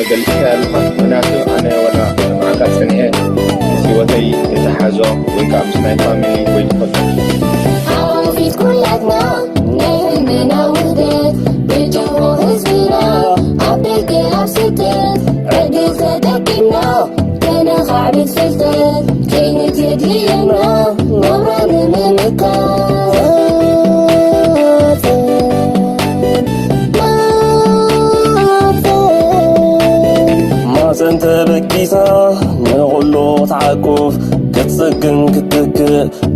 ገሊጽካ ኣለኻ። ምኽንያቱ ኣነ ዋላ መዓልታት ጸኒሐ ምስ ህይወተይ የተሓዞ ወይ ከዓ ምስ ናይ ፋሚሊ ወይ ተፈጥሮ ኣውፊት ኩላትና ናይ ህልምና ውህደት ብጭንቁ ህዝብና ኣብ ደገ ኣብ ስደት ዕድል ተጠቂምና ከነኻዕብት ፍልጠት ከይንት የድልየና ናብራ ንምምካት ማፀን ተበጊሳ ንኹሉ ክትዓቁፍ ክትፅግን ክትትክእ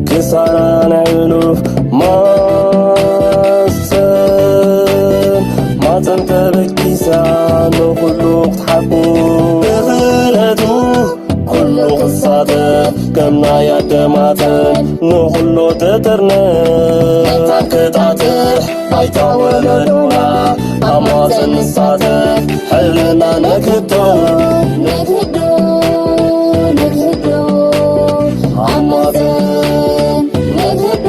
ክሳራ ናይ ህሉፍ ማፀን ማፀን ተበጊሳ ንኹሉ ክትሓቁፍ ብኽእለቱ ኩሉ ክሳተፍ ከም ናይ ኣደማተን ንኹሉ ትጥርነፍ መታን ክጣጥሕ ባይታ ወለዶና ኣብ ማፀን ንሳተፍ ሕልና ነክቶ ነክዶ ነክዶ ኣብ ማፀን ነክዶ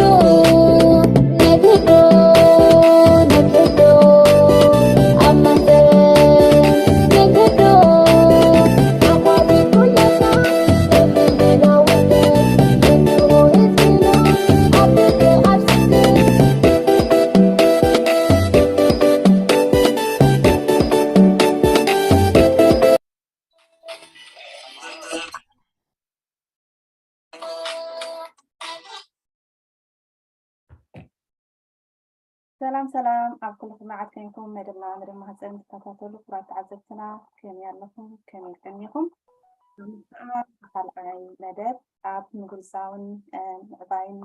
ነክዶ ነክዶ ኣብ ማፀን ነክዶ ሰላም ሰላም ኣብ ኩልኹም መዓት ኮንኩም መደብና መደብ ማህፀን ትከታተሉ ክቡራት ተዓዘብትና ከመይ ኣለኹም? ከመይ ቀኒኹም? ሎሚ ከዓ ካልኣይ መደብ ኣብ ምጉርዛውን ምዕባይን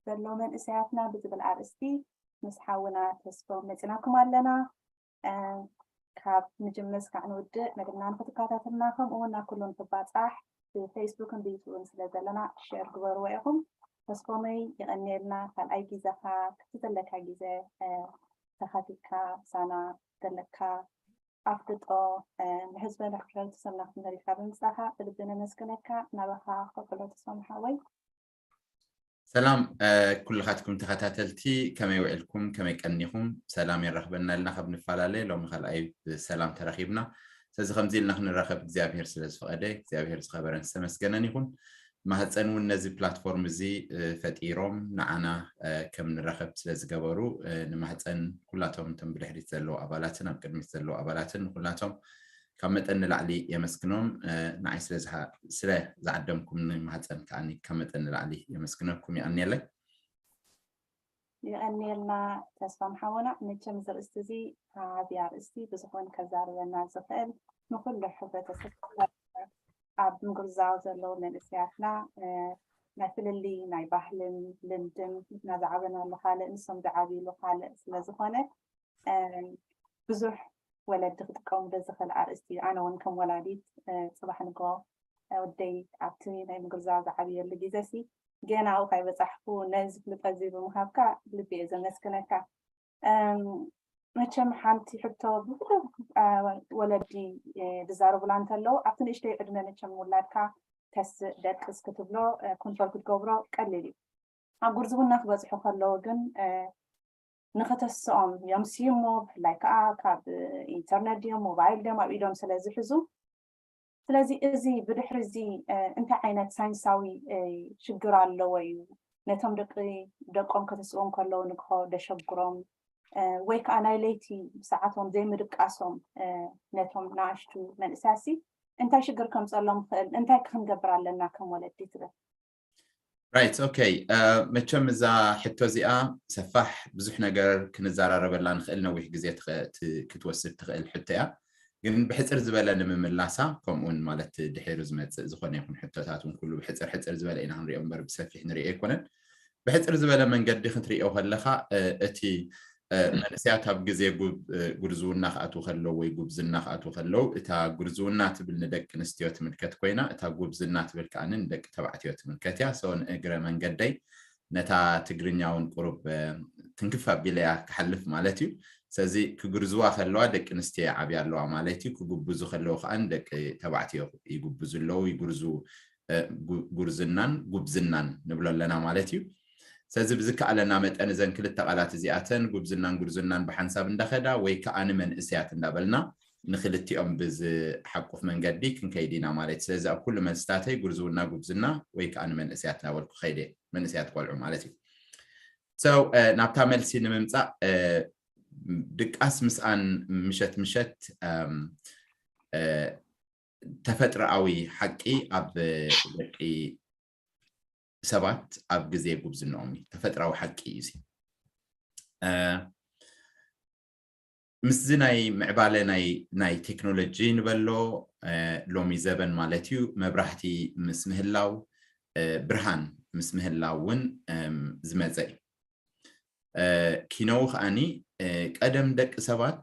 ዘሎ መንእሰያትና ብዝብል ኣርእስቲ ምስ ሓውና ተስፎም መፂናኩም ኣለና። ካብ ምጅምር እስካዕ ንውድእ መደብና ንክትከታተልና ከምኡ እውን ናብ ኩሉ ንክባፃሕ ብፌስቡክን ብዩቱብን ስለ ዘለና ሸር ግበርዎ ኢኹም። ተስፎመይ የቐንየልና ካልኣይ ግዜኻ ክቲ ዘለካ ግዜ ተኻፊልካ ምሳና ዘለካ ኣፍልጦ ንህዝብን ሕብረተሰብና ክትመሪካ ብምፃኻ ብልቢ ነመስግነካ። ናባኻ ቀፅሎ ተስፎም ሓወይ። ሰላም ኩልኻትኩም ተኸታተልቲ ከመይ ውዕልኩም ከመይ ቀኒኹም? ሰላም የራኽበና ኢልና ካብ ንፈላለ ሎሚ ካልኣይ ብሰላም ተረኺብና። ስለዚ ከምዚ ኢልና ክንራኸብ እግዚኣብሄር ስለ ዝፈቐደ እግዚኣብሄር ዝኸበረን ዝተመስገነን ይኹን። ማህፀን እውን ነዚ ፕላትፎርም እዚ ፈጢሮም ንዓና ከም ንራኸብ ስለ ዝገበሩ ንማህፀን ኩላቶም እቶም ብድሕሪት ዘለዉ ኣባላትን ኣብ ቅድሚት ዘለዉ ኣባላትን ንኩላቶም ካብ መጠን ንላዕሊ የመስግኖም። ንዓይ ስለ ዝዓደምኩም ንማህፀን ከዓኒ ካብ መጠን ንላዕሊ የመስግነኩም። ይቐንየለይ። ይቐንየልና ተስፋም ሓወና። መቸም እዚ ርእስቲ እዚ ዓብዪ ኣርእስቲ ብዝኾን ከዛርበና ዝኽእል ንኩሉ ሕብረተሰብ ኣብ ምጉርዛው ዘለዉ መንእሰያትና ናይ ፍልልይ ናይ ባህልን ልምድን ንሕና ዝዓበናሉ ካልእ ንሶም ዝዓብይሉ ካልእ ስለዝኾነ ብዙሕ ወለዲ ክጥቀሙሉ ዝኽእል ኣርእስቲ እዩ። ኣነ እውን ከም ወላዲት ፅባሕ ንጎ ወደይ ኣብቲ ናይ ምጉርዛው ዝዓብየሉ ግዜ ሲ ገና ኣብኡ ካይበፃሕኩ ነዚ ፍልጠት እዚ ብምሃብካ ብልቢ እየ ዘመስግነካ። መቸም ሓንቲ ሕቶ ብብዙሕ ወለዲ ዝዛረቡላ እንተለዉ ኣብቲ ንእሽተይ ዕድመ መቸም ውላድካ ተስእ ደቅስ ክትብሎ ኮንትሮል ክትገብሮ ቀሊል እዩ። ኣብ ጉርዝውና ክበፅሑ ከለዉ ግን ንኸተስኦም የምስዩ እሞ ብፍላይ ከዓ ካብ ኢንተርነት ድዮም ሞባይል ድዮም ኣብ ኢዶም ስለ ዝሕዙ ስለዚ እዚ ብድሕሪ እዚ እንታይ ዓይነት ሳይንሳዊ ሽግር ኣለዎ እዩ ነቶም ደቂ ደቆም ከተስእዎም ከለዉ ንግሆ ደሸግሮም ወይ ከዓ ናይ ለይቲ ብሰዓቶም ዘይምድቃሶም ነቶም ንኣሽቱ መንእሰያሲ እንታይ ሽግር ከምፀሎም ይኽእል እንታይ ክንገብር ኣለና ከም ወለዲ ትብል ራይት ኦኬ መቸም እዛ ሕቶ እዚኣ ሰፋሕ ብዙሕ ነገር ክንዘራረበላ ንኽእል ነዊሕ ግዜ ክትወስድ ትኽእል ሕቶ እያ ግን ብሕፅር ዝበለ ንምምላሳ ከምኡውን ማለት ድሒሩ ዝመፅእ ዝኾነ ይኹን ሕቶታት እውን ኩሉ ብሕፅር ሕፅር ዝበለ ኢና ክንሪኦ እምበር ብሰፊሕ ንሪኦ ኣይኮነን ብሕፅር ዝበለ መንገዲ ክትሪኦ ከለኻ እቲ መንእሰያት ኣብ ግዜ ጉርዝውና ክኣትዉ ከለዉ ወይ ጉብዝና ክኣትዉ ከለዉ እታ ጉርዝውና ትብል ንደቂ ኣንስትዮ ትምልከት ኮይና እታ ጉብዝና ትብል ከዓ ንደቂ ተባዕትዮ ትምልከት እያ ሰው ንእግረ መንገደይ ነታ ትግርኛ እውን ቁሩብ ትንክፍ ኣቢለ እያ ክሓልፍ ማለት እዩ ስለዚ ክጉርዝዋ ከለዋ ደቂ ኣንስትዮ ይዓብያ ኣለዋ ማለት እዩ ክጉብዙ ከለዉ ከዓ ደቂ ተባዕትዮ ይጉብዙ ኣለዉ ይጉርዙ ጉርዝናን ጉብዝናን ንብሎ ኣለና ማለት እዩ። ስለዚ ብዝከኣለና መጠን እዘን ክልተ ቃላት እዚኣተን ጉብዝናን ጉርዝናን ብሓንሳብ እንዳኸዳ ወይ ከዓ ንመንእሰያት እንዳበልና ንክልቲኦም ብዝሓቁፍ መንገዲ ክንከይድ ኢና ማለት እዩ። ስለዚ ኣብ ኩሉ መልስታተይ ጉርዝውና፣ ጉብዝና ወይ ከዓ ንመንእሰያት እናበልኩ ከይደ፣ መንእሰያት ቆልዑ ማለት እዩ። So ናብታ መልሲ ንምምፃእ፣ ድቃስ ምስኣን ምሸት ምሸት ተፈጥሮኣዊ ሓቂ ኣብ ደቂ ሰባት ኣብ ግዜ ጉብዝንኦም እዩ። ተፈጥሮኣዊ ሓቂ እዩ እዚ። ምስዚ ናይ ምዕባለ ናይ ቴክኖሎጂ ንበሎ፣ ሎሚ ዘበን ማለት እዩ፣ መብራህቲ ምስ ምህላው፣ ብርሃን ምስ ምህላው እውን ዝመፀ እዩ። ኪነው ከዓኒ ቀደም ደቂ ሰባት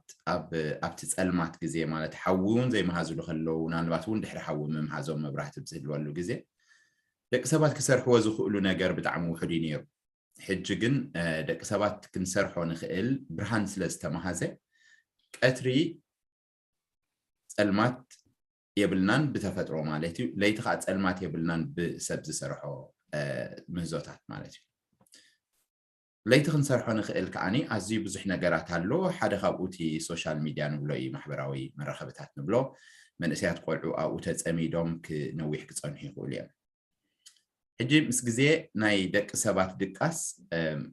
ኣብቲ ፀልማት ግዜ ማለት ሓዊ እውን ዘይመሃዝሉ ከለዉ፣ ምናልባት እውን ድሕሪ ሓዊ ምምሃዞም መብራህቲ ብዝህልወሉ ግዜ ደቂ ሰባት ክሰርሕዎ ዝኽእሉ ነገር ብጣዕሚ ውሑድ እዩ ነይሩ። ሕጂ ግን ደቂ ሰባት ክንሰርሖ ንኽእል ብርሃን ስለ ዝተመሃዘ ቀትሪ ፀልማት የብልናን ብተፈጥሮ ማለት እዩ። ለይቲ ከዓ ፀልማት የብልናን ብሰብ ዝሰርሖ ምህዞታት ማለት እዩ። ለይቲ ክንሰርሖ ንኽእል ከዓኒ ኣዝዩ ብዙሕ ነገራት ኣሎ። ሓደ ካብኡ እቲ ሶሻል ሚድያ ንብሎ እዩ፣ ማሕበራዊ መራኸብታት ንብሎ። መንእሰያት ቆልዑ ኣብኡ ተፀሚዶም ክነዊሕ ክፀንሑ ይኽእሉ እዮም። ሕጂ ምስ ግዜ ናይ ደቂ ሰባት ድቃስ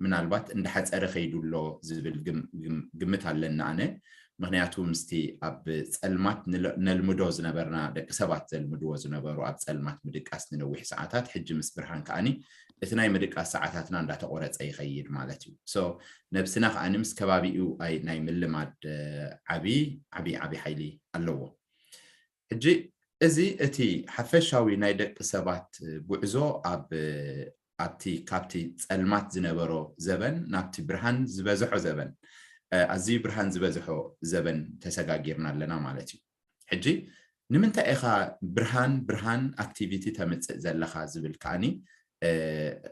ምናልባት እንዳሓፀረ ከይዱ ኣሎ ዝብል ግምት ኣለና ኣነ። ምክንያቱ ምስቲ ኣብ ፀልማት ነልምዶ ዝነበርና፣ ደቂ ሰባት ዘልምድዎ ዝነበሩ ኣብ ፀልማት ምድቃስ ንነዊሕ ሰዓታት፣ ሕጂ ምስ ብርሃን ከዓኒ እቲ ናይ ምድቃስ ሰዓታትና እንዳተቆረፀ ይኸይድ ማለት እዩ። ነብስና ከዓኒ ምስ ከባቢኡ ናይ ምልማድ ዓብይ ዓብይ ዓብይ ሓይሊ ኣለዎ። ሕጂ እዚ እቲ ሓፈሻዊ ናይ ደቂ ሰባት ጉዕዞ ኣብ ኣብቲ ካብቲ ጸልማት ዝነበሮ ዘበን ናብቲ ብርሃን ዝበዝሖ ዘበን፣ ኣዝዩ ብርሃን ዝበዝሖ ዘበን ተሰጋጊርና ኣለና ማለት እዩ። ሕጂ ንምንታይ ኢኻ ብርሃን ብርሃን ኣክቲቪቲ ተምጽእ ዘለኻ ዝብል ከዓኒ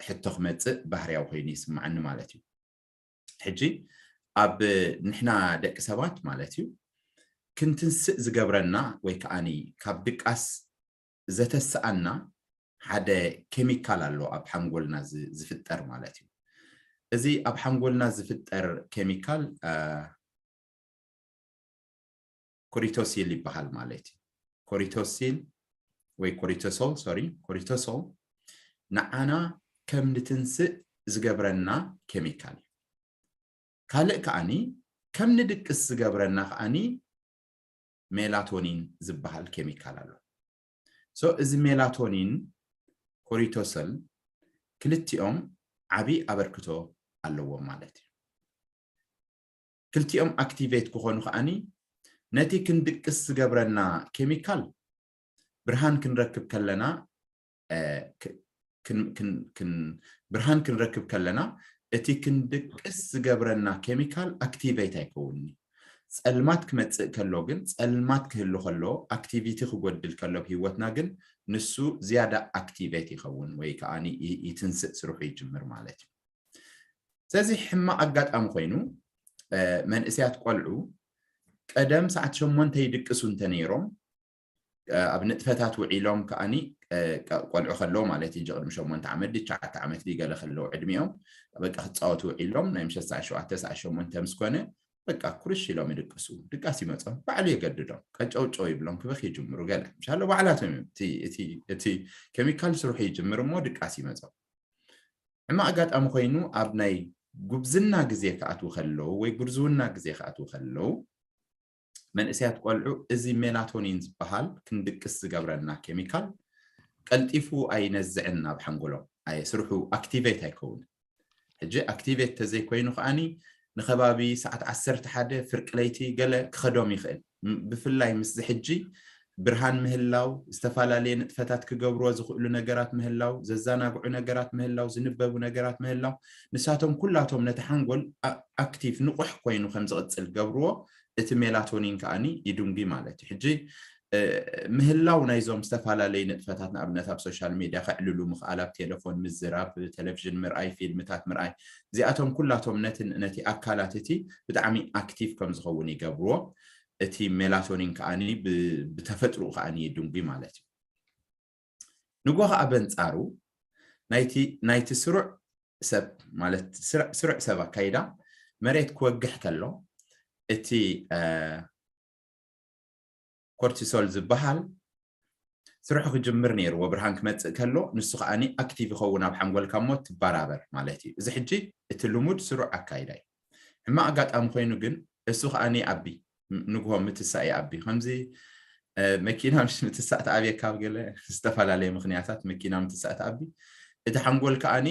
ሕቶ ክመጽእ ባህርያዊ ኮይኑ ይስምዓኒ ማለት እዩ። ሕጂ ኣብ ንሕና ደቂ ሰባት ማለት እዩ፣ ክንትንስእ ዝገብረና ወይ ከዓኒ ካብ ድቃስ ዘተስኣና ሓደ ኬሚካል ኣሎ ኣብ ሓንጎልና ዝፍጠር ማለት እዩ። እዚ ኣብ ሓንጎልና ዝፍጠር ኬሚካል ኮሪቶሲል ይበሃል ማለት እዩ። ኮሪቶሲል ወይ ኮሪቶሶል፣ ሶሪ፣ ኮሪቶሶል ንዓና ከም ንትንስእ ዝገብረና ኬሚካል እዩ። ካልእ ከዓኒ ከም ንድቅስ ዝገብረና ከዓኒ ሜላቶኒን ዝበሃል ኬሚካል ኣሎ። So እዚ ሜላቶኒን ኮሪቶሶል ክልቲኦም ዓቢ ኣበርክቶ ኣለዎም ማለት እዩ። ክልቲኦም ኣክቲቬት ክኾኑ ከዓኒ ነቲ ክንድቅስ ዝገብረና ኬሚካል ብርሃን ክንረክብ ከለና ብርሃን ክንረክብ ከለና እቲ ክንድቅስ ዝገብረና ኬሚካል ኣክቲቬት ኣይከውንኒ። ጸልማት ክመጽእ ከሎ ግን፣ ጸልማት ክህሉ ከሎ፣ ኣክቲቪቲ ክጎድል ከሎ ብህይወትና ግን ንሱ ዝያዳ ኣክቲቬት ይኸውን ወይ ከዓ ይትንስእ ስርሑ ይጅምር ማለት እዩ። ስለዚ ሕማቕ ኣጋጣሚ ኮይኑ መንእሰያት ቆልዑ ቀደም ሰዓት ሸሞንተ ይድቅሱ እንተነይሮም ኣብ ንጥፈታት ውዒሎም ከዓኒ ቆልዑ ከለዉ ማለት እዩ፣ ቅድሚ ሸሞንተ ዓመት ድዩ ትሽዓተ ዓመት ድዩ ገለ ከለዉ ዕድሚኦም በቃ ክፃወቱ ውዒሎም ናይ ምሸት ሰዓት ሸውዓተ ሰዓት ሸሞንተ ምስ ኮነ በቃ ኩርሽ ኢሎም ይድቅሱ። ድቃስ ይመፆም፣ ባዕሉ የገድዶም፣ ቀጨውጨው ይብሎም፣ ክበኽ ይጅምሩ። ገለ ምሻሎ ባዕላቶም እዮም እቲ ኬሚካል ስርሑ ይጅምር እሞ ድቃስ ይመፆም። ሕማቕ ኣጋጣሚ ኮይኑ ኣብ ናይ ጉብዝና ግዜ ክኣትዉ ከለዉ ወይ ጉርዝውና ግዜ ክኣትዉ ከለዉ መንእሰያት ቆልዑ እዚ ሜላቶኒን ዝበሃል ክንድቅስ ዝገብረና ኬሚካል ቀልጢፉ ኣይነዝዕን ናብ ሓንጎሎም፣ ስርሑ ኣክቲቬት ኣይከውንን። ሕጂ ኣክቲቬት ተዘይኮይኑ ከዓኒ ንከባቢ ሰዓት ዓሰርተ ሓደ ፍርቂ ለይቲ ገለ ክኸዶም ይኽእል። ብፍላይ ምስዚ ሕጂ ብርሃን ምህላው፣ ዝተፈላለየ ንጥፈታት ክገብርዎ ዝኽእሉ ነገራት ምህላው፣ ዘዘናግዑ ነገራት ምህላው፣ ዝንበቡ ነገራት ምህላው፣ ንሳቶም ኩላቶም ነቲ ሓንጎል ኣክቲቭ ንቑሕ ኮይኑ ከም ዝቕጽል ገብርዎ፣ እቲ ሜላቶኒን ከዓኒ ይድንጉ ማለት እዩ። ሕጂ ምህላው ናይዞም ዝተፈላለዩ ንጥፈታት ንኣብነት ኣብ ሶሻል ሚድያ ከዕልሉ ምኽኣል፣ ኣብ ቴሌፎን ምዝራብ፣ ቴሌቪዥን ምርኣይ፣ ፊልምታት ምርኣይ፣ እዚኣቶም ኩላቶም ነቲ ኣካላት እቲ ብጣዕሚ ኣክቲቭ ከም ዝኸውን ይገብርዎ። እቲ ሜላቶኒን ከዓኒ ብተፈጥርኡ ከዓኒ ይድንጉ ማለት እዩ። ንጎ ከዓ በንፃሩ ናይቲ ስሩዕ ሰብ ማለት ስሩዕ ሰብ ኣካይዳ መሬት ክወግሕ ከሎ እቲ ኮርቲሶል ዝበሃል ስርሑ ክጅምር ነይርዎ። ብርሃን ክመፅእ ከሎ ንሱ ከዓኒ ኣክቲቭ ይኸውን ኣብ ሓንጎልካ እሞ ትበራበር ማለት እዩ። እዚ ሕጂ እቲ ልሙድ ስሩዕ ኣካይዳ እዩ። ሕማቕ ኣጋጣሚ ኮይኑ ግን እሱ ከዓኒ ይኣቢ፣ ንግሆ ምትሳእ ይኣቢ። ከምዚ መኪና ምስ ምትሳእ ተኣብየካ፣ ኣብ ገለ ዝተፈላለየ ምክንያታት መኪና ምትሳእ ተኣቢ፣ እቲ ሓንጎል ከዓኒ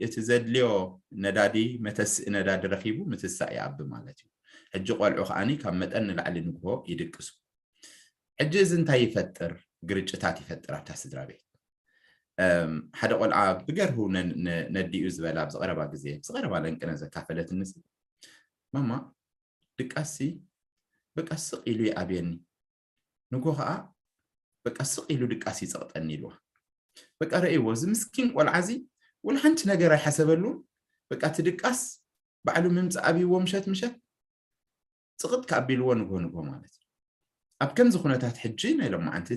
እቲ ዘድልዮ ነዳዲ፣ መተስእ ነዳዲ ረኪቡ ምትሳእ ይኣቢ ማለት እዩ። ሕጂ ቆልዑ ከዓኒ ካብ መጠን ንላዕሊ ንግሆ ይድቅሱ። ሕጂ እዚ እንታይ ይፈጥር? ግርጭታት ይፈጥር ኣብታ ስድራ ቤት። ሓደ ቆልዓ ብገርሁ ነዲኡ ዝበላ ኣብዚ ቀረባ ግዜ፣ ኣብዚ ቀረባ ለንቅነ ዘካፈለትኒ፣ ማማ ድቃሲ በቃ ስቕ ኢሉ ይኣብየኒ፣ ንጎ ከዓ በቃ ስቕ ኢሉ ድቃስ ይፀቕጠኒ ኢልዋ። በቃ ረእይዎ፣ እዚ ምስኪን ቆልዓ እዚ ወላ ሓንቲ ነገር ኣይሓሰበሉን። በቃ እቲ ድቃስ ባዕሉ ምምፃእ ኣብይዎ፣ ምሸት ምሸት ፅቕጥ ከኣቢልዎ ንጎ ንጎ ማለት እዩ። ኣብ ከምዚ ኩነታት ሕጂ ናይ ሎማዓንቲ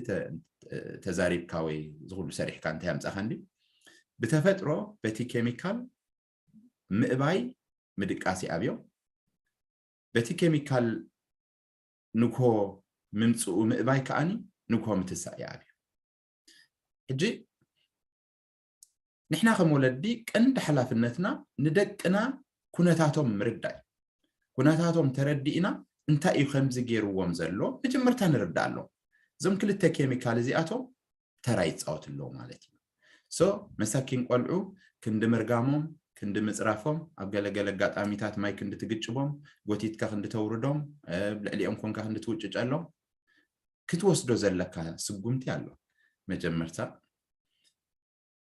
ተዛሪብካ ወይ ዝኩሉ ሰሪሕካ እንታይ ኣምፃእካ እንዲ ብተፈጥሮ በቲ ኬሚካል ምእባይ ምድቃስ ይኣብዮ። በቲ ኬሚካል ንግሆ ምምፅኡ ምእባይ ከዓኒ ንግሆ ምትሳእ ይኣብዮ። ሕጂ ንሕና ከም ወለዲ ቀንዲ ሓላፍነትና ንደቅና ኩነታቶም ምርዳእ እዩ። ኩነታቶም ተረዲእና እንታይ እዩ ከምዚ ገይርዎም ዘሎ መጀመርታ ንርዳእ ኣሎ። እዞም ክልተ ኬሚካል እዚኣቶም ተራ ይፃወት ኣለዎ ማለት እዩ። ሶ መሳኪን ቆልዑ ክንዲ ምርጋሞም፣ ክንዲ ምፅራፎም፣ ኣብ ገለገለ ኣጋጣሚታት ማይ ክንዲ ትግጭቦም፣ ጎቲትካ ክንዲ ተውርዶም፣ ልዕሊኦም ኮንካ ክንዲ ትውጭጨሎም ክትወስዶ ዘለካ ስጉምቲ ኣሎ። መጀመርታ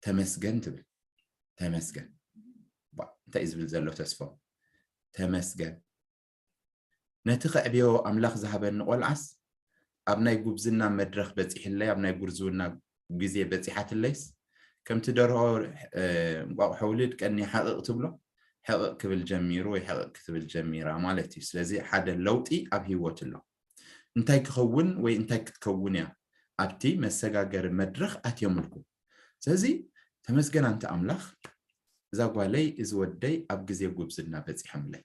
ተመስገን ትብል። ተመስገን እንታይ እዩ ዝብል ዘሎ ተስፎ? ተመስገን ነቲ ከዕብዮ ኣምላኽ ዝሃበኒ ቆልዓስ ኣብ ናይ ጉብዝና መድረኽ በፂሕለይ፣ ኣብ ናይ ጉርዝውና ግዜ በፂሓትለይስ ከምቲ ደርሆ እንቋቑሖ ውልድ ቀኒ ሓቕቕ ትብሎ ሕቕቕ ክብል ጀሚሩ ወይ ሕቕቕ ክትብል ጀሚራ ማለት እዩ። ስለዚ ሓደ ለውጢ ኣብ ህይወት ኣሎ። እንታይ ክኸውን ወይ እንታይ ክትከውን እያ ኣብቲ መሰጋገሪ መድረኽ ኣትየምልኩ። ስለዚ ተመስገን ኣንተ ኣምላኽ፣ እዛ ጓለይ እዚ ወደይ ኣብ ግዜ ጉብዝና በፂሖምለይ።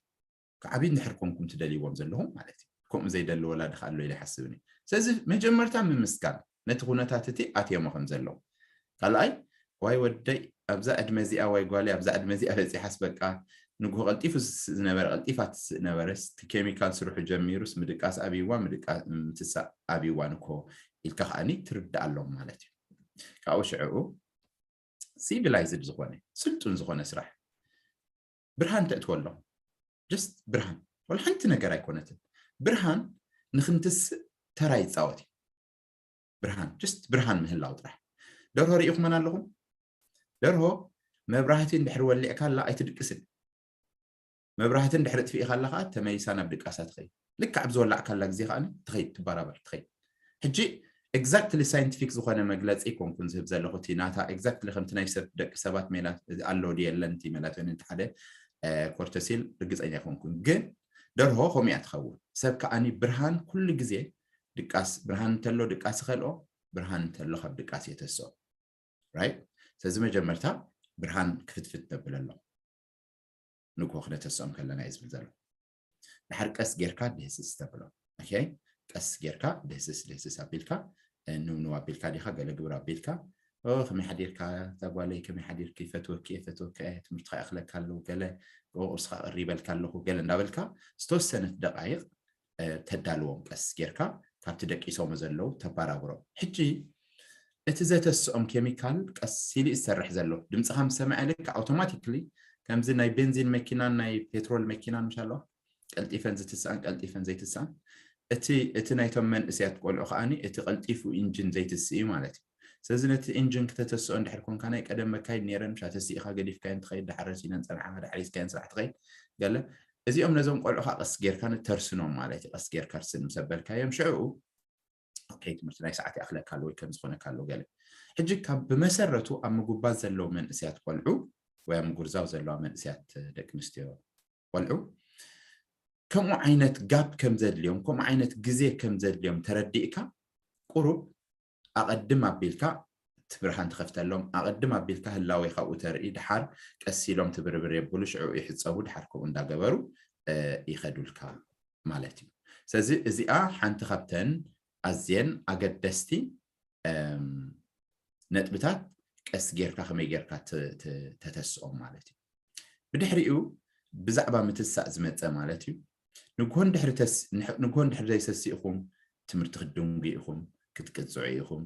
ክዓብዩ እንድሕር ኮንኩም ትደልይዎም ዘለኹም ማለት እዩ። ከምኡ ዘይደሊ ወላዲ ከ ኣሎ ኢለ ይሓስብን እዩ። ስለዚ መጀመርታ ምምስጋን ነቲ ኩነታት እቲ ኣትዮሞ ከም ዘለዉ። ካልኣይ ዋይ ወደይ ኣብዛ ዕድመ እዚኣ፣ ዋይ ጓለይ ኣብዛ ዕድመ እዚኣ በፂሓስ በቃ ንግሆ ቀልጢፉ ዝነበረ ቀልጢፋ ትስእ ነበረስ እቲ ኬሚካል ስርሑ ጀሚሩስ ምድቃስ ኣብይዋ ምትሳእ ኣብይዋ ንኮ ኢልካ ከዓኒ ትርዳኣሎም ማለት እዩ። ካብኡ ሽዕኡ ሲቪላይዝድ ዝኾነ ስልጡን ዝኾነ ስራሕ ብርሃን ተእትወሎም። ጀስት ብርሃን ወላ ሓንቲ ነገር ኣይኮነትን። ብርሃን ንክንትስእ ተራ ይፃወት እዩ። ብርሃን ጀስት ብርሃን ምህላው ጥራሕ። ደርሆ ርኢኹመን ኣለኹም? ደርሆ መብራህቲ እንድሕር ወሊዕካላ ኣይትድቅስን። መብራህቲ እንድሕር እጥፊእካላ ከዓ ተመሊሳ ናብ ድቃሳ ትኸይድ። ልክዕ ኣብ ዝወላዕካላ ግዜ ከዓ ትኸይድ፣ ትበራበር፣ ትኸይድ። ሕጂ ኤግዛክትሊ ሳይንቲፊክ ዝኾነ መግለፂ ኮንኩን ዝህብ ዘለኹ፣ እቲ ናታ ኤግዛክትሊ ከምቲ ናይ ሰብ ደቂ ሰባት ሜላ ኣሎ ድዩ የለን እቲ ሜላቶኒን እቲ ሓደ ኮርተሲል ርግፀኛ ኮንኩን፣ ግን ደርሆ ከምኡ እያ ትኸውን። ሰብ ከዓኒ ብርሃን ኩሉ ግዜ ድቃስ፣ ብርሃን እንተሎ ድቃስ ይኸልኦ፣ ብርሃን እንተሎ ካብ ድቃስ የተስኦ። ራይት። ስለዚ መጀመርታ ብርሃን ክፍትፍት ነብለሎም። ንግሆ ክነተስኦም ከለና እዩ ዝብል ዘሎ። ድሓር ቀስ ጌርካ ድህስስ ተብሎ። ኦኬ፣ ቀስ ጌርካ ድህስስ ድህስስ ኣቢልካ፣ ንውንው ኣቢልካ ዲኻ፣ ገለ ግብር ኣቢልካ፣ ከመይ ሓዲርካ እዛ ጓለይ፣ ከመይ ሓዲርኪ፣ ፈትወኪ እየ፣ ፈትወካ እየ፣ ትምህርትኻ ይኣኽለካ ኣለዉ፣ ገለ ቁርስኻ ቀሪበልካ ኣለኹ፣ ገለ እንዳበልካ ዝተወሰነት ደቃይቕ ተዳልዎም ቀስ ጌርካ ካብቲ ደቂሶም ዘለዉ ተባራብሮም። ሕጂ እቲ ዘተስኦም ኬሚካል ቀስ ኢሉ እዩ ዝሰርሕ ዘሎ። ድምፅኻ ምስ ሰምዐ ልክዕ ኣውቶማቲክሊ ከምዚ ናይ ቤንዚን መኪናን ናይ ፔትሮል መኪናን ምሽ ኣለዋ ቀልጢፈን ዝትስኣን ቀልጢፈን ዘይትስኣን፣ እቲ እቲ ናይቶም መንእሰያት ቆልዑ ከዓኒ እቲ ቀልጢፉ ኢንጂን ዘይትስእ እዩ ማለት እዩ። ስለዚ ነቲ ኢንጂን ክተተስኦ እንድሕር ኮንካ ናይ ቀደም መካይድ ነይረን ምሻ ተሲእኻ ገዲፍካየን ትኸይድ፣ ድሓር ረሲነን ፀንሓኻ ድሓር ሒዝካየን ስራሕ ትኸይድ ገለ እዚኦም ነዞም ቆልዑ ከዓ ቀስ ጌርካ ንተርስኖም ማለት እዩ። ቀስ ጌርካ ርስን ምስ ኣበልካዮም ሽዕኡ ኦኬ ትምህርቲ ናይ ሰዓት ይኣኽለካ ኣሎ ወይ ከም ዝኾነካ ኣሎ ገለ። ሕጂ ካብ ብመሰረቱ ኣብ ምጉባዝ ዘለዉ መንእስያት ቆልዑ ወይ ኣብ ምጉርዛው ዘለዋ መንእስያት ደቂ ኣንስትዮ ቆልዑ ከምኡ ዓይነት ጋፕ ከም ዘድልዮም ከምኡ ዓይነት ግዜ ከም ዘድልዮም ተረዲእካ ቁሩብ ኣቐድም ኣቢልካ እቲ ብርሃን ትኸፍተሎም ኣቐድም ኣቢልካ ህላዌ ካብኡ ተርኢ ድሓር ቀስ ኢሎም ትብርብር የብሉ ሽዑ ይሕፀቡ ድሓር ከምኡ እንዳገበሩ ይኸዱልካ ማለት እዩ። ስለዚ እዚኣ ሓንቲ ካብተን ኣዝየን ኣገደስቲ ነጥብታት ቀስ ጌርካ ከመይ ጌርካ ተተስኦም ማለት እዩ። ብድሕሪኡ ብዛዕባ ምትሳእ ዝመፀ ማለት እዩ። ንግሆን ድሕሪ ዘይሰሲእኹም ትምህርቲ ክትድንጉ ኢኹም፣ ክትቅፅዑ ኢኹም።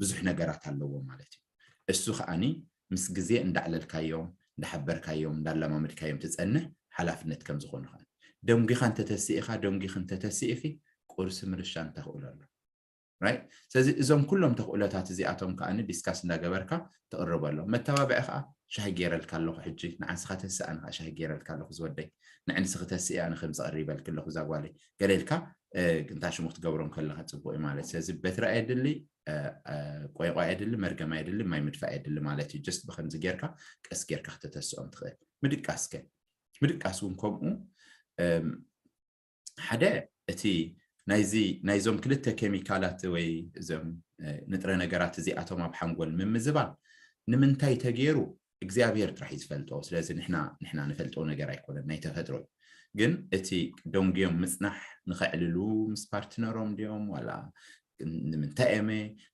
ብዙሕ ነገራት ኣለዎ ማለት እዩ። እሱ ከዓኒ ምስ ግዜ እንዳዕለልካዮም እንዳሓበርካዮም እንዳለማመድካዮም ትፀንሕ ሓላፍነት ከም ዝኾኑ ከ ደንጒኻ እንተተስኢኻ ደንጒኺ እንተተስኢኺ ቁርሲ ምርሻን ተኽእሎ ኣሎ። ስለዚ እዞም ኩሎም ተኽእሎታት እዚኣቶም ከዓ ዲስካስ እንዳገበርካ ትቕርበሎም። መተባብዒ ከዓ ሻሂ ገይረልካ ኣለኹ ሕጂ ንዓንስኻ ተስኣን ከዓ ሻሂ ገይረልካ ኣለኹ ዝወደይ ንዕንስኺ ተስኢ ኣነ ከምዚ ቀሪበልኪ ኣለኹ እዛ ጓለይ ገለ ኢልካ እንታ ሽሙ ክትገብሮም ከለካ ፅቡቅ እዩ ማለት ስለዚ በትሪ ኣየድሊ ቆይቆ ኣየድሊ መርገም ኣየድሊ ማይ ምድፋእ ኣየድሊ ማለት እዩ just ብከምዚ ጌርካ ቀስ ጌርካ ክተተስኦም ትኽእል ምድቃስ ከ ምድቃስ እውን ከምኡ ሓደ እቲ ናይዚ ናይዞም ክልተ ኬሚካላት ወይ እዞም ንጥረ ነገራት እዚኣቶም ኣብ ሓንጎል ምምዝባል ንምንታይ ተገይሩ እግዚኣብሔር ጥራሕ እዩ ዝፈልጦ ስለዚ ንሕና ንሕና ንፈልጦ ነገር ኣይኮነን ናይ ተፈጥሮ እዩ ግን እቲ ደንጉዮም ምፅናሕ ንኸዕልሉ ምስ ፓርትነሮም ድዮም ዋላ ንምንታይ እየመ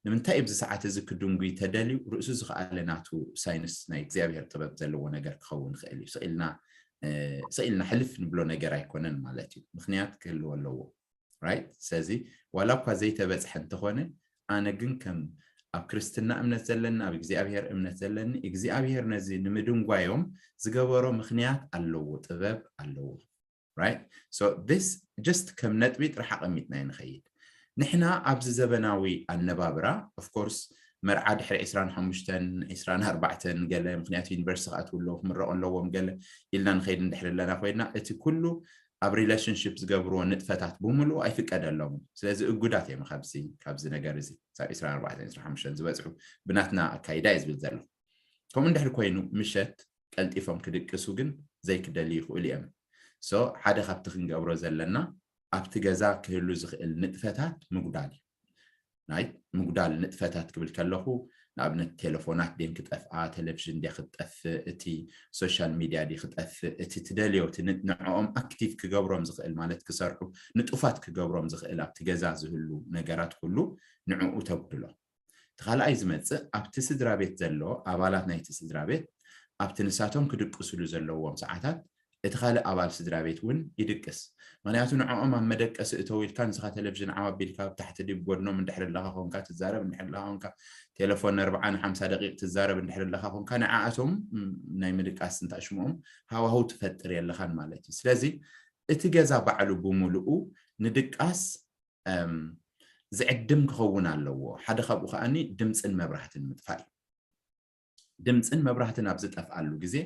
ንምንታይ ኣብዚ ሰዓት እዚ ክድንጉይ ተደልዩ ርእሱ ዝኸኣለ ናቱ ሳይንስ ናይ እግዚኣብሔር ጥበብ ዘለዎ ነገር ክኸውን ይኽእል እዩ ስኢልና ስኢልና ሕልፍ ንብሎ ነገር ኣይኮነን ማለት እዩ ምክንያት ክህልዎ ኣለዎ right ስለዚ ዋላ እኳ ዘይተበፅሐ እንተኾነ ኣነ ግን ከም ኣብ ክርስትና እምነት ዘለኒ ኣብ እግዚኣብሔር እምነት ዘለኒ እግዚኣብሔር ነዚ ንምድንጓዮም ዝገበሮ ምክንያት ኣለዎ ጥበብ ኣለዎ right so this just ከም ነጥቢ ጥራሕ ኣቐሚጥና ንኸይድ ንሕና ኣብዚ ዘበናዊ ኣነባብራ of course መርዓ ድሕሪ ዕስራን ሓሙሽተን ዕስራን ኣርባዕተን ገለ ምክንያቱ ዩኒቨርሲቲ ክኣትዉ ኣለዉ ክምረቑ ኣለዎም ገለ ኢልና ንኸይድ እንድሕር ኣለና ኮይና እቲ ኩሉ ኣብ relationship ዝገብርዎ ንጥፈታት ብምሉኡ ኣይፍቀደሎም ስለዚ እጉዳት እዮም ካብዚ ካብዚ ነገር እዚ ሳብ ዕስራን ኣርባዕተን ዕስራን ሓሙሽተን ዝበፅሑ ብናትና ኣካይዳ እዩ ዝብል ዘሎ ከምኡ እንድሕር ኮይኑ ምሸት ቀልጢፎም ክድቅሱ ግን ዘይክደልዩ ይኽእሉ እዮም so ሓደ ካብቲ ክንገብሮ ዘለና ኣብቲ ገዛ ክህሉ ዝኽእል ንጥፈታት ምጉዳል እዩ ናይ ምጉዳል ንጥፈታት ክብል ከለኹ ንኣብነት ቴሌፎናት ድን ክጠፍኣ ቴሌቪዥን ድያ ክትጠፍእ እቲ ሶሻል ሚድያ ድ ክጠፍእ እቲ ትደልዮ ንዕኦም ኣክቲቭ ክገብሮም ዝኽእል ማለት ክሰርሑ ንጡፋት ክገብሮም ዝኽእል ኣብቲ ገዛ ዝህሉ ነገራት ኩሉ ንዕኡ ተጉድሎ እቲ ካልኣይ ዝመፅእ ኣብቲ ስድራ ቤት ዘሎ ኣባላት ናይቲ ስድራ ቤት ኣብቲ ንሳቶም ክድቅስሉ ዘለዎም ሰዓታት እቲ ካልእ ኣባል ስድራ ቤት እውን ይድቅስ። ምኽንያቱ ንዕኦም ኣብ መደቀሲ እተው ኢልካ ንስኻ ቴሌቪዥን ዓው ኣቢልካ ኣብ ታሕቲ ድዩ ብጎድኖም እንድሕር ኣለኻ ኮንካ ትዛረብ እንድሕር ኣለኻ ኮንካ ቴሌፎን ኣርብዓን ሓምሳ ደቂቕ ትዛረብ እንድሕር ኣለኻ ኮንካ ንዓኣቶም ናይ ምድቃስ እንታ ሽምኦም ሃዋህው ትፈጥር የለኻን ማለት እዩ። ስለዚ እቲ ገዛ ባዕሉ ብምሉኡ ንድቃስ ዝዕድም ክኸውን ኣለዎ። ሓደ ካብኡ ከዓኒ ድምፅን መብራህትን ምጥፋእ እዩ። ድምፅን መብራህትን ኣብ ዝጠፍኣሉ ግዜ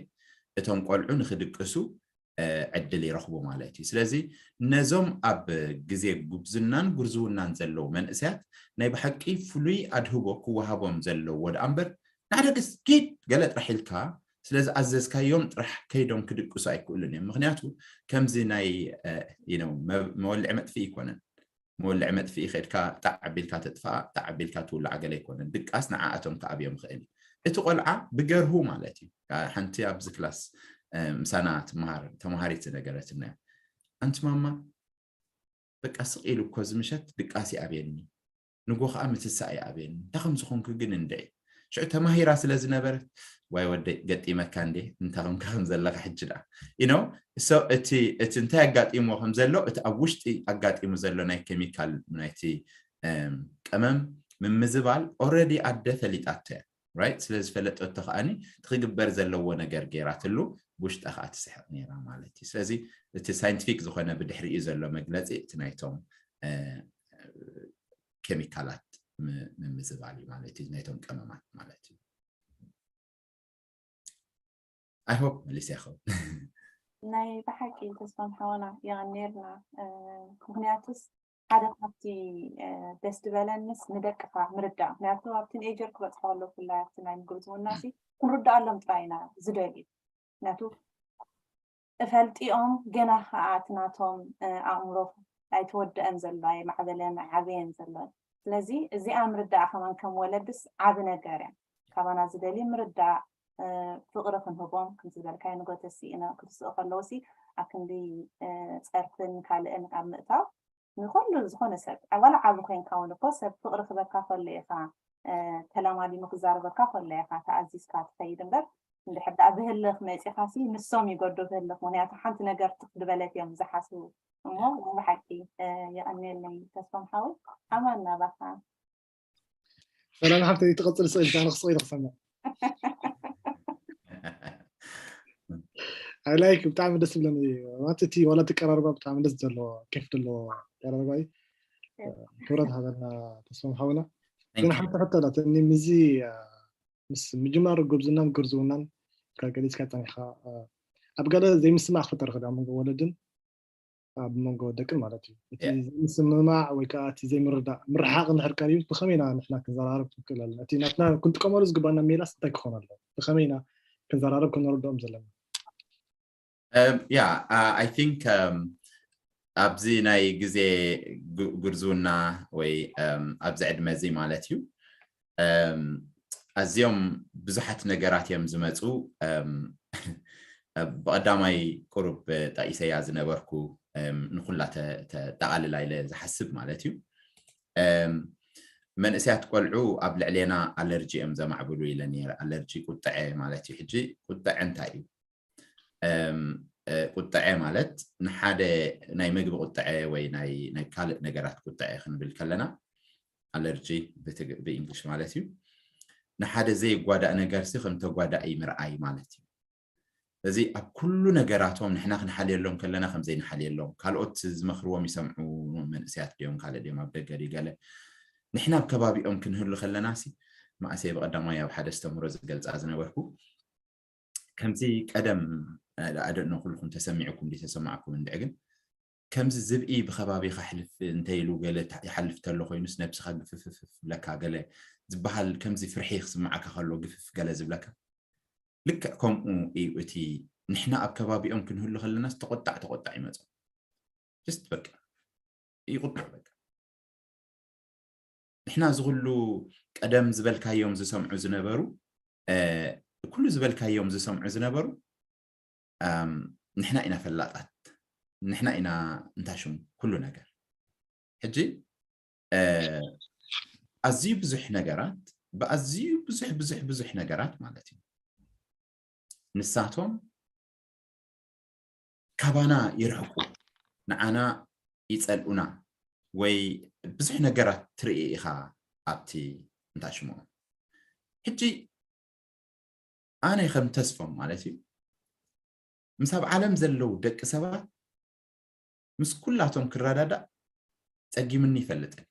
እቶም ቆልዑ ንክድቅሱ ዕድል ይረኽቡ ማለት እዩ። ስለዚ ነዞም ኣብ ግዜ ጉብዝናን ጉርዝውናን ዘለዉ መንእሰያት ናይ ብሓቂ ፍሉይ ኣድህቦ ክወሃቦም ዘለዎ ደኣ እምበር ንሓደ ግስ ኪድ ገለ ጥራሕ ኢልካ ስለዝኣዘዝካዮም ጥራሕ ከይዶም ክድቅሱ ኣይክእሉን እዮም። ምክንያቱ ከምዚ ናይ መወልዒ መጥፍኢ ኣይኮነን። መወልዒ መጥፍኢ ከድካ ጣዕ ኣቢልካ ተጥፍኣ ጣዕ ኣቢልካ ትውላዓ ገለ ኣይኮነን። ድቃስ ንዓኣቶም ክኣብዮም ይኽእል እዩ። እቲ ቆልዓ ብገርሁ ማለት እዩ። ሓንቲ ኣብዚ ክላስ ምሳና ትመሃር ተምሃሪት ዝነገረትና እያ። ኣንቲ ማማ በቃ ስቕ ኢሉ እኮ እዚ ምሸት ድቃስ ይኣብየኒ፣ ንጎ ከዓ ምትሳእ ይኣብየኒ፣ እንታይ ከም ዝኾንኩ ግን እንድዒ። ሽዑ ተማሂራ ስለ ዝነበረት ዋይ ወደይ ገጢመካ እንዴ እንታይ ከምካ ከም ዘለካ ሕጂ ደኣ you know so እቲ እቲ እንታይ ኣጋጢምዎ ከም ዘሎ እቲ ኣብ ውሽጢ ኣጋጢሙ ዘሎ ናይ ኬሚካል ናይቲ ቀመም ምምዝባል already ኣደ ፈሊጣቶ እያ right ስለ ዝፈለጠቶ ከዓኒ እቲ ክግበር ዘለዎ ነገር ገይራትሉ ብውሽጣ ከዓ ትስሕቕ ነይራ ማለት እዩ ስለዚ እቲ ሳይንቲፊክ ዝኾነ ብድሕሪኡ ዘሎ መግለፂ እቲ ናይቶም ኬሚካላት ምምዝባል እዩ ማለት እዩ ናይቶም ቀመማት ማለት እዩ I hope መሊሰ ይኸውን ናይ ብሓቂ ተስፋም ሓወና የቐኔልና ምክንያቱስ ሓደ ካብቲ ደስ ዝበለንስ ንደቅኻ ምርዳእ ምክንያቱ ኣብ ቲንኤጀር ክበፅሖ ኣሎ ብፍላይ ኣብቲ ናይ ምጉርዝውና ሲ ክንርድኣሎም ጥራይ ኢና ዝደልዩ ምክንያቱ እፈልጢኦም ገና ከዓ እቲ ናቶም ኣእምሮ ኣይተወደአን ዘሎ ኣይማዕበለን ኣይዓበየን ዘሎ ስለዚ እዚኣ ምርዳእ ከማን ከም ወለድስ ዓቢ ነገር እያ ካባና ዝደሊ ምርዳእ ፍቕሪ ክንህቦም ከምቲ ዝበልካዮ ንጎተሲ ኢና ክትስኡ ከለውሲ ኣክንዲ ፀርፍን ካልእን ኣብ ምእታው ንኹሉ ዝኾነ ሰብ፣ ዋላ ዓቢ ኮይንካ እውን እኮ ሰብ ፍቕሪ ክበካ ከሎ ኢኻ፣ እ፣ ተለማሊሙ ክዛረበካ ከሎ ኢኻ ተኣዚዝካ ትኸይድ እምበር፣ እንድሕር ደኣ ብህልኽ መጺኻሲ ንሶም ይጎዱ ብህልኽ። ምኽንያቱ ሓንቲ ነገር ትኽ ዝበለት እዮም ዝሓስቡ። እሞ ብሓቂ፣ እ፣ የቐንየለይ ተስፎም ሓወይ። ኣማን ናባኻ። ሰላም ሓፍተይ፣ ትቐጽል ስእል፣ ኣነ ክስቕ ኢለ ክሰምዕ። I like፣ ብጣዕሚ ደስ ዝብለኒ ማለት እቲ ዋላ እቲ ቀራርባ ብጣዕሚ ደስ ዘለዎ፣ ኬፍ ዘለዎ ቀራርባ እዩ። ክብረት ሃበና ተስፎም ሓውና። ግን ሓንቲ ሕቶ ኣላትኒ፣ ምስዚ፣ እ፣ ምስ ምጅማር ጉብዝናን ግርዝውናን ካብ ገሊጽካ ጸኒሕካ፣ እ፣ ኣብ ገለ ዘይምስማዕ ክፍጠር ይኽእል እዩ ኣብ መንጎ ወለድን ኣብ መንጎ ደቅን ማለት እዩ። እቲ Yeah. ዘይምስምማዕ ወይ ከዓ እቲ ዘይምርዳእ ምርሓቕ እንድሕር ቀሪቡ ብኸመይ ኢና ንሕና ክንዘራረብ ክንክእል ኣለና? እቲ ናትና ክንጥቀመሉ ዝግባና ሜላስ እንታይ ክኾን ኣለዎ? ብኸመይ ኢና ክንዘራረብ ክንርድኦም ዘለና? Um, yeah, uh, I think, um, ኣብዚ ናይ ግዜ ጉ- ጉርዝውና ወይ፣ um፣ ኣብዚ ዕድመ እዚ ማለት እዩ፣ um፣ ኣዝዮም ብዙሓት ነገራት እዮም ዝመፁ። Um፣ ብቐዳማይ ቁሩብ ጠቒሰያ ዝነበርኩ፣ um፣ ንኩላ ተ- ተጠቓልላ ኢለ ዝሓስብ ማለት እዩ። Um፣ መንእሰያት ቆልዑ ኣብ ልዕሌና ኣለርጂ እዮም ዘማዕብሉ ኢለ ነይረ። ኣለርጂ ቁጥዐ ማለት እዩ። ሕጂ ቁጥዐ እንታይ እዩ? Um፣ እ፣ ቁጥዐ ማለት ንሓደ ናይ ምግቢ ቁጥዐ ወይ ናይ ናይ ካልእ ነገራት ቁጥዐ ክንብል ከለና፣ ኣለርጂ ብትግ- ብእንግሊሽ ማለት እዩ። ንሓደ ዘይጓዳእ ነገር ሲ ከም ተጓዳኢ ምርኣይ ማለት እዩ። እዚ ኣብ ኩሉ ነገራቶም ንሕና ክንሓልየሎም ከለና ከም ዘይንሓልየሎም፣ ካልኦት ዝመኽርዎም ይሰምዑ፣ መንእሰያት ድዮም ካልእ ድዮም ኣብ ደገ ድዩ ገለ፣ ንሕና ኣብ ከባቢኦም ክንህሉ ከለና ሲ መኣሰይ ብቐዳማይ ኣብ ሓደ ኣስተምህሮ ዝገልጻ ዝነበርኩ ከምዚ ቀደም ኣደኖ ኩልኩም ተሰሚዕኩም ድዩ ተሰማዕኩም እንድዒ ግን ከምዚ ዝብኢ ብከባቢ ከሕልፍ እንተይሉ ገለ ይሓልፍ ተሎ ኮይኑስ ነብስካ ግፍፍፍ ብለካ ገለ ዝበሃል ከምዚ ፍርሒ ክስምዓካ ከሎ ግፍፍ ገለ ዝብለካ ልክዕ ከምኡ እዩ። እቲ ንሕና ኣብ ከባቢኦም ክንህሉ ከለናስ ተቆጣዕ ተቆጣዕ ይመፁ just በቃ ይቁጥዑ በቃ። ንሕና እዚ ኩሉ ቀደም ዝበልካዮም ዝሰምዑ ዝነበሩ፣ እ፣ ኩሉ ዝበልካዮም ዝሰምዑ ዝነበሩ፣ ኣም፣ ንሕና ኢና ፈላጣት፣ ንሕና ኢና እንታሽሙ ኩሉ ነገር። ሕጂ፣ እ፣ ኣዝዩ ብዙሕ ነገራት፣ ብኣዝዩ ብዙሕ ብዙሕ ብዙሕ ነገራት ማለት እዩ። ንሳቶም ካባና ይርሕቁ፣ ንዓና ይጸልኡና ወይ ብዙሕ ነገራት ትርኢ ኢኻ ኣብቲ እንታሽምኦም። ሕጂ ኣነ ከም ተስፎም ማለት እዩ ምስ ኣብ ዓለም ዘለዉ ደቂ ሰባት ምስ ኩላቶም ክረዳዳእ ጸጊምኒ ይፈልጥን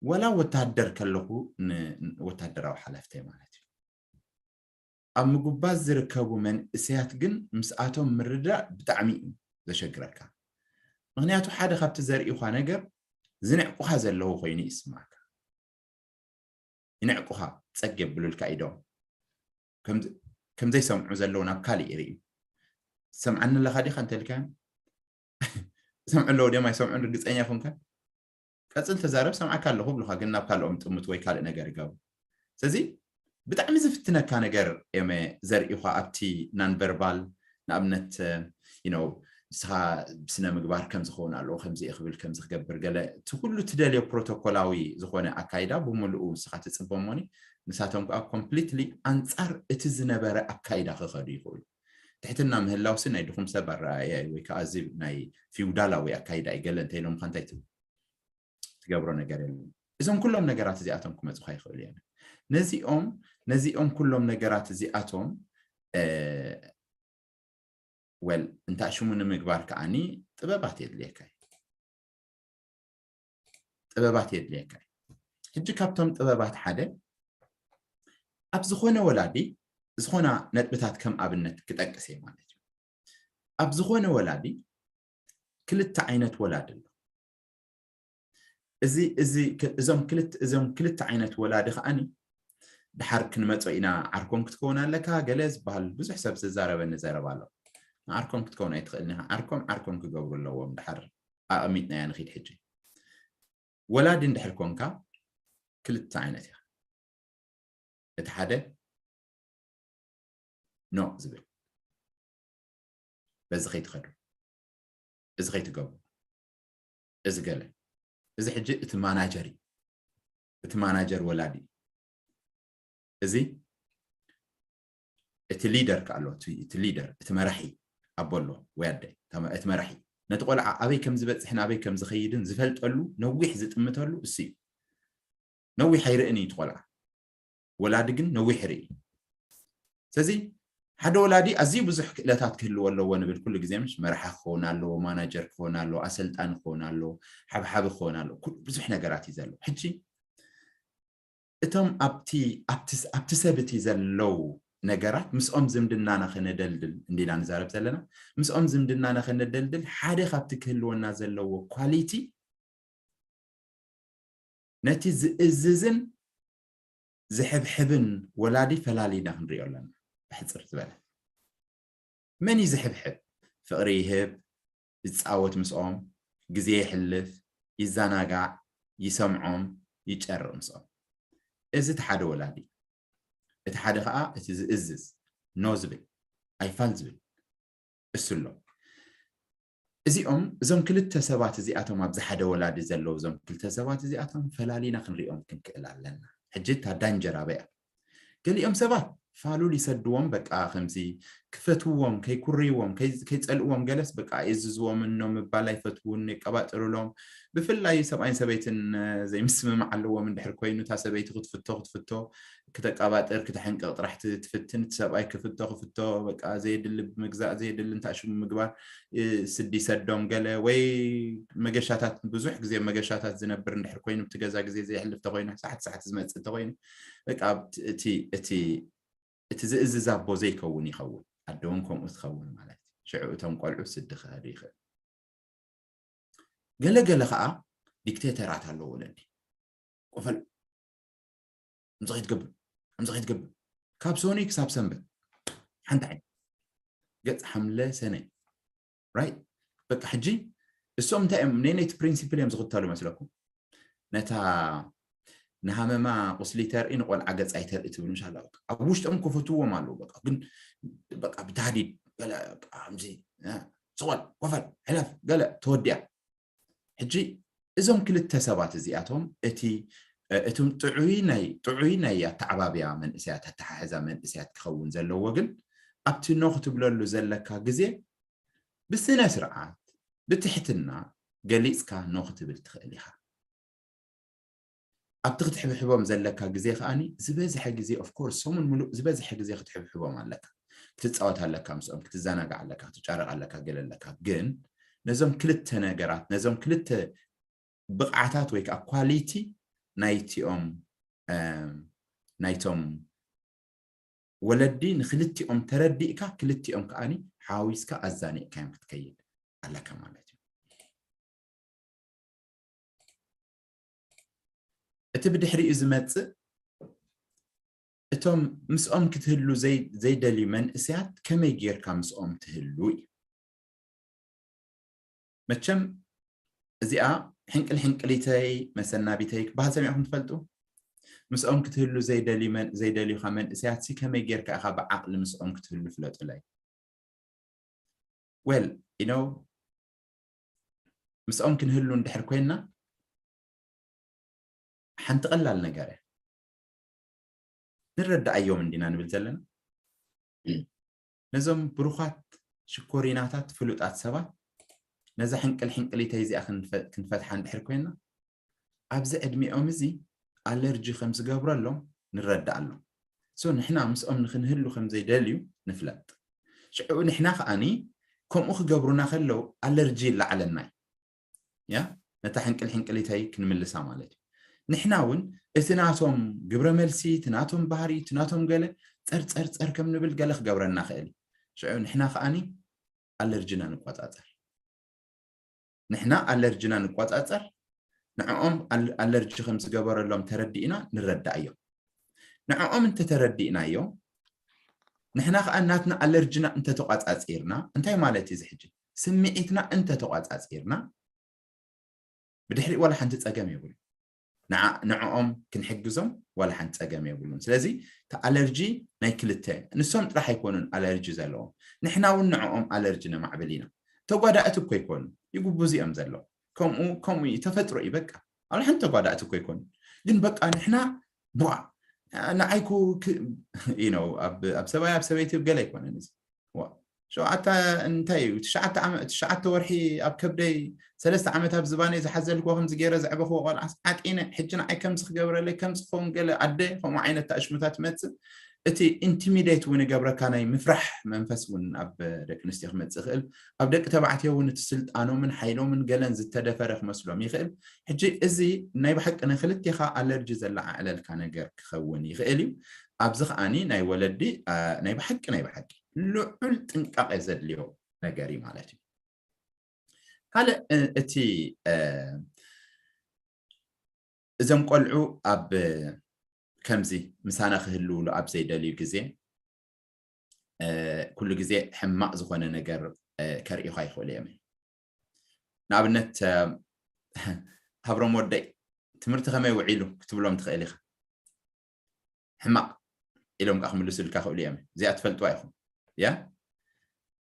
ወላ ወታደር ከለኹ ን- ወታደራዊ ሓለፍተይ ማለት እዩ ኣብ ምጉባዝ ዝርከቡ መንእሰያት ግን ምስኣቶም ምርዳእ ብጣዕሚ እዩ ዘሸግረካ ምክንያቱ ሓደ ካብቲ ዘርእኻ ነገር ዝንዕቁኻ ዘለዉ ኮይኑ ይስማካ ይንዕቁኻ ጸግ የብሉልካ ኢዶም ከም ዘይሰምዑ ዘለዉ ናብ ካልእ ይርእዩ ሰምዓኒ ኣለኻ ዲኻ እንተልካዮም ሰምዑ ኣለዉ ድዮም ኣይሰምዑን ርግፀኛ ኮንካ ቀፅል ተዛረብ ሰምዓካ ኣለኹ ብሉኻ ግን ናብ ካልኦም ጥምት ወይ ካልእ ነገር ይገብሩ ስለዚ ብጣዕሚ ዝፍትነካ ነገር እዮም ዘርእዩኻ ኣብቲ ናንቨርባል ንኣብነት you know ንስኻ ብስነ ምግባር ከም ዝኸውን ኣለዎ ከምዚ ክብል ከምዚ ክገብር ገለ እቲ ኩሉ ትደልዮ ፕሮቶኮላዊ ዝኾነ ኣካይዳ ብምልኡ ንስኻ ትፅበ እሞኒ ንሳቶም ከዓ ኮምፕሊትሊ ኣንፃር እቲ ዝነበረ ኣካይዳ ክኸዱ ይኽእሉ ትሕትና ምህላውሲ ናይ ድኹም ሰብ ኣረኣእያ እዩ ወይ ከዓ እዚ ናይ ፊውዳላዊ ኣካይዳ እዩ ገለ እንተኢሎምካ እንታይ ትብል ትገብሮ ነገር የለን እዞም ኩሎም ነገራት እዚኣቶም ክመፁካ ይኽእሉ እዮም ነዚኦም ነዚኦም ኩሎም ነገራት እዚኣቶም well እንታይ ሽሙ ንምግባር ከዓኒ ጥበባት የድልየካ እዩ ጥበባት የድልየካ እዩ ሕጂ ካብቶም ጥበባት ሓደ ኣብ ዝኾነ ወላዲ ዝኾና ነጥብታት ከም ኣብነት ክጠቅስ እየ ማለት እዩ ኣብ ዝኾነ ወላዲ ክልተ ዓይነት ወላዲ ኣሎ እዚ እዚ እዞም ክልተ እዞም ክልተ ዓይነት ወላዲ ከዓኒ ድሓር ክንመጾ ኢና ዓርኮም ክትከውን ኣለካ ገለ ዝበሃል ብዙሕ ሰብ ዝዛረበኒ ዘረባ ኣሎ ንዓርኮም ክትከውን ኣይትኽእልን ኢኻ ዓርኮም ዓርኮም ክገብሩ ኣለዎም ድሓር ኣቐሚጥናያ ንኺድ ሕጂ ወላዲ እንድሕር ኮንካ ክልተ ዓይነት ኢኻ እቲ ሓደ ኖ ዝብል በዚ ከይትኸዱ እዚ ከይትገብሩ እዚ ገለ እዚ ሕጂ እቲ ማናጀር እዩ። እቲ ማናጀር ወላዲ እዩ። እዚ እቲ ሊደር ከ ኣሎ፣ እቲ- እቲ ሊደር፣ እቲ መራሒ ኣቦ ኣሎ ወይ ኣደ፣ እታ መ- እቲ መራሒ ነቲ ቆልዓ ኣበይ ከም ዝበፅሕን ኣበይ ከም ዝኸይድን ዝፈልጠሉ፣ ነዊሕ ዝጥምተሉ እሱ እዩ። ነዊሕ ኣይርእን እዩ እቲ ቆልዓ። ወላዲ ግን ነዊሕ ርኢ። ስለዚ ሓደ ወላዲ ኣዝዩ ብዙሕ ክእለታት ክህልዎ ኣለዎ ንብል ኩሉ ግዜ፣ ምሽ መራሒ ክኸውን ኣለዎ፣ ማናጀር ክኸውን ኣለዎ፣ ኣሰልጣኒ ክኸውን ኣለዎ፣ ሓብሓቢ ክኸውን ኣለዎ። ኩሉ ብዙሕ ነገራት እዩ ዘለዎ። ሕጂ እቶም ኣብቲ ኣብቲ ኣብቲ ሰብ እቲ ዘለዉ ነገራት ምስኦም ዝምድናና ከነደልድል እንዲና ንዛረብ ዘለና፣ ምስኦም ዝምድናና ከነደልድል ሓደ ካብቲ ክህልወና ዘለዎ ኳሊቲ ነቲ ዝእዝዝን ዝሕብሕብን ወላዲ ፈላሊና ክንሪኦ ኣለና። ብሕፅር ዝበለ መን እዩ ዝሕብሕብ? ፍቕሪ ይህብ፣ ይፃወት ምስኦም፣ ግዜ የሕልፍ፣ ይዘናጋዕ፣ ይሰምዖም፣ ይጨርቕ ምስኦም። እዚ እቲ ሓደ ወላዲ። እቲ ሓደ ከዓ እቲ ዝእዝዝ፣ ኖ ዝብል፣ ኣይፋል ዝብል እሱ ኣሎ። እዚኦም እዞም ክልተ ሰባት እዚኣቶም ኣብዚ ሓደ ወላዲ ዘለዉ እዞም ክልተ ሰባት እዚኣቶም ፈላሊና ክንሪኦም ክንክእል ኣለና። ሕጂ እታ ዳንጀር ኣበይ እያ? ገሊኦም ሰባት ፋሉል ይሰድዎም፣ በቃ ከምዚ ክፈትዎም፣ ከይኩርይዎም፣ ከይ- ከይጸልእዎም፣ ገለስ በቃ የዝዝዎም እኖ ምባል ኣይፈትውን፣ የቀባጥርሎም። ብፍላይ ሰብኣይን ሰበይትን እ፣ ዘይምስምማዕ ኣለዎም እንድሕር ኮይኑ እታ ሰበይቲ ክትፍቶ ክትፍቶ ክተቀባጥር ክተሐንቅቕ ጥራሕ ት- ትፍትን፣ እቲ ሰብኣይ ክፍቶ ክፍቶ በቃ ዘየድሊ ብምግዛእ ዘየድሊ እንታሽሙ ምግባር እ፣ ስዲ ሰዶም ገለ ወይ መገሻታት ብዙሕ ግዜ መገሻታት ዝነብር እንድሕር ኮይኑ ብቲ ገዛ ግዜ ዘየሕልፍ ተኮይኑ ሳሕቲ ሳሕቲ ዝመፅእ ተኮይኑ በቃ እቲ እቲ እቲ ዝእዝዝ ኣቦ ዘይከውን ይኸውን፣ ኣደ እውን ከምኡ ትኸውን ማለት እዩ። ሽዑ እቶም ቆልዑ ስዲ ክኸዱ ይኽእል። ገለ ገለ ከዓ ዲክቴተራት ኣለዎ ወለዲ። ቆፈል ከምዚ ከይትገብር ከምዚ ከይትገብር ካብ ሶኒ ክሳብ ሰንበት ሓንቲ ዓይነት ገፅ ሓምለ ሰነ ራይት በቃ ሕጂ እሶም እንታይ እዮም ነነይቲ ፕሪንሲፕል እዮም ዝኽተሉ መስለኩም ነታ ንሃመማ ቁስሊ ተርኢ ንቆልዓ ገፅ ኣይተርኢ ትብል ምሻ ኣላ ኣብ ውሽጦም ከፈትዎም ኣለዉ በቃ ግን በቃ ብታህዲድ ገለ ከምዚ ስቆል ኮፈል ሕለፍ ገለ ተወዲያ ሕጂ እዞም ክልተ ሰባት እዚኣቶም እቲ እቶም ጥዑይ ናይ ጥዑይ ናይ ኣተዓባብያ መንእሰያት ኣተሓሕዛ መንእሰያት ክኸውን ዘለዎ ግን ኣብቲ ኖ ክትብለሉ ዘለካ ግዜ ብስነ ስርዓት ብትሕትና ገሊፅካ ኖ ክትብል ትኽእል ኢኻ ኣብቲ ክትሕብሕቦም ዘለካ ግዜ ከዓኒ ዝበዝሐ ግዜ ኦፍኮርስ ሰሙን ሙሉእ ዝበዝሐ ግዜ ክትሕብሕቦም ኣለካ ክትፃወት ኣለካ ምስኦም ክትዘናጋዕ ኣለካ ክትጫረቕ ኣለካ ገለ ኣለካ ግን ነዞም ክልተ ነገራት ነዞም ክልተ ብቕዓታት ወይ ከዓ ኳሊቲ ናይቲኦም ናይቶም ወለዲ ንክልቲኦም ተረዲእካ ክልቲኦም ከዓኒ ሓዊስካ ኣዛኒእካዮም ክትከይድ ኣለካ ማለት እዩ እቲ ብድሕሪኡ ዝመፅእ እቶም ምስኦም ክትህሉ ዘይደልዩ መንእስያት ከመይ ጌርካ ምስኦም ትህሉ እዩ መቸም እዚኣ ሕንቅል ሕንቅሊተይ መሰናቢተይ ክበሃል ሰሚዕኩም ትፈልጡ ምስኦም ክትህሉ ዘይደልዩካ መንእስያት ሲ ከመይ ጌርካ ኢኻ ብዓቕሊ ምስኦም ክትህሉ ፍለጡለይ well you know ምስኦም ክንህሉ እንድሕር ኮይንና ሓንቲ ቀላል ነገር እያ ንረዳኣዮም እንዲና ንብል ዘለና ነዞም ብሩኻት ሽኮሪናታት ፍሉጣት ሰባት ነዛ ሕንቅል ሕንቅሊተይ እዚኣ ክንፈትሓ እንድሕር ኮይንና ኣብዚ ዕድሚኦም እዚ ኣለርጂ ከም ዝገብረሎም ንረዳእ ኣሎ so ንሕና ምስኦም ንክንህሉ ከም ዘይደልዩ ንፍለጥ ሽዑ ንሕና ከዓኒ ከምኡ ክገብሩና ከለው ኣለርጂ ይለዓለና እዩ ያ ነታ ሕንቅል ሕንቅሊተይ ክንምልሳ ማለት እዩ ንሕና እውን እቲ ናቶም ግብረ መልሲ እቲ ናቶም ባህሪ እቲ ናቶም ገለ ፀርፀርፀር ከም ንብል ገለ ክገብረና ክእል እዩ ሽዑ ንሕና ከዓኒ ኣለርጅና ንቆፃፀር ንሕና ኣለርጅና ንቆፃፀር ንዕኦም ኣለርጂ ከም ዝገበረሎም ተረዲእና ንረዳእ እዮም ንዕኦም እንተተረዲእናዮም ንሕና ከዓ ናትና ኣለርጅና እንተተቋፃፂርና እንታይ ማለት እዩ ዝሕጂ ስምዒትና እንተተቋፃፂርና ብድሕሪኡ ዋላ ሓንቲ ፀገም የብሉ ንዕኦም ክንሕግዞም ዋላ ሓንቲ ፀገም የብሉን ስለዚ እቲ ኣለርጂ ናይ ክልተ ንሶም ጥራሕ ኣይኮኑን ኣለርጂ ዘለዎም ንሕና እውን ንዕኦም ኣለርጂ ነማዕብል ኢና ተጓዳእቲ እኮ ይኮኑ ይጉብዙ እዮም ዘለዉ ከምኡ ከምኡ እዩ፣ ተፈጥሮ እዩ። በቃ ኣብ ሓንቲ ተጓዳእቲ እኮ ይኮኑ፣ ግን በቃ ንሕና ቧ ንዓይኩ ዩ ነው ኣብ ሰብኣይ ኣብ ሰበይቲ ገለ ኣይኮነን። እዚ ሸውዓተ እንታይ እዩ ትሽዓተ ወርሒ ኣብ ከብደይ ሰለስተ ዓመት ኣብ ዝባነይ ዝሓዘልክዎ ከምዚ ገይረ ዘዕበኽዎ ቆልዓስ ዓጢነ ሕጂ ንዓይ ከምዚ ክገብረለይ ከምዚ ክኸውን ገለ ኣደ ከምኡ ዓይነት ኣሽሙታት ትመፅእ። እቲ ኢንቲሚዴት እውን ይገብረካ፣ ናይ ምፍራሕ መንፈስ እውን ኣብ ደቂ ኣንስትዮ ክመፅእ ይኽእል። ኣብ ደቂ ተባዕትዮ እውን እቲ ስልጣኖምን ሓይሎምን ገለን ዝተደፈረ ክመስሎም ይኽእል። ሕጂ እዚ ናይ ብሓቂ ንክልቴኻ ኣለርጂ ዘለዓዕለልካ ነገር ክኸውን ይኽእል እዩ። ኣብዚ ከዓኒ ናይ ወለዲ ናይ ብሓቂ ናይ ብሓቂ ልዑል ጥንቃቄ ዘድልዮ ነገር እዩ ማለት እዩ። ካልእ እቲ እዞም ቆልዑ ኣብ ከምዚ ምሳና ክህልውሉ ኣብ ዘይደልዩ ግዜ ኩሉ ግዜ ሕማቕ ዝኾነ ነገር ከርእዩኻ ይኽእሉ እዮም። ንኣብነት ሃብሮም ወደይ ትምህርቲ ከመይ ውዒሉ ክትብሎም ትኽእል ኢኻ። ሕማቕ ኢሎም ከዓ ክምልሱልካ ክእሉ እዮም። እዚኣ ትፈልጥዋ ኢኹም። ያ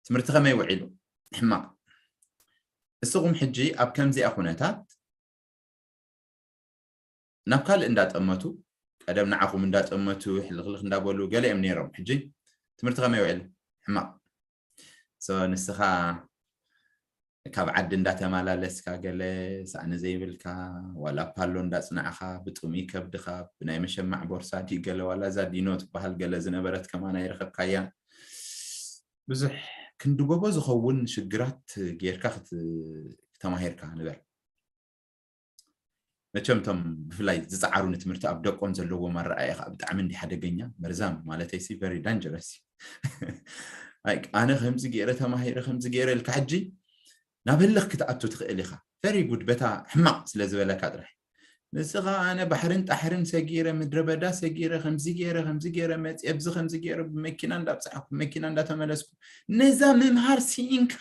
ትምህርቲ ከመይ ውዒሉ? ሕማቕ። እስኹም ሕጂ ኣብ ከምዚኣ ኩነታት ናብ ካልእ እንዳጠመቱ ቀደም ንዓኹም እንዳጠመቱ ሕልኽልኽ እንዳበሉ ገለ እዮም ነይሮም። ሕጂ ትምህርቲ ከመይ ውዒሉ? ሕማቕ። ንስኻ ካብ ዓዲ እንዳተመላለስካ ገለ ሳእኒ ዘይብልካ ዋላ ፓሎ እንዳፅናዕኻ ብጥሙይ ከብድኻ ብናይ መሸማዕ ቦርሳ ድዩ ገለ ዋላ እዛ ዲኖ ትበሃል ገለ ዝነበረት ከማን ኣይረኸብካያ። ብዙሕ ክንዲ ጎቦ ዝኸውን ሽግራት ጌርካ ተማሂርካ ንበል። መቸም እቶም ብፍላይ ዝፀዓሩ ንትምህርቲ ኣብ ደቆም ዘለዎ ኣረኣእያ ከዓ ብጣዕሚ እንዲ ሓደገኛ መርዛም ማለተይ ሲ very dangerous። ኣነ ከምዚ ገይረ ተማሂረ ከምዚ ገይረ ኢልካ ሕጂ ናብ ህልኽ ክትኣቱ ትኽእል ኢኻ። Very good በታ ሕማቕ ስለ ዝበለካ ጥራሕ። ንስኻ ኣነ ባሕርን ጣሕርን ሰጊረ ምድረ በዳ ሰጊረ ከምዚ ገይረ ከምዚ ገይረ መፅየ ኣብዚ ከምዚ ገይረ ብመኪና እንዳብፃሕኩ መኪና እንዳተመለስኩ ነዛ ምምሃር ስኢንካ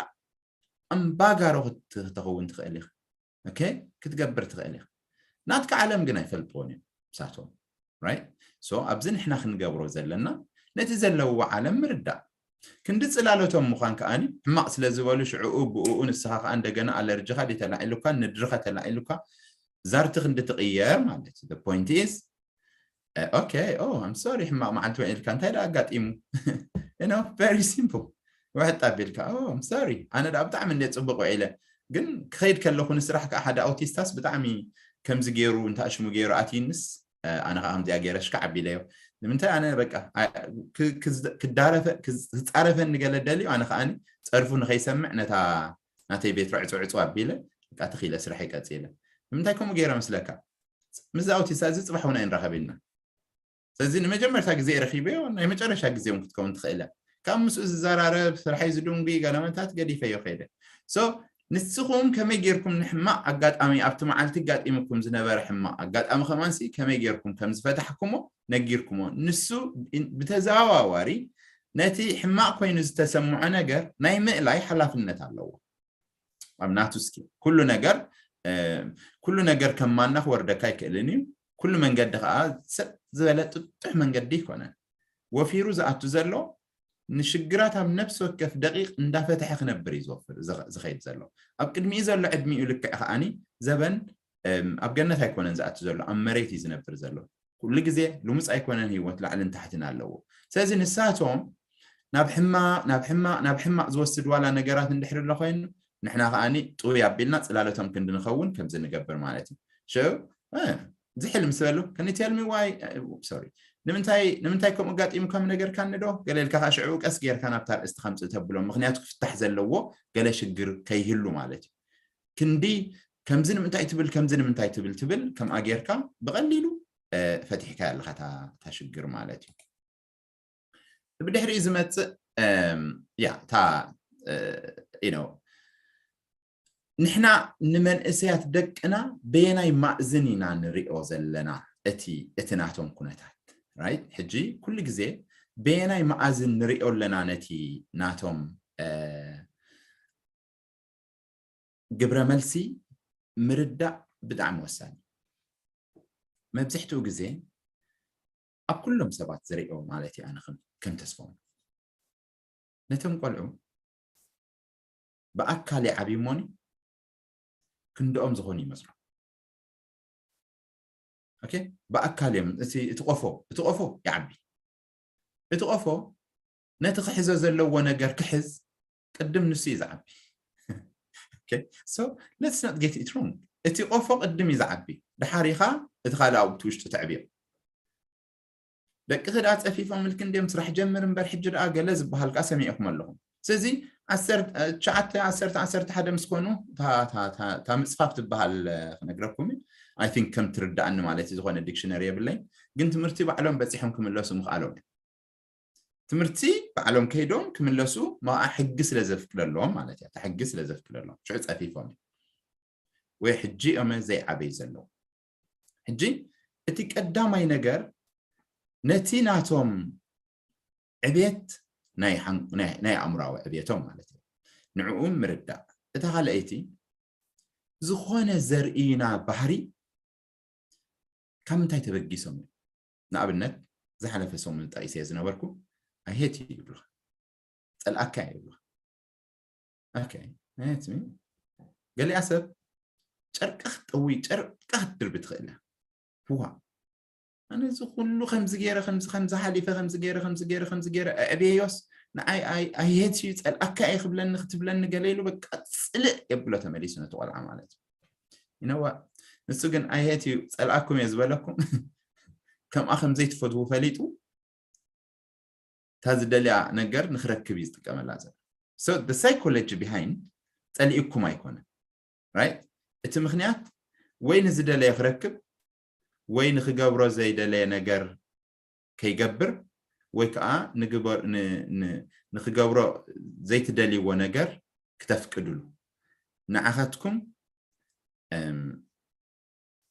ኣምባጋሮ ክትኸውን ትኽእል ኢኻ። ኦኬ ክትገብር ትኽእል ኢኻ። ናትካ ዓለም ግን ኣይፈልጥዎን እዮም ንሳቶም። ራይት ሶ ኣብዚ ንሕና ክንገብሮ ዘለና ነቲ ዘለውዎ ዓለም ምርዳእ። ክንዲ ፅላለቶም ምዃን ከዓኒ ሕማቕ ስለ ዝበሉ ሽዕኡ ብእኡ ንስኻ ከዓ እንደገና ኣለርጅኻ ድዩ ተላዒሉካ ንድርኸ ተላዒሉካ ዛርቲ ክንዲ ትቕየር ማለት እዩ። The point is okay oh I'm sorry ሕማቕ መዓልቲ ውዒልካ እንታይ ደኣ ኣጋጢሙ? You know very simple። ውሕጥ ኣቢልካ oh I'm sorry ኣነ ደኣ ብጣዕሚ እንደ ፅቡቕ ውዒለ ግን ክኸይድ ከለኹ ንስራሕ ከዓ ሓደ ኣውቲስታስ ብጣዕሚ ከምዚ ገይሩ እንተ ኣሽሙ ገይሩ ኣትይንስ ኣነ ከዓ ከምዚኣ ገይረ ሽካዕ ኣቢለዮ። ንምንታይ ኣነ በቃ ክዳረፈ ክፃረፈኒ ገለ ደልዩ ኣነ ከዓ ፀርፉ ንኸይሰምዕ ነታ ናተይ ቤት ርዕፁ ዕፁ ኣቢለ በቃ ተኺለ ስራሕ ይቀፂለ። ንምንታይ ከምኡ ገይረ መስለካ? ምስ ኣውቲስታ እዚ ፅባሕ እውን ኣይንራኸብ ኢልና። ስለዚ ንመጀመርታ ግዜ ረኺበዮ ናይ መጨረሻ ግዜ እውን ክትከውን ትኽእል እያ። ካብ ምስኡ ዝዘራረብ ስርሐይ ዝድንጉ ገለመታት ገዲፈዮ ከይደ። So ንስኹም ከመይ ጌርኩም ንሕማቕ ኣጋጣሚ ኣብቲ መዓልቲ ኣጋጢምኩም ዝነበረ ሕማቕ ኣጋጣሚ ከማንሲ ከመይ ጌርኩም ከም ዝፈታሕኩሞ ነጊርኩሞ። ንሱ ብተዘዋዋሪ ነቲ ሕማቕ ኮይኑ ዝተሰምዖ ነገር ናይ ምእላይ ሓላፍነት ኣለዎ። ኣብ ናቱ ስኪል ኩሉ ነገር ኩሉ ነገር ከም ማና ክወርደካ ኣይክእልን እዩ። ኩሉ መንገዲ ከዓ ሰጥ ዝበለ ጥጡሕ መንገዲ ኣይኮነን። ወፊሩ ዝኣቱ ዘሎ ንሽግራት ኣብ ነፍሲ ወከፍ ደቂቕ እንዳፈተሐ ክነብር እዩ ዝወፍር ዝኸይድ ዘሎ። ኣብ ቅድሚኡ ዘሎ ዕድሚኡ ልክዕ ከዓኒ ዘበን ኣብ ገነት ኣይኮነን ዝኣቱ ዘሎ ኣብ መሬት እዩ ዝነብር ዘሎ። ኩሉ ግዜ ልሙፅ ኣይኮነን ህይወት ላዕልን ታሕትን ኣለዎ። ስለዚ ንሳቶም ናብ ሕማቕ ናብ ሕማቕ ናብ ሕማቕ ዝወስድ ዋላ ነገራት እንድሕር ኣሎ ኮይኑ ንሕና ከዓኒ ጥውይ ኣቢልና ፅላለቶም ክንዲ ንኸውን ከምዚ ንገብር ማለት እዩ። ሽው ዝሕል ምስ በሉ can you tell me why sorry ንምንታይ ንምንታይ ከምኡ ኣጋጢሙ ከም ነገር ካንዶ ገለ ኢልካ ከዓ ሽዕኡ ቀስ ጌርካ ናብታ ርእስቲ ከምፅእ ተብሎም ምክንያቱ ክፍታሕ ዘለዎ ገለ ሽግር ከይህሉ ማለት እዩ። ክንዲ ከምዚ ንምንታይ ትብል ከምዚ ንምንታይ ትብል ትብል ከምኣ ጌርካ ብቐሊሉ ፈቲሕካ ኣለካ እታ ሽግር ማለት እዩ። ብድሕሪኡ ዝመፅእ ያ እታ you know ንሕና ንመንእሰያት ደቅና በየናይ ማእዝን ኢና ንሪኦ ዘለና እቲ እቲ ናቶም ኩነታት right ሕጂ ኩሉ ግዜ በየናይ መኣዝን ንሪኦ ኣለና ነቲ ናቶም ግብረ መልሲ ምርዳእ ብጣዕሚ ወሳኒ። መብዝሕትኡ ግዜ ኣብ ኩሎም ሰባት ዝሪኦ ማለት እዩ ኣነ ከም ተስፎም ነቶም ቆልዑ ብኣካል ይዓብዩ እሞኒ ክንድኦም ዝኾኑ ይመስሉ። ኦኬ፣ ብኣካል እዮም። እቲ እቲ ቆፎ እቲ ቆፎ ይዓቢ። እቲ ቆፎ ነቲ ክሕዞ ዘለዎ ነገር ክሕዝ ቅድም ንሱ እዩ ዝዓቢ። Okay, so let's not get it wrong። እቲ ቆፎ ቅድም እዩ ዝዓቢ፣ ድሓር ኢኻ እቲ ካልእ ኣብቲ ውሽጡ ተዕብዮ። ደቅኺ ደኣ ጸፊፎም ኢልኪ እንድዮም ስራሕ ጀምር እምበር ሕጂ ደኣ ገለ ዝበሃል ከኣ ሰሚዕኹም ኣለኹም። ስለዚ ዓሰርተ ትሽዓተ ዓሰርተ ዓሰርተ ሓደ ምስ ኮኑ እታ- እታ- እታ- እታ ምጽፋፍ ትበሃል ክነግረኩም I think ከም ትርዳእኒ ማለት እዩ። ዝኾነ ዲክሽነሪ የብለይ፣ ግን ትምህርቲ ባዕሎም በጺሖም ክምለሱ ምኽኣሎም እዩ። ትምህርቲ ባዕሎም ከይዶም ክምለሱ መዓ ሕጊ ስለ ዘፍቅደሎም ማለት እያ። እታ ሕጊ ስለ ዘፍቅደሎም ሽዑ ጸፊፎም እዮም ወይ ሕጂ እዮም ዘይዓበዩ ዘለዉ። ሕጂ እቲ ቀዳማይ ነገር ነቲ ናቶም ዕብየት ናይ ሓን- ናይ ናይ ኣእምራዊ ዕብየቶም ማለት እዩ ንዕኡ ምርዳእ። እታ ካልኣይቲ ዝኾነ ዘርእዩና ባህሪ ካብ ምንታይ ተበጊሶም እዮም? ንኣብነት ዝሓለፈ ሰሙን ጠቒሰ ዝነበርኩ I hate you ይብሉኻ፣ ጸልኣካ እየ ይብሉኻ። Okay, I hate you። ገሊኣ ሰብ ጨርቂ ክትጠዊ ጨርቂ ክትድርቢ ትኽእል እያ። ህዋ ኣነ እዚ ኩሉ ከምዚ ገይረ ከምዚ ከምዚ ሓሊፈ ከምዚ ገይረ ከምዚ ገይረ ከምዚ ገይረ ኣዕብየዮስ ንዓይ I hate you ጸልኣካ እየ ክብለኒ ክትብለኒ ገለ ኢሉ በቃ ጽልእ የብሎ ተመሊሱ ነቲ ቆልዓ ማለት እዩ። You know what? ንሱ ግን I hate you ጸልኣኩም እየ ዝበለኩም ከምኣ ከም ዘይትፈትዉ ፈሊጡ እታ ዝደልያ ነገር ንክረክብ እዩ ዝጥቀመላ ዘሎ። So the psychology behind ጸሊእኩም ኣይኮነን፣ right? እቲ ምክንያት ወይ ንዝደለየ ክረክብ ወይ ንክገብሮ ዘይደለየ ነገር ከይገብር ወይ ከዓ ንግበር- ን- ን- ንክገብሮ ዘይትደልይዎ ነገር ክተፍቅድሉ ንዓኻትኩም እም፣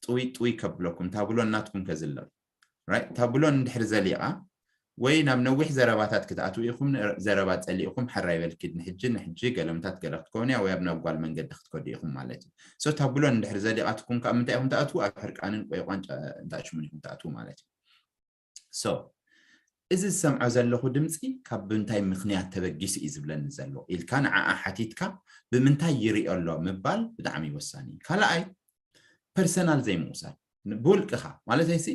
ጥውይ ጥውይ ከብለኩም ታብሎን ናትኩም ከዝለል right? ታብሎን እንድሕር ዘሊቓ ወይ ናብ ነዊሕ ዘረባታት ክትኣትዉ ኢኹም፣ ዘረባ ጸሊእኹም ሓራይ በልኪ ንሕጂ ንሕጂ ገለምታት ገለ ክትከውን እያ ወይ ኣብ ናብ ጓል መንገዲ ክትከዱ ኢኹም ማለት እዩ። So ታብሎን እንድሕር ዘሊቓትኩም ካብ ምንታይ ኢኹም ትኣትዉ? ኣብ ሕርቃንን ቆይቋን ጨ- እንታሽሙን ኢኹም ትኣትዉ ማለት እዩ። So እዚ ዝሰምዖ ዘለኹ ድምፂ ካብ ምንታይ ምክንያት ተበጊሱ እዩ ዝብለኒ ዘሎ ኢልካ ንዓኣ ሓቲትካ ብምንታይ ይሪኦ ኣሎ ምባል ብጣዕሚ ወሳኒ እዩ። ካልኣይ ፐርሰናል ዘይምውሳድ ብውልቅኻ ማለት ኣይሲ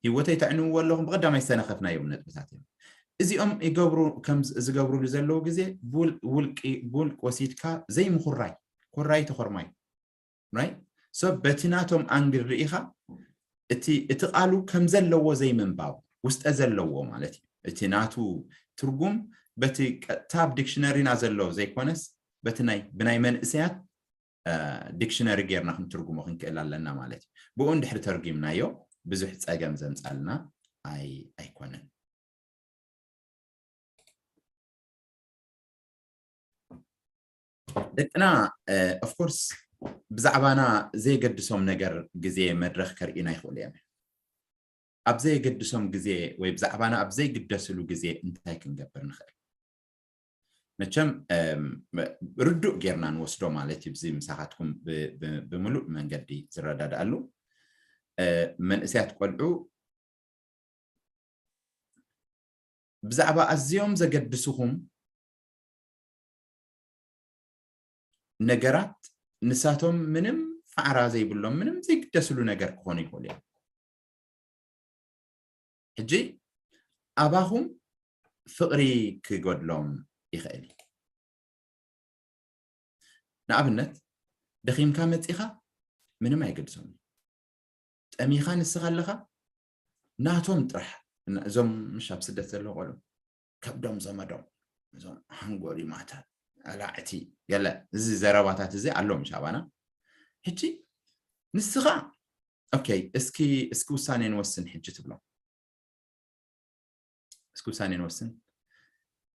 ህይወተይ ተዕንውዎ ኣለኹም ብቀዳማይ ዝተነኸፍናዮም ነጥብታት እዮም። እዚኦም ይገብሩ ከም ዝገብሩሉ ዘለዉ ግዜ ብውልቂ ብውልቅ ወሲድካ ዘይምኹራይ ኮራይ ተኾርማይ right? So በቲ ናቶም ኣንግል ርኢኻ እቲ እቲ ቃሉ ከም ዘለዎ ዘይምንባብ ውስጠ ዘለዎ ማለት እዩ። እቲ ናቱ ትርጉም በቲ ቀጥታ ኣብ ዲክሽነሪና ዘሎ ዘይኮነስ በቲ ናይ ብናይ መንእሰያት ዲክሽነሪ ጌርና ክንትርጉሞ ክንክእል ኣለና ማለት እዩ። ብኡ እንድሕሪ ተርጉምናዮ ብዙሕ ፀገም ዘምፃልና ኣይ ኣይኮነን። ደቅና of course ብዛዕባና ዘየገድሶም ነገር ግዜ መድረኽ ከርእዩና ይኽእሉ እዮም። ኣብ ዘየገድሶም ግዜ ወይ ብዛዕባና ኣብ ዘይግደስሉ ግዜ እንታይ ክንገብር ንኽእል? መቸም ርዱእ ጌርና ንወስዶ ማለት እዩ። ብዚ ምሳኻትኩም ብምሉእ መንገዲ ዝረዳድኣሉ መንእስያት ቆልዑ ብዛዕባ ኣዝዮም ዘገድስኹም ነገራት ንሳቶም ምንም ፋዕራ ዘይብሎም ምንም ዘይግደስሉ ነገር ክኾኑ ይኽእሉ እዮም። ሕጂ ኣባኹም ፍቕሪ ክጎድሎም ይኽእል እዩ። ንኣብነት ደኺምካ መጺኻ ምንም ኣይገድሶም። ጠሚኻ ንስኻ ኣለኻ ናቶም ጥራሕ እዞም ምሽ ኣብ ስደት ዘለዉ ቆልዑ ከብዶም ዘመዶም እዞም ሓንጎል ይማታ ኣላዕቲ ገለ እዚ ዘረባታት እዚ ኣሎ ምሽ ኣባና። ሕጂ ንስኻ okay እስኪ እስኪ ውሳኔ ንወስን ሕጂ ትብሎም። እስኪ ውሳኔ ንወስን።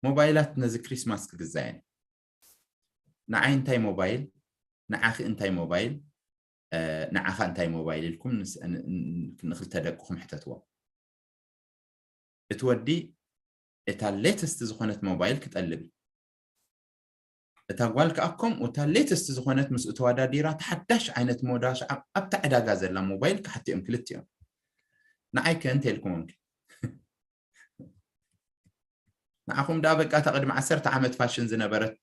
ሞባይላት ነዚ ክሪስማስ ክግዛየን ንዓይ እንታይ ሞባይል ንዓኺ እንታይ ሞባይል ንዓኻ እንታይ ሞባይል ኢልኩም ንክልተ ደቅኹም ሕተትዎም። እቲ ወዲ እታ ሌተስት ዝኾነት ሞባይል ክጠልብ እዩ። እታ ጓል ከዓ ከምኡ እታ ሌተስት ዝኾነት ምስኡ ተወዳዲራ ተሓዳሽ ዓይነት ሞዳ ሽዓ ኣብታ ዕዳጋ ዘላ ሞባይል ክሓትኦም ክልቲኦም። ንዓይ ከ እንተ ኢልኩሞም ከ? ንዓኹም ደኣ በቃ እታ ቅድሚ ዓሰርተ ዓመት ፋሽን ዝነበረት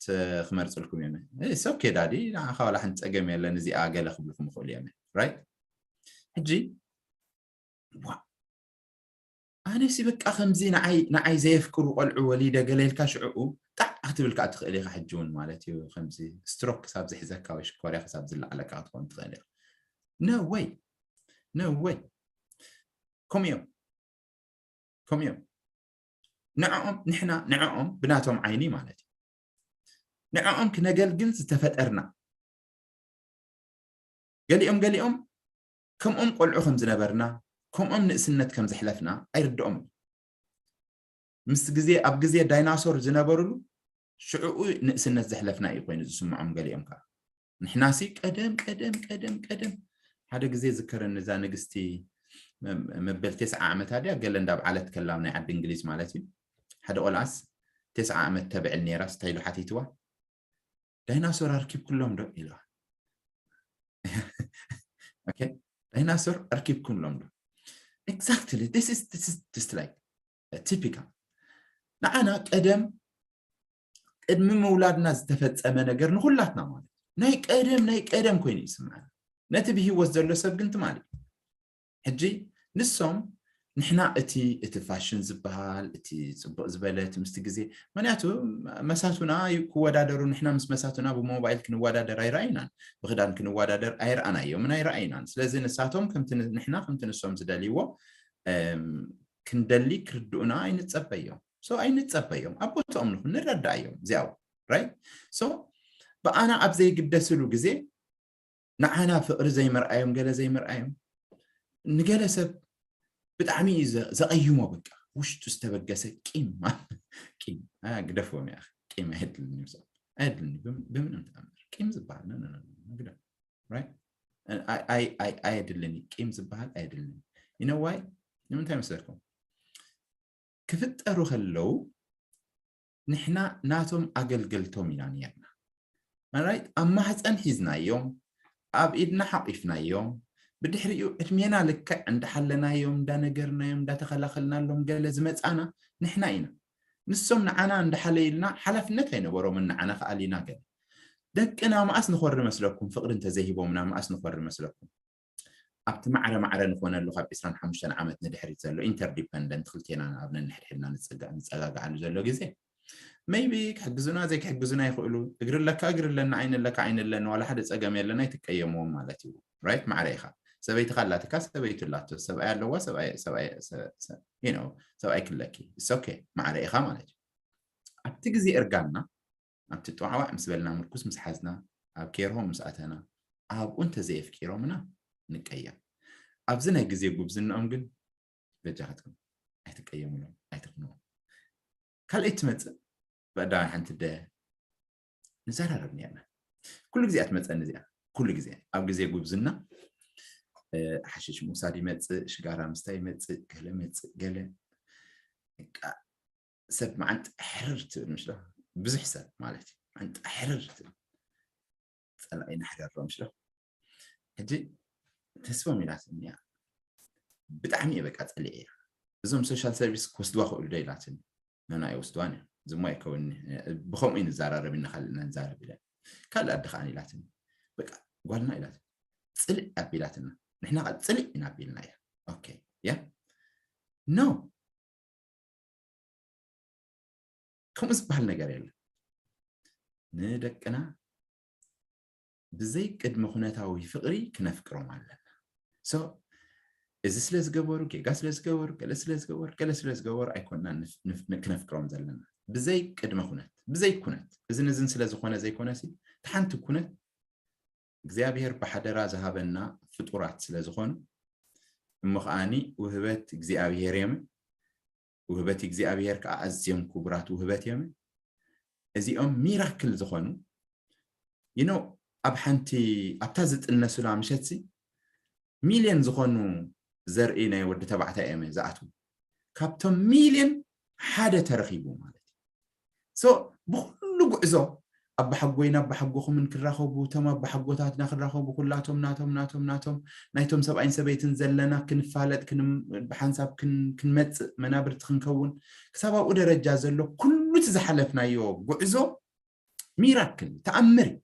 ክመርፅልኩም እዮም። ሶኬ ዳዲ፣ ንዓኻ ዋላ ሓንቲ ፀገም የለን፣ እዚኣ ገለ ክብልኩም ይኽእሉ እዮም። ራይት? ሕጂ ዋ ኣነሲ በቃ ከምዚ ንዓይ ንዓይ ዘየፍቅሩ ቆልዑ ወሊደ ገለ ኢልካ ሽዕኡ ጣዕ ክትብል ከዓ ትኽእል ኢኻ። ሕጂ እውን ማለት እዩ ከምዚ ስትሮክ ክሳብ ዝሕዘካ ወይ ሽኮርያ ክሳብ ዝለዓለካ ክትኸውን ትኽእል ኢኻ። No way። No way። ከምኡ እዮም። ከምኡ እዮም። ንዕኦም ንሕና ንዕኦም ብናቶም ዓይኒ ማለት እዩ ንዕኦም ክነገልግል ዝተፈጠርና ገሊኦም ገሊኦም ከምኦም ቆልዑ ከም ዝነበርና ከምኦም ንእስነት ከም ዘሕለፍና ኣይርድኦም። ምስ ግዜ ኣብ ግዜ ዳይናሶር ዝነበሩሉ ሽዕኡ ንእስነት ዘሕለፍና እዩ ኮይኑ ዝስምዖም። ገሊኦም ከዓ ንሕናሲ ቀደም ቀደም ቀደም ቀደም ሓደ ግዜ ዝከረኒ እዛ ንግስቲ መበል ተስዓ ዓመታ ድያ ገለ እንዳብዓለት ከላ ናይ ዓዲ እንግሊዝ ማለት እዩ ሓደ ቆልዓስ ተስዓ ዓመት ተብዕል ነይራስ እንታይ ኢሉ ሓቲትዋ ዳይናሶር ኣርኪብኩሎም ዶ ኢልዋ። ዳይናሶር ኣርኪብኩሎም ዶ? Exactly, this is like typical። ንዓና ቀደም ቅድሚ ምውላድና ዝተፈጸመ ነገር ንኩላትና ማለት ናይ ቀደም ናይ ቀደም ኮይኑ ይስምዐና። ነቲ ብህይወት ዘሎ ሰብ ግን ትማሊ ሕጂ ንሶም ንሕና እቲ እቲ ፋሽን ዝበሃል እቲ ፅቡቅ ዝበለ እቲ ምስቲ ግዜ ምክንያቱ መሳቱና ክወዳደሩ ንሕና ምስ መሳቱና ብሞባይል ክንወዳደር ኣይረኣይናን ብክዳን ክንወዳደር ኣይረኣናዮምን ኣይረኣይናን ስለዚ ንሳቶም ከምቲ ንሕና ከምቲ ንሶም ዝደልይዎ ክንደሊ ክርድኡና ኣይንፀበዮም so ኣይንፀበዮም ኣብ ቦትኦም ንኹን ንረዳእዮም እዚኣው right so ብኣና ኣብ ዘይግደስሉ ግዜ ንዓና ፍቕሪ ዘይምርኣዮም ገለ ዘይምርኣዮም ንገለ ሰብ ብጣዕሚ እዩ ዘቐይሞ በቃ ውሽጡ ዝተበገሰ ቂም ቂም ግደፍዎም ያ ቂም ኣየድልኒ ኣየድልኒ ብምንም ተኣምር ቂም ዝበሃል ግደፍ ኣየድልኒ ቂም ዝበሃል ኣየድልኒ you know why ንምንታይ መስለኩም ክፍጠሩ ከለዉ ንሕና ናቶም ኣገልገልቶም ኢና ነርና right ኣብ ማህፀን ሒዝናዮም ኣብ ኢድና ሓቂፍናዮም ብድሕሪኡ ዕድሜና ልክዕ እንዳሓለናዮም እንዳነገርናዮም እንዳተኸላኸልናሎም ገለ ዝመፃና ንሕና ኢና ንሶም ንዓና እንዳሓለዩልና ሓላፍነት ኣይነበሮምን ንዓና ክኣልዩና ገለ ደቅና መኣስ ንኾሪ መስለኩም ፍቕሪ እንተዘይሂቦምና መኣስ ንኾሪ መስለኩም ኣብቲ ማዕረ ማዕረ ንኾነሉ ካብ ዕስራን ሓሙሽተን ዓመት ንድሕሪት ዘሎ ኢንተርዲፐንደንት ክልቴና ኣብ ነንሕድሕድና ንፀጋጋዓሉ ዘሎ ግዜ maybe ክሕግዙና ዘይክሕግዙና ይኽእሉ እግሪ ኣለካ እግሪ ኣለና ዓይኒ ኣለካ ዓይኒ ኣለኒ ዋላ ሓደ ፀገም የለን ኣይትቀየምዎም ማለት እዩ right ማዕረ ኢኻ ሰበይትኻ ኣላትካ ሰበይቱ ኣላቶ ሰብኣይ ኣለዋ ሰብኣይ ክለኪ okay ማዕረ ኢኻ ማለት እዩ ኣብቲ ግዜ እርጋና ኣብቲ ጠዋዕዋዕ ምስ በልና ምርኩስ ምስ ሓዝና ኣብ care home ምስ ኣተና ኣብኡ እንተዘየፍቂሮምና ንቀየም ኣብዚ ናይ ግዜ ጉብዝናኦም ግን በጃኻትኩም ኣይትቀየሙሎም ኣይትቕንዎም ካልኣይ ትመፅእ በዳ ሓንቲ ደ ንዘራረብ ነርና ኩሉ ግዜ ኣትመፀኒ እዚኣ ኩሉ ግዜ ኣብ ግዜ ጉብዝና ሓሽሽ ምውሳድ ይመፅእ ሽጋራ ምስታይ ይመፅእ ገለ መፅእ ገለ ሰብ መዓንጣ ሕርር ትብል ምሽ ብዙሕ ሰብ ማለት እዩ መዓንጣ ሕርር ትብል ፀላኢ ናሕረሮ ምሽ ሕጂ ተስፎም ኢላትኒ እያ ብጣዕሚ እየ በቃ ፀሊዐ እያ እዞም social service ክወስድዋ ክእሉ ዶ ኢላትኒ ነና ኣይወስድዋን እዮም ዝሞ ኣይከውን ብከምኡ እዩ ንዘራረብ ኢና ካልእና ንዛረብ ኢለን ካልእ ኣደ ከዓን ኢላትኒ በቃ ጓልና ኢላት ፅልእ ኣቢላትና ንሕና ከዓ ፅልእ ኢና ኣቢልና እያ okay yeah no ከምኡ ዝበሃል ነገር የለን ንደቅና ብዘይ ቅድመ ኩነታዊ ፍቕሪ ክነፍቅሮም ኣለና so እዚ ስለ ዝገበሩ ጌጋ ስለ ዝገበሩ ገለ ስለ ዝገበሩ ገለ ስለ ዝገበሩ ኣይኮንና ክነፍቅሮም ዘለና ብዘይ ቅድመ ኩነት ብዘይ ኩነት እዝን እዝን ስለ ዝኾነ ዘይኮነ ሲ ሓንቲ ኩነት እግዚኣብሔር ብሓደራ ዝሃበና ፍጡራት ስለ ዝኾኑ እሞ ከዓኒ ውህበት እግዚኣብሔር እዮም ውህበት እግዚኣብሔር ከዓ ኣዝዮም ክቡራት ውህበት እዮም እዚኦም ሚራክል ዝኾኑ you know ኣብ ሓንቲ ኣብታ ዝጥነሱላ ምሸትሲ ሚልዮን ዝኾኑ ዘርኢ ናይ ወዲ ተባዕታይ እዮም ዝኣትዉ ካብቶም ሚልዮን ሓደ ተረኺቡ ማለት እዩ so ብኩሉ ጉዕዞ ኣባሓጎይን ኣባሓጎኹምን ክራኸቡ፣ እቶም ኣባሓጎታትና ክራኸቡ፣ ኩላቶም ናቶም ናቶም ናቶም ናይቶም ሰብኣይን ሰበይትን ዘለና ክንፋለጥ፣ ክንም- ብሓንሳብ ክን- ክንመጽእ፣ መናብርቲ ክንከውን፣ ክሳብ ኣብኡ ደረጃ ዘሎ ኩሉ እቲ ዝሓለፍናዮ ጉዕዞ ሚራክል፣ ተኣምር እዩ።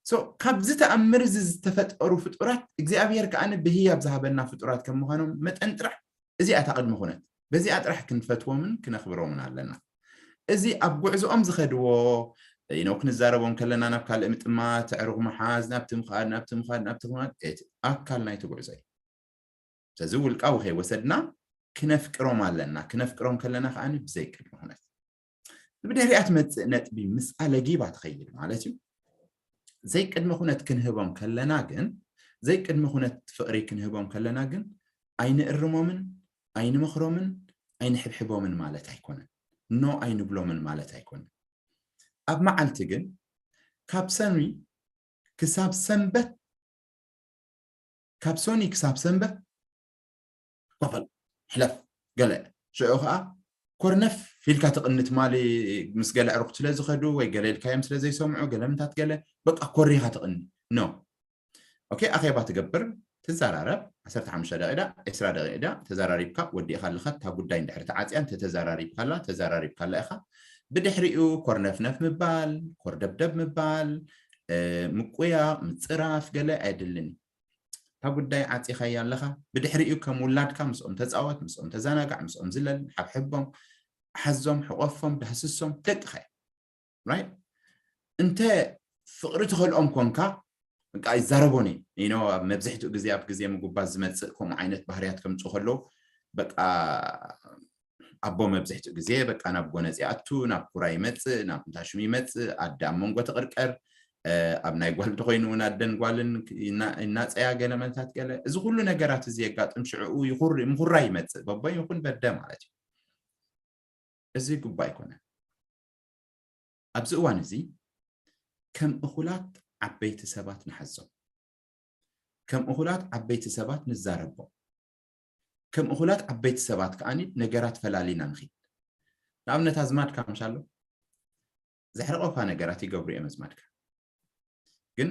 So ካብዚ ተኣምር እዚ ዝተፈጠሩ ፍጡራት እግዚኣብሔር ከኣ ብህያብ ዝሃበና ፍጡራት ከም ምዃኖም መጠን ጥራሕ እዚኣ እታ ቅድመ ኩነት በዚኣ ጥራሕ ክንፈትዎምን ክነኽብሮምን ኣለና። እዚ ኣብ ጉዕዞኦም ዝኸድዎ ኢኖ ክንዛረቦም ከለና ናብ ካልእ ምጥማት፣ ኣዕሩኽ ምሓዝ፣ ናብቲ ምኻድ፣ ናብቲ ምኻድ፣ ናብቲ ምኻድ፣ እቲ ኣካል ናይቲ ጉዕዞ እዩ። ስለዚ ውልቃዊ ከይወሰድና ክነፍቅሮም ኣለና። ክነፍቅሮም ከለና ከኣ ብዘይ ቅድመ ኩነት። ብድሕሪኣ ትመጽእ ነጥቢ ምስኣ ለጊባ ትኸይድ ማለት እዩ። ዘይቅድመ ኩነት ክንህቦም ከለና ግን፣ ዘይቅድመ ኩነት ፍቕሪ ክንህቦም ከለና ግን ኣይንእርሞምን ኣይንመኽሮምን ኣይንሕብሕቦምን ማለት ኣይኮነን። ኖ ኣይንብሎምን ማለት ኣይኮነን። ኣብ መዓልቲ ግን ካብ ሰኑይ ክሳብ ሰንበት፣ ካብ ሶኒ ክሳብ ሰንበት ኮፈል ሕለፍ ገለ ሽዑ ከዓ ኮርነፍ ኢልካ ትቕኒ። ትማሊ ምስ ገለ ዕሩኽት ስለ ዝኸዱ ወይ ገለ ኢልካዮም ስለ ዘይሰምዑ ገለ ምንታት ገለ በቃ ኮሪኻ ትቕኒ። ኖ ኦኬ፣ ኣኼባ ትገብር፣ ትዘራረብ፣ ዓሰርተ ሓሙሽተ ደቂዳ፣ ዕስራ ደቂዳ ተዘራሪብካ ወዲእካ ኣለኻ። እታ ጉዳይ እንድሕር ተዓፅያ እንተተዘራሪብካላ ተዘራሪብካላ ኢኻ። ብድሕሪኡ ኮርነፍነፍ ምባል፣ ኮርደብደብ ምባል፣ ምቁያ ምፅራፍ ገለ ኣየድልን እዩ። እታ ጉዳይ ዓፂኻያ ኣለኻ። ብድሕሪኡ ከም ውላድካ ምስኦም ተፃወት፣ ምስኦም ተዘናጋዕ፣ ምስኦም ዝለል፣ ሓብሕቦም፣ ሓዞም፣ ሕቆፎም፣ ዳህስሶም፣ ደቅኻ እዮም። ራይት? እንተ ፍቕሪ ትኸልኦም ኮንካ በቃ ይዛረቦን እዩ። ኢኖ ኣብ መብዝሕትኡ ግዜ ኣብ ግዜ ምጉባዝ ዝመፅእ ከምኡ ዓይነት ባህርያት ከምፁ ከለዉ በቃ ኣቦ መብዝሕትኡ ግዜ በቃ ናብ ጎነፅ ይኣቱ፣ ናብ ኩራ ይመፅእ፣ ናብ እንታሽም ይመፅእ፣ ኣደ ኣብ መንጎ ትቕርቀር፣ ኣብ ናይ ጓል እንተኮይኑ እውን ኣደን ጓልን ይናፀያ ገለ መልታት ገለ። እዚ ኩሉ ነገራት እዚ የጋጥም። ሽዕኡ ምኹራ ይመፅእ፣ በቦ ይኹን በደ ማለት እዩ። እዚ ግቡእ ኣይኮነን። ኣብዚ እዋን እዚ ከም እኹላት ዓበይቲ ሰባት ንሓዞም። ከም እኹላት ዓበይቲ ሰባት ንዛረቦም። ከም እኹላት ዓበይቲ ሰባት ከኣ ነገራት ፈላሊና ንኺድ። ንኣብነት ኣዝማድካ ምሻሎ ዘሕርቐካ ነገራት ይገብሩ እዮም። ኣዝማድካ ግን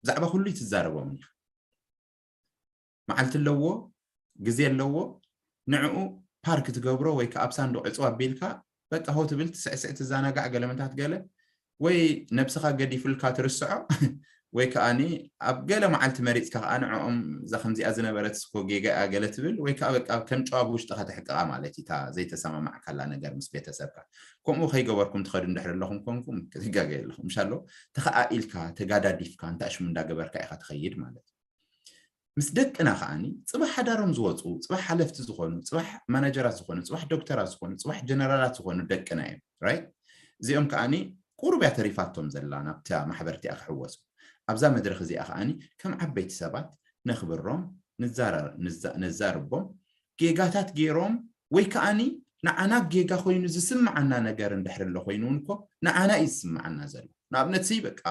ብዛዕባ ኩሉ ትዛረቦም ኢኻ። መዓልቲ ኣለዎ፣ ግዜ ኣለዎ፣ ንዕኡ ፓርክ ትገብሮ ወይ ከዓ ኣብ ሳንዱቕ ዕፅዋ ኣቢልካ በቃ ሆ ትብል፣ ትስዕስዕ፣ ትዘናጋዕ፣ ገለመታት ገለ ወይ ነብስኻ ገዲፉልካ ትርስዖ ወይ ከዓኒ ኣብ ገለ መዓልቲ መሪፅካ ከዓ ንዕኦም እዛ ከምዚኣ ዝነበረት ስኮ ጌጋ እያ ገለ ትብል ወይ ከዓ በቃ ከም ጨዋ ብውሽጥኻ ተሕቅቓ ማለት እዩ። እታ ዘይተሰማማዕካላ ነገር ምስ ቤተሰብካ ከምኡ ከይገበርኩም ትኸዱ እንድሕር ኣለኹም ኮንኩም ትጋገ ኣለኹም ምሻሎ ተኸኣኢልካ ተጋዳዲፍካ እንታሽሙ እንዳገበርካ ኢኻ ትኸይድ ማለት እዩ። ምስ ደቅና ከዓኒ ፅባሕ ሓዳሮም ዝወፁ ፅባሕ ሓለፍቲ ዝኾኑ ፅባሕ ማናጀራት ዝኾኑ ፅባሕ ዶክተራት ዝኾኑ ፅባሕ ጀነራላት ዝኾኑ ደቅና እዮም። ራይት? እዚኦም ከዓኒ ቁሩብ እያ ተሪፋቶም ዘላ ናብታ ማሕበርቲኣ ክሕወሱ። ኣብዛ መድረኽ እዚኣ ከዓኒ ከም ዓበይቲ ሰባት ነኽብሮም፣ ነዛርቦም፣ ጌጋታት ገይሮም ወይ ከዓኒ ንዓና ጌጋ ኮይኑ ዝስምዓና ነገር እንድሕር ኣሎ ኮይኑ እውን እኮ ንዓና እዩ ዝስምዓና ዘሎ። ንኣብነት ሲ በቃ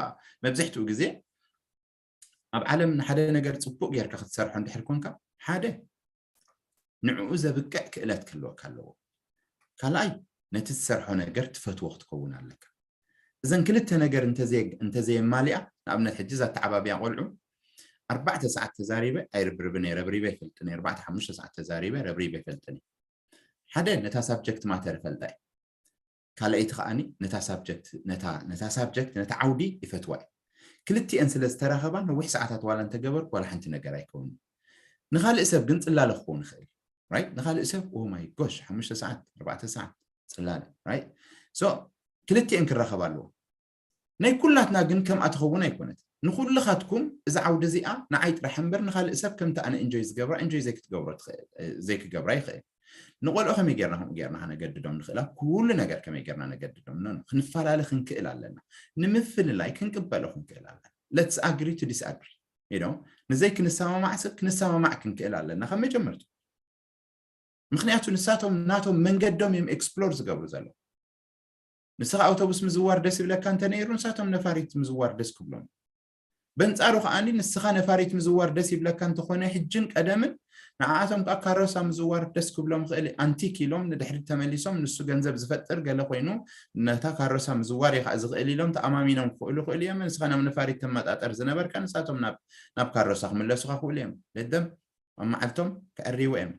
መብዝሕትኡ ግዜ ኣብ ዓለም ንሓደ ነገር ፅቡቅ ጌርካ ክትሰርሖ እንድሕር ኮንካ ሓደ ንዕኡ ዘብቅዕ ክእለት ክህልወካ ኣለዎ። ካልኣይ ነቲ ዝሰርሖ ነገር ትፈትዎ ክትከውን ኣለካ። እዘን ክልተ ነገር እንተዘየማሊኣ ንኣብነት ሕጂ እዛ ተዓባብያ ቆልዑ ኣርባዕተ ሰዓት ተዛሪበ ኣይርብርብን እየ ረብሪበ ይፈልጥን እየ ኣርባዕተ ሓሙሽተ ሰዓት ተዛሪበ ረብሪበ ይፈልጥን እየ ሓደ ነታ ሳብጀክት ማተር ይፈልጣ እየ ካልኣይቲ ከዓኒ ነታ ሳብጀክት ነታ ነታ ሳብጀክት ነታ ዓውዲ ይፈትዋ እዩ ክልቲኤን ስለ ዝተራኸባ ነዊሕ ሰዓታት ዋላ እንተገበርኩ ዋላ ሓንቲ ነገር ኣይከውንን ንኻልእ ሰብ ግን ፅላለ ክኸውን ይኽእል right ንኻልእ ሰብ oh my gosh ሓሙሽተ ሰዓት ኣርባዕተ ሰዓት ፅላለ right so ክልቲኤን ክራኸባ ኣለዎ ናይ ኩላትና ግን ከምኣ ትኸውን ኣይኮነት ንኹልኻትኩም እዛ ዓውዲ እዚኣ ንዓይ ጥራሕ እምበር ንኻልእ ሰብ ከምቲ ኣነ እንጆይ ዝገብራ እንጆይ ዘይክትገብሮ ዘይክገብራ ይኽእል ንቆልዑ ከመይ ጌርና ከምኡ ጌርና ከነገድዶም ንኽእል ኣብ ኩሉ ነገር ከመይ ጌርና ነገድዶም ክንፈላለ ክንክእል ኣለና ንምፍልላይ ክንቅበሎ ክንክእል ኣለና let's agree to disagree you know ንዘይ ክንሰማማዕ ሰብ ክንሰማማዕ ክንክእል ኣለና ካብ መጀመርቱ ምክንያቱ ንሳቶም ናቶም መንገዶም እዮም explore ዝገብሩ ዘለዉ ንስኻ ኣውቶቡስ ምዝዋር ደስ ይብለካ እንተነይሩ ንሳቶም ነፋሪት ምዝዋር ደስ ክብሎም በንጻሩ ከዓኒ ንስኻ ነፋሪት ምዝዋር ደስ ይብለካ እንተኾነ ሕጅን ቀደምን ንዓኣቶም ከዓ ካሮሳ ምዝዋር ደስ ክብሎም ክእል እዩ። ኣንቲክ ኢሎም ንድሕሪት ተመሊሶም፣ ንሱ ገንዘብ ዝፈጥር ገለ ኮይኑ፣ ነታ ካሮሳ ምዝዋር እዩ ከዓ ዝኽእል ኢሎም ተኣማሚኖም ክኽእሉ ይኽእሉ እዮም። ንስኻ ናብ ነፋሪት ተመጣጠር ዝነበርካ፣ ንሳቶም ናብ፣ ናብ ካሮሳ ክምለሱኻ ክኽእሉ እዮም። ለደም ኣብ መዓልቶም ከዕርይዎ እዮም።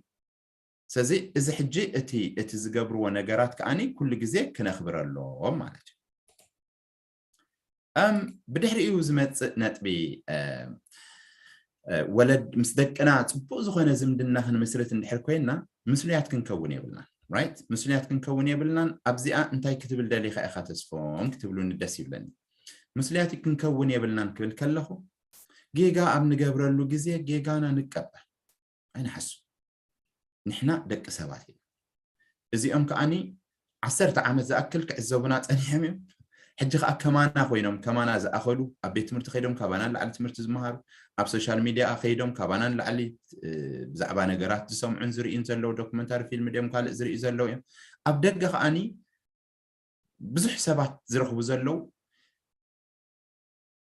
ስለዚ እዚ ሕጂ እቲ፣ እቲ ዝገብርዎ ነገራት ከዓኒ ኩሉ ግዜ ክነኽብረሎም ማለት እዩ። እም፣ ብድሕሪኡ ዝመጽእ ነጥቢ፣ እ፣ እ፣ ወለድ ምስ ደቅና ጽቡቕ ዝኾነ ዝምድና ክንምስርት እንድሕር ኮይንና፣ ምስሉያት ክንከውን የብልናን። ራይት? ምስሉያት ክንከውን የብልናን። ኣብዚኣ እንታይ ክትብል ደሊኻ ኢኻ ተስፎም ክትብሉኒ ደስ ይብለኒ። ምስሉያት ክንከውን የብልናን ክብል ከለኹ፣ ጌጋ ኣብ ንገብረሉ ግዜ ጌጋና ንቀበል። ኣይንሓሱ። ንሕና ደቂ ሰባት ኢና። እዚኦም ከዓኒ ዓሰርተ ዓመት ዝኣክል ክዕዘቡና ጸኒሖም እዮም። ሕጂ ከኣ ከማና ኮይኖም፣ ከማና ዝኣኸሉ፣ ኣብ ቤት ትምህርቲ ከይዶም ካባና ንላዕሊ ትምህርቲ ዝመሃሩ፣ ኣብ ሶሻል ሚድያ ከይዶም ካባና ንላዕሊ፣ እ፣ ብዛዕባ ነገራት ዝሰምዑን ዝርእዩን ዘለዉ፣ ዶክመንታሪ ፊልም ድዮም ካልእ ዝርእዩ ዘለዉ እዮም። ኣብ ደገ ከዓኒ ብዙሕ ሰባት ዝረኽቡ ዘለዉ፣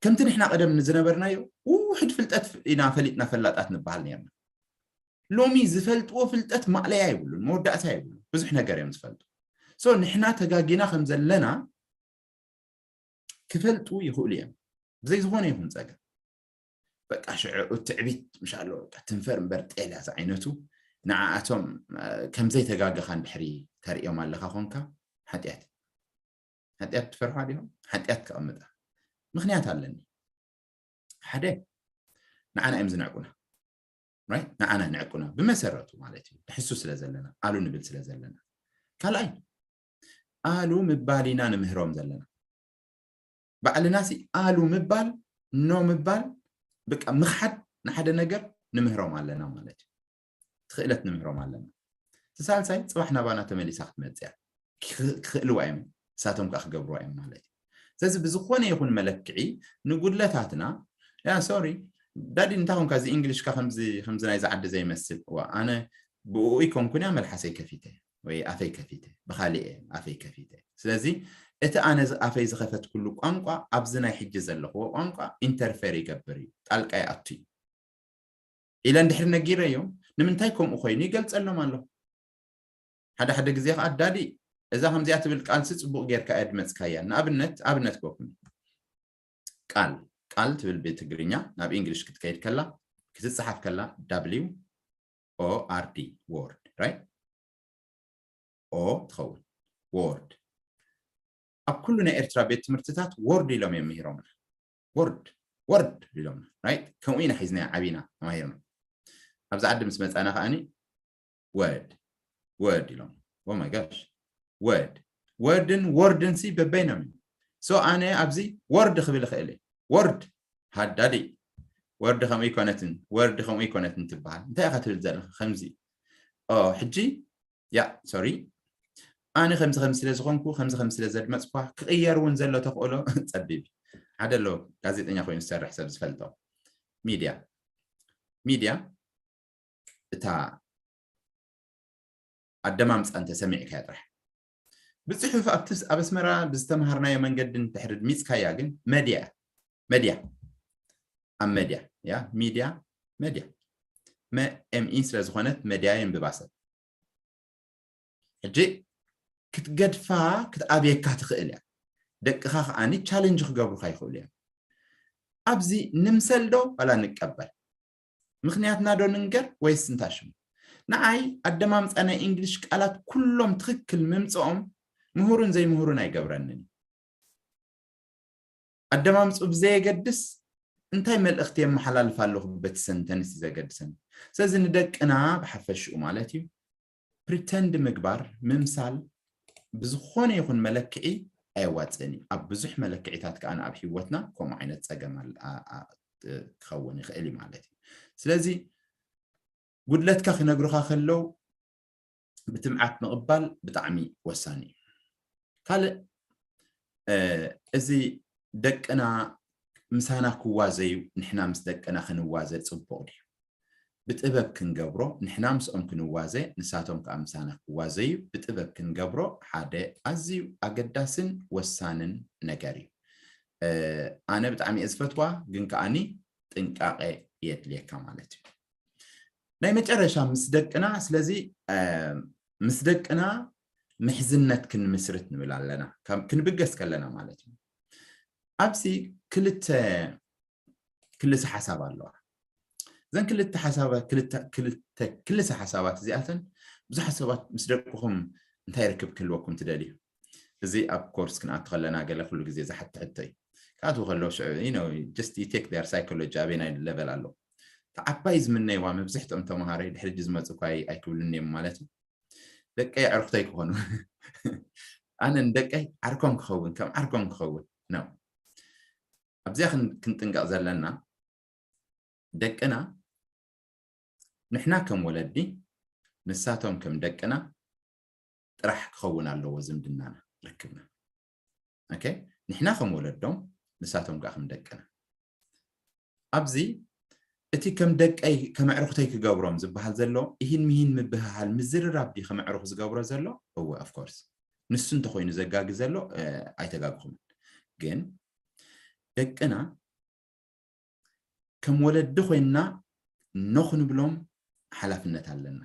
ከምቲ ንሕና ቀደም ንዝነበርናዮ ውሕድ ፍልጠት ኢና ፈሊጥና ፈላጣት ንበሃል ነርና። ሎሚ ዝፈልጥዎ ፍልጠት ማእለያ የብሉን፣ መወዳእታ የብሉን። ብዙሕ ነገር እዮም ዝፈልጡ። ሶ ንሕና ተጋጊና ከም ዘለና ክፈልጡ ይኽእሉ እዮም፣ ብዘይ ዝኾነ ይኹን ጸገም። በቃ ሽዑ ትዕቢት ምሻሎ፣ በቃ ትንፈር እምበር ጤል እያ ዝዓይነቱ። ንዓኣቶም፣ እ፣ ከም ዘይተጋገኻ እንድሕሪ ተርእዮም ኣለኻ ኮንካ፣ ሓጢኣት። ሓጢኣት ትፈርሖ ዲኹም? ሓጢኣት ከቐምጣ ምኽንያት ኣለኒ። ሓደ፣ ንዓና እዮም ዝንዕቁና። ራይት? ንዓና ንዕቁና ብመሰረቱ ማለት እዩ። ንሕሱ ስለ ዘለና፣ ኣሉ ንብል ስለ ዘለና። ካልኣይ፣ ኣሉ ምባል ኢና ንምህሮም ዘለና። ባዕልና ሲ ኣሉ ምባል፣ ኖ ምባል፣ በቃ ምኽሓድ ንሓደ ነገር ንምህሮም ኣለና ማለት እዩ። ትኽእለት ንምህሮም ኣለና። እቲ ሳልሳይ፣ ጽባሕ ናባና ተመሊሳ ክትመጽእ እያ። ክኽ-፣ ክኽእልዋ እዮም፣ ንሳቶም ከኣ ክገብርዋ እዮም ማለት እዩ። ስለዚ ብዝኾነ ይኹን መለክዒ ንጉድለታትና፣ ያ፣ ሶሪ፣ ዳዲ፣ እንታይ ኾንካ እዚ እንግሊሽካ ከምዚ፣ ከምዚ ናይዚ ዓዲ ዘይመስል? እዋ፣ ኣነ ብኡ ይኮንኩን እያ መልሓሰይ ከፊተ ወይ ኣፈይ ከፊተ፣ ብኻሊእ እየ ኣፈይ ከፊተ። ስለዚ እቲ ኣነ ዝ-፣ ኣፈይ ዝኸፈትኩሉ ቋንቋ ኣብዚ ናይ ሕጂ ዘለኽዎ ቋንቋ ኢንተርፌር ይገብር እዩ፣ ጣልቃ ይኣቱ እዩ ኢለ እንድሕር ነጊረዮም፣ ንምንታይ ከምኡ ኮይኑ ይገልጸሎም ኣለኹ። ሓደ ሓደ ግዜ ከኣ ዳዲ፣ እዛ ከምዚኣ ትብል ቃልሲ ጽቡቕ ጌርካ እያ ድመጽካያ። ንኣብነት፣ ኣብነት ክወኩም። ቃል፣ ቃል ትብል ብትግርኛ ናብ እንግሊሽ ክትከይድ ከላ፣ ክትጽሓፍ ከላ፣ W O R D፣ ወርድ፣ ራይት? ኦ ትኸውን፣ ወርድ። ኣብ ኩሉ ናይ ኤርትራ ቤት ትምህርትታት ወርድ ኢሎም እዮም ምሂሮምና። ወርድ፣ ወርድ ኢሎምና፣ ራይት? ከምኡ ኢና ሒዝናዮ ዓቢና፣ ተማሂርና። ኣብዚ ዓዲ ምስ መጻና ከኣኒ፣ ወርድ፣ ወርድ ኢሎም። ኦ ማይ ጋሽ፣ ወርድ፣ ወርድን ወርድን ሲ በበይኖም እዩ። ሶ ኣነ ኣብዚ ወርድ ክብል እኽእል እየ። ወርድ፣ ሃዳዲ፣ ወርድ ከምኡ ይኮነትን፣ ወርድ ከምኡ ይኮነትን ትበሃል። እንታይ ኢኻ ትብል ዘለኻ? ከምዚ። ኦ፣ ሕጂ፣ ያ፣ ሶሪ። ኣነ ከምዚ ከምዚ ስለ ዝኾንኩ፣ ከምዚ ከምዚ ስለ ዘድመጽኳ፣ ክቕየር እውን ዘሎ ተኽእሎ ጸቢብ እዩ። ሓደ ኣሎ፣ ጋዜጠኛ ኮይኑ ዝሰርሕ ሰብ ዝፈልጦ። ሚድያ፣ ሚድያ፣ እታ ኣደማምጻ እንተ ሰሚዕካያ ጥራሕ። ብጽሑፍ ኣብቲ ስ-፣ ኣብ ኣስመራ ብዝተምሃርናዮ መንገዲ እንድሕሪ ኣድሚጽካያ ግን መድያ፣ መድያ፣ ኣብ መድያ፣ ያ፣ ሚድያ፣ መድያ። መ-፣ ኤም ኢ ስለ ዝኾነት መድያ የንብባ ሰብ። ሕጂ ክትገድፋ ክትኣብየካ ትኽእል እያ። ደቅኻ ከኣኒ ቻለንጅ ክገብሩኻ ይኽእሉ እዮም። ኣብዚ ንምሰል ዶ ዋላ ንቀበል? ምኽንያትና ዶ ንንገር ወይስ እንታይ ሽሙ? ንዓይ ኣደማምጻ ናይ እንግሊሽ ቃላት ኩሎም ትኽክል ምምጽኦም ምሁርን ዘይምሁርን ኣይገብረንን እዩ። ኣደማምጽኡ ብዘየገድስ እንታይ መልእኽቲ የመሓላልፍ ኣለኹ በቲ ሰንተንስ እዩ ዘገድሰኒ። ስለዚ ንደቅና ብሓፈሽኡ ማለት እዩ ፕሪተንድ ምግባር፣ ምምሳል ብዝኾነ ይኹን መለክዒ ኣየዋጽእን እዩ። ኣብ ብዙሕ መለክዒታት ከኣ ኣብ ህይወትና ከምኡ ዓይነት ጸገም ኣል-፣ ኣ-፣ ኣ-፣ ክኸውን ይኽእል እዩ ማለት እዩ። ስለዚ ጉድለትካ ክነግሩኻ ከለዉ ብትምዓት ምቕባል ብጣዕሚ ወሳኒ እዩ። ካልእ፣ እ፣ እዚ ደቅና ምሳና ክዋዘዩ፣ ንሕና ምስ ደቅና ክንዋዘ ጽቡቕ ድዩ? ብጥበብ ክንገብሮ፣ ንሕና ምስኦም ክንዋዘ፣ ንሳቶም ከኣ ምሳና ክዋዘዩ ብጥበብ ክንገብሮ ሓደ ኣዝዩ ኣገዳስን ወሳንን ነገር እዩ። እ፣ ኣነ ብጣዕሚ እየ ዝፈትዋ፣ ግን ከኣኒ ጥንቃቐ የድልየካ ማለት እዩ። ናይ መጨረሻ ምስ ደቅና ስለዚ ምስ ደቅና ምሕዝነት ክንምስርት ንብል ኣለና፣ ክንብገስ ከለና ማለት እዩ። ኣብዚ ክልተ ክልሰ ሓሳብ ኣለዋ። እዘን ክልተ ሓሳባት ክልተ ክልተ ክልሰ ሓሳባት እዚኣተን ብዙሓት ሰባት ምስ ደቅኹም እንታይ ርክብ ክህልወኩም ትደልዩ? እዚ ኣብ ኮርስ ክንኣቱ ከለና ገለ ኩሉ ግዜ ዝሓትሕቶ እዩ። ክኣትዉ ከለዉ ሽዑ you know just you take their psychology ኣበይ ናይ level ኣሎ። ተዓባይ ዝምነይዋ መብዝሕትኦም ተምሃረይ ድሕሪ ዝመፁ እኳ ኣይክብሉን እዮም ማለት እዩ። ደቀይ ኣዕርክተይ ክኾኑ ኣነ ንደቀይ ዓርኮም ክኸውን ከም ዓርኮም ክኸውን ነው። ኣብዚኣ ክንጥንቀቕ ዘለና ደቅና ንሕና ከም ወለዲ ንሳቶም ከም ደቅና ጥራሕ ክኸውን ኣለዎ ዝምድናና ርክብና። ኦኬ ንሕና ከም ወለዶም ንሳቶም ከዓ ከም ደቅና ኣብዚ እቲ ከም ደቀይ ከም ኣዕርክተይ ክገብሮም ዝበሃል ዘሎ ይህን ምሂን ምብህሃል ምዝርራብ ድዩ ከም ኣዕሩኽ ዝገብሮ ዘሎ? እወ of course ንሱ እንተኮይኑ ዘጋጊ ዘሎ ኣይተጋግኹምን። ግን ደቅና ከም ወለዲ ኮይንና ኖ ክንብሎም ሓላፍነት ኣለና።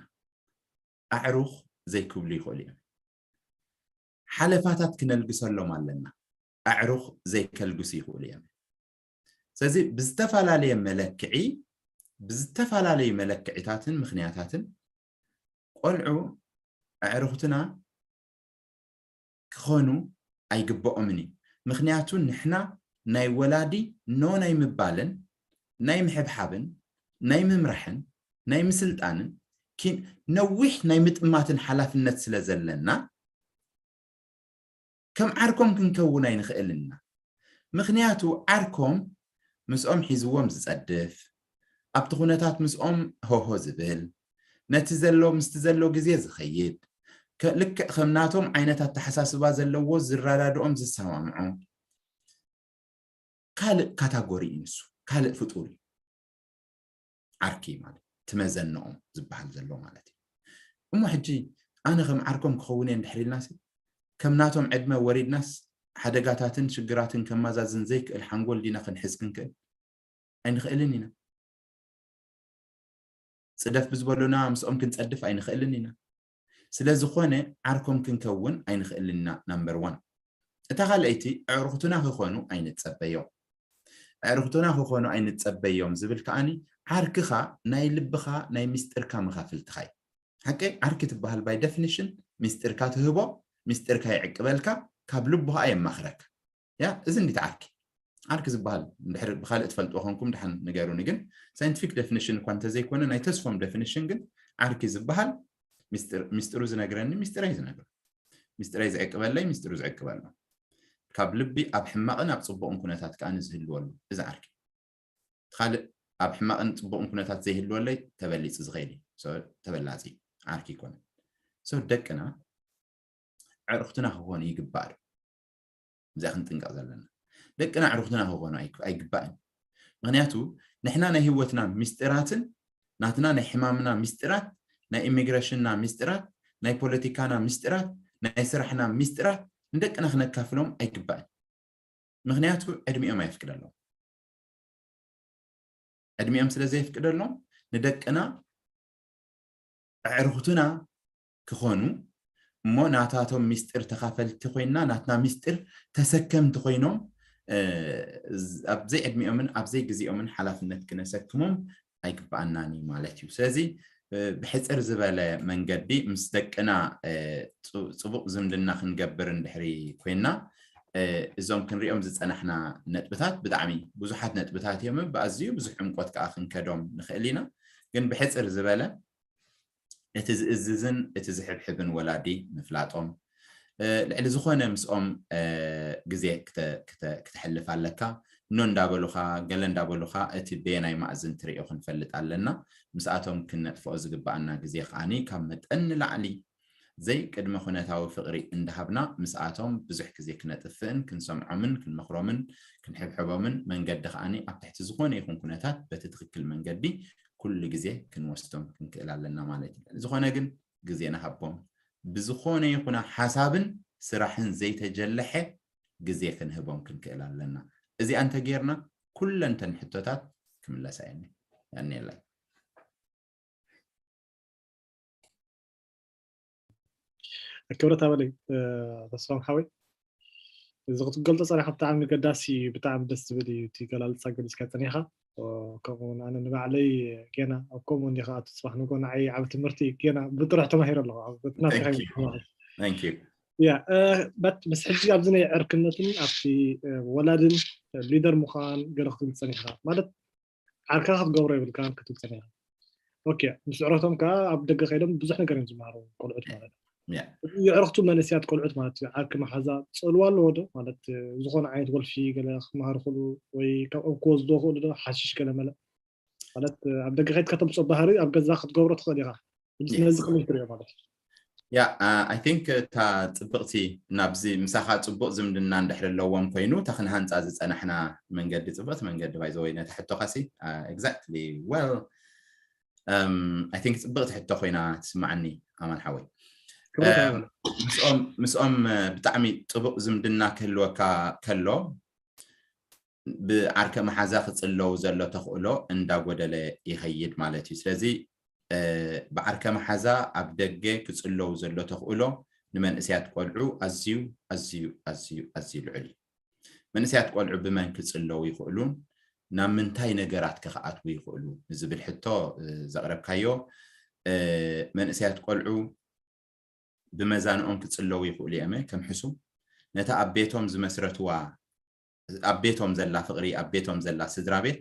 ኣዕሩኽ ዘይክብሉ ይኽእሉ እዮም። ሓለፋታት ክነልግሰሎም ኣለና። ኣዕሩኽ ዘይከልግሱ ይኽእሉ እዮም። ስለዚ ብዝተፈላለየ መለክዒ ብዝተፈላለዩ መለክዒታትን ምኽንያታትን ቆልዑ ኣዕሩኽትና ክኾኑ ኣይግበኦምን እዩ። ምኽንያቱ ንሕና ናይ ወላዲ ኖ ናይ ምባልን ናይ ምሕብሓብን ናይ ምምራሕን ናይ ምስልጣንን ነዊሕ ናይ ምጥማትን ሓላፍነት ስለ ዘለና ከም ዓርኮም ክንከውን ኣይንኽእልና። ምኽንያቱ ዓርኮም ምስኦም ሒዝዎም ዝጸድፍ ኣብቲ ኩነታት ምስኦም ሆሆ ዝብል ነቲ ዘሎ ምስቲ ዘሎ ግዜ ዝኸይድ ልክዕ ከም ናቶም ዓይነት ኣተሓሳስባ ዘለዎ ዝረዳድኦም ዝሰማምዖ ካልእ ካታጎሪ እዩ። ንሱ ካልእ ፍጡር እዩ። ዓርኪ ማለት ትመዘንኦም ዝበሃል ዘሎ ማለት እዩ። እሞ ሕጂ ኣነ ከም ዓርኮም ክኸውን እየ እንድሕር ኢልናሲ ከም ናቶም ዕድመ ወሪድናስ ሓደጋታትን ሽግራትን ከማዛዝን ዘይክእል ሓንጎል ዲና ክንሕዝ ክንክእል? ኣይንኽእልን ኢና። ጽደፍ ብዝበሉና ምስኦም ክንጸድፍ ኣይንኽእልን ኢና። ስለ ዝኾነ ዓርኮም ክንከውን ኣይንኽእልን ኢና። ናምበር ዋን። እታ ካልኣይቲ ኣዕሩኽትና ክኾኑ ኣይንጸበዮም። ኣዕሩኽትና ክኾኑ ኣይንጸበዮም ዝብል ከኣኒ ዓርክኻ ናይ ልብኻ ናይ ምስጢርካ መኻፍልትኻ እዩ። ሓቂ ዓርኪ ትበሃል by definition ምስጢርካ ትህቦ ምስጢርካ ይዕቅበልካ ካብ ልቡ ኸኣ የማኽረካ። ያ እዚ እንዲት ዓርኪ ዓርኪ ዝበሃል እንድሕር ብካልእ ትፈልጥዎ ኮንኩም ድሓን ንገሩኒ። ግን scientific definition እኳ እንተዘይኮነ ናይ ተስፎም definition ግን ዓርኪ ዝበሃል ሚስጥሩ ዝነግረኒ ሚስጥረይ ዝነግሮ ሚስጥረይ ዝዕቅበለይ ሚስጥሩ ዝዕቅበሎ ካብ ልቢ ኣብ ሕማቕን ኣብ ፅቡቕን ኩነታት ከዓ ዝህልወሉ እዚ ዓርኪ ካልእ ኣብ ሕማቕን ፅቡቕን ኩነታት ዘይህልወለይ ተበሊፁ ዝኸይድ እዩ። ተበላፂ ዓርኪ ይኮነ ደቅና ዕርክትና ክኾኑ ይግባእ። እዚኣ ክንጥንቀቕ ዘለና ደቅና ዕርክትና ክኾኑ ኣይግባእን። ምክንያቱ ንሕና ናይ ህይወትና ሚስጢራትን ናትና ናይ ሕማምና ሚስጢራት ናይ ኢሚግሬሽንና ሚስጢራት ናይ ፖለቲካና ሚስጢራት ናይ ስራሕና ሚስጢራት ንደቅና ክነካፍሎም ኣይግባእን። ምክንያቱ ዕድሚኦም ኣይፍቅደሎም። ዕድሚኦም ስለ ዘየፍቅደሎም ንደቅና ኣዕርክቱና ክኾኑ እሞ ናታቶም ሚስጥር ተኻፈልቲ ኮይንና ናትና ሚስጥር ተሰከምቲ ኮይኖም ኣብዘይ ዕድሚኦምን ኣብዘይ ግዜኦምን ሓላፍነት ክነሰክሞም ኣይግባኣናን እዩ ማለት እዩ። ስለዚ ብሕፅር ዝበለ መንገዲ ምስ ደቅና ፅቡቕ ዝምድና ክንገብር እንድሕሪ ኮይንና እዞም ክንሪኦም ዝፀናሕና ነጥብታት ብጣዕሚ ብዙሓት ነጥብታት እዮም። ብኣዝዩ ብዙሕ ዕምቆት ከዓ ክንከዶም ንኽእል ኢና። ግን ብሕፅር ዝበለ እቲ ዝእዝዝን እቲ ዝሕብሕብን ወላዲ ምፍላጦም ልዕሊ ዝኾነ ምስኦም ግዜ ክተሕልፍ ኣለካ። እኖ እንዳበሉኻ ገለ እንዳበሉኻ እቲ በየናይ ማእዝን ትሪኦ ክንፈልጥ ኣለና። ምስኣቶም ክነጥፍኦ ዝግባኣና ግዜ ከዓኒ ካብ መጠን ንላዕሊ ዘይቅድመ ኩነታዊ ፍቕሪ እንዳሃብና ምስኣቶም ብዙሕ ግዜ ክነጥፍእን ክንሰምዖምን ክንመኽሮምን ክንሕብሕቦምን መንገዲ ከዓኒ ኣብ ትሕቲ ዝኾነ ይኹን ኩነታት በቲ ትኽክል መንገዲ ኩሉ ግዜ ክንወስዶም ክንክእል ኣለና ማለት እዩ። ዝኾነ ግን ግዜ ንሃቦም ብዝኾነ ይኹና ሓሳብን ስራሕን ዘይተጀለሐ ግዜ ክንህቦም ክንክእል ኣለና። እዚኣ እንተጌርና ኩለንተን ሕቶታት ክምለሳ የኒ ያኔላይ ክብረት ኣበለይ ተስፋም ሓወይ። እዚ ክትገልጾ ጸኒኻ ብጣዕሚ ገዳሲ እዩ። ብጣዕሚ ደስ ዝብል እዩ እቲ ገላልጻ ገሊጽካ ጸኒኻ። ከምኡ እውን ኣነ ንባዕለይ ጌና ኣብ ከምኡ እንዲኻ ኣቶ ጽባሕ ንጎ ንዓይ ዓብ ትምህርቲ ጌና ብጥራሕ ተማሂረ ኣለኹ። ያ በት ምስ ሕጂ ኣብዚ ናይ ዕርክነትን ኣብቲ ወላድን ሊደር ምዃን ገለ ክትብል ጸኒኻ ማለት ዓርካ ክትገብሮ የብልካን ክትብል ጸኒኻ። ኦኬ፣ ምስ ዕረቶም ከዓ ኣብ ደገ ከይዶም ብዙሕ ነገር እዮም ዝመሃሩ ቆልዑት ማለት እዩ። የዕርክቱ መንእስያት ቆልዑት ማለት እዩ። ዓርኪ መሓዛ ጽልዋ ኣለዎ ዶ ማለት ዝኾነ ዓይነት ወልፊ ገለ ክመሃሩ ክእሉ ወይ ካብኦም ክወስዶ ክእሉ ዶ ሓሽሽ ገለ መለ ማለት ኣብ ደገ ከይድ ከተምፅኦ ባህሪ ኣብ ገዛ ክትገብሮ ትኽእል ኢኻ። ነዚ ከመይ ትሪኦ ማለት እዩ? ያ I think እታ ፅብቕቲ ናብዚ ምሳኻ ፅቡቕ ዝምድና እንድሕር ኣለዎም ኮይኑ እታ ክንሃንፃ ዝፀናሕና መንገዲ ፅብቕቲ መንገዲ ባይዘወይ ነታ ሕቶኻሲ exactly well I think ፅብቕቲ ሕቶ ኮይና ትስማዓኒ ኣማን ሓወይ። ምስኦም ብጣዕሚ ጥቡቕ ዝምድና ክህልወካ ከሎ ብዓርከ መሓዛ ክፅለው ዘሎ ተኽእሎ እንዳጎደለ ይኸይድ ማለት እዩ። ስለዚ ብዓርከ መሓዛ ኣብ ደገ ክፅለው ዘሎ ተኽእሎ ንመንእሰያት ቆልዑ ኣዝዩ ኣዝዩ ኣዝዩ ኣዝዩ ልዑል እዩ። መንእሰያት ቆልዑ ብመን ክፅለው ይኽእሉን ናብ ምንታይ ነገራት ከ ክኣትዉ ይኽእሉ ንዝብል ሕቶ ዘቕረብካዮ መንእሰያት ቆልዑ ብመዛንኦም ክፅለው ይኽእሉ እዮም ከም ሕሱም ነታ ኣብ ቤቶም ዝመስረትዋ ኣብ ቤቶም ዘላ ፍቕሪ ኣብ ቤቶም ዘላ ስድራ ቤት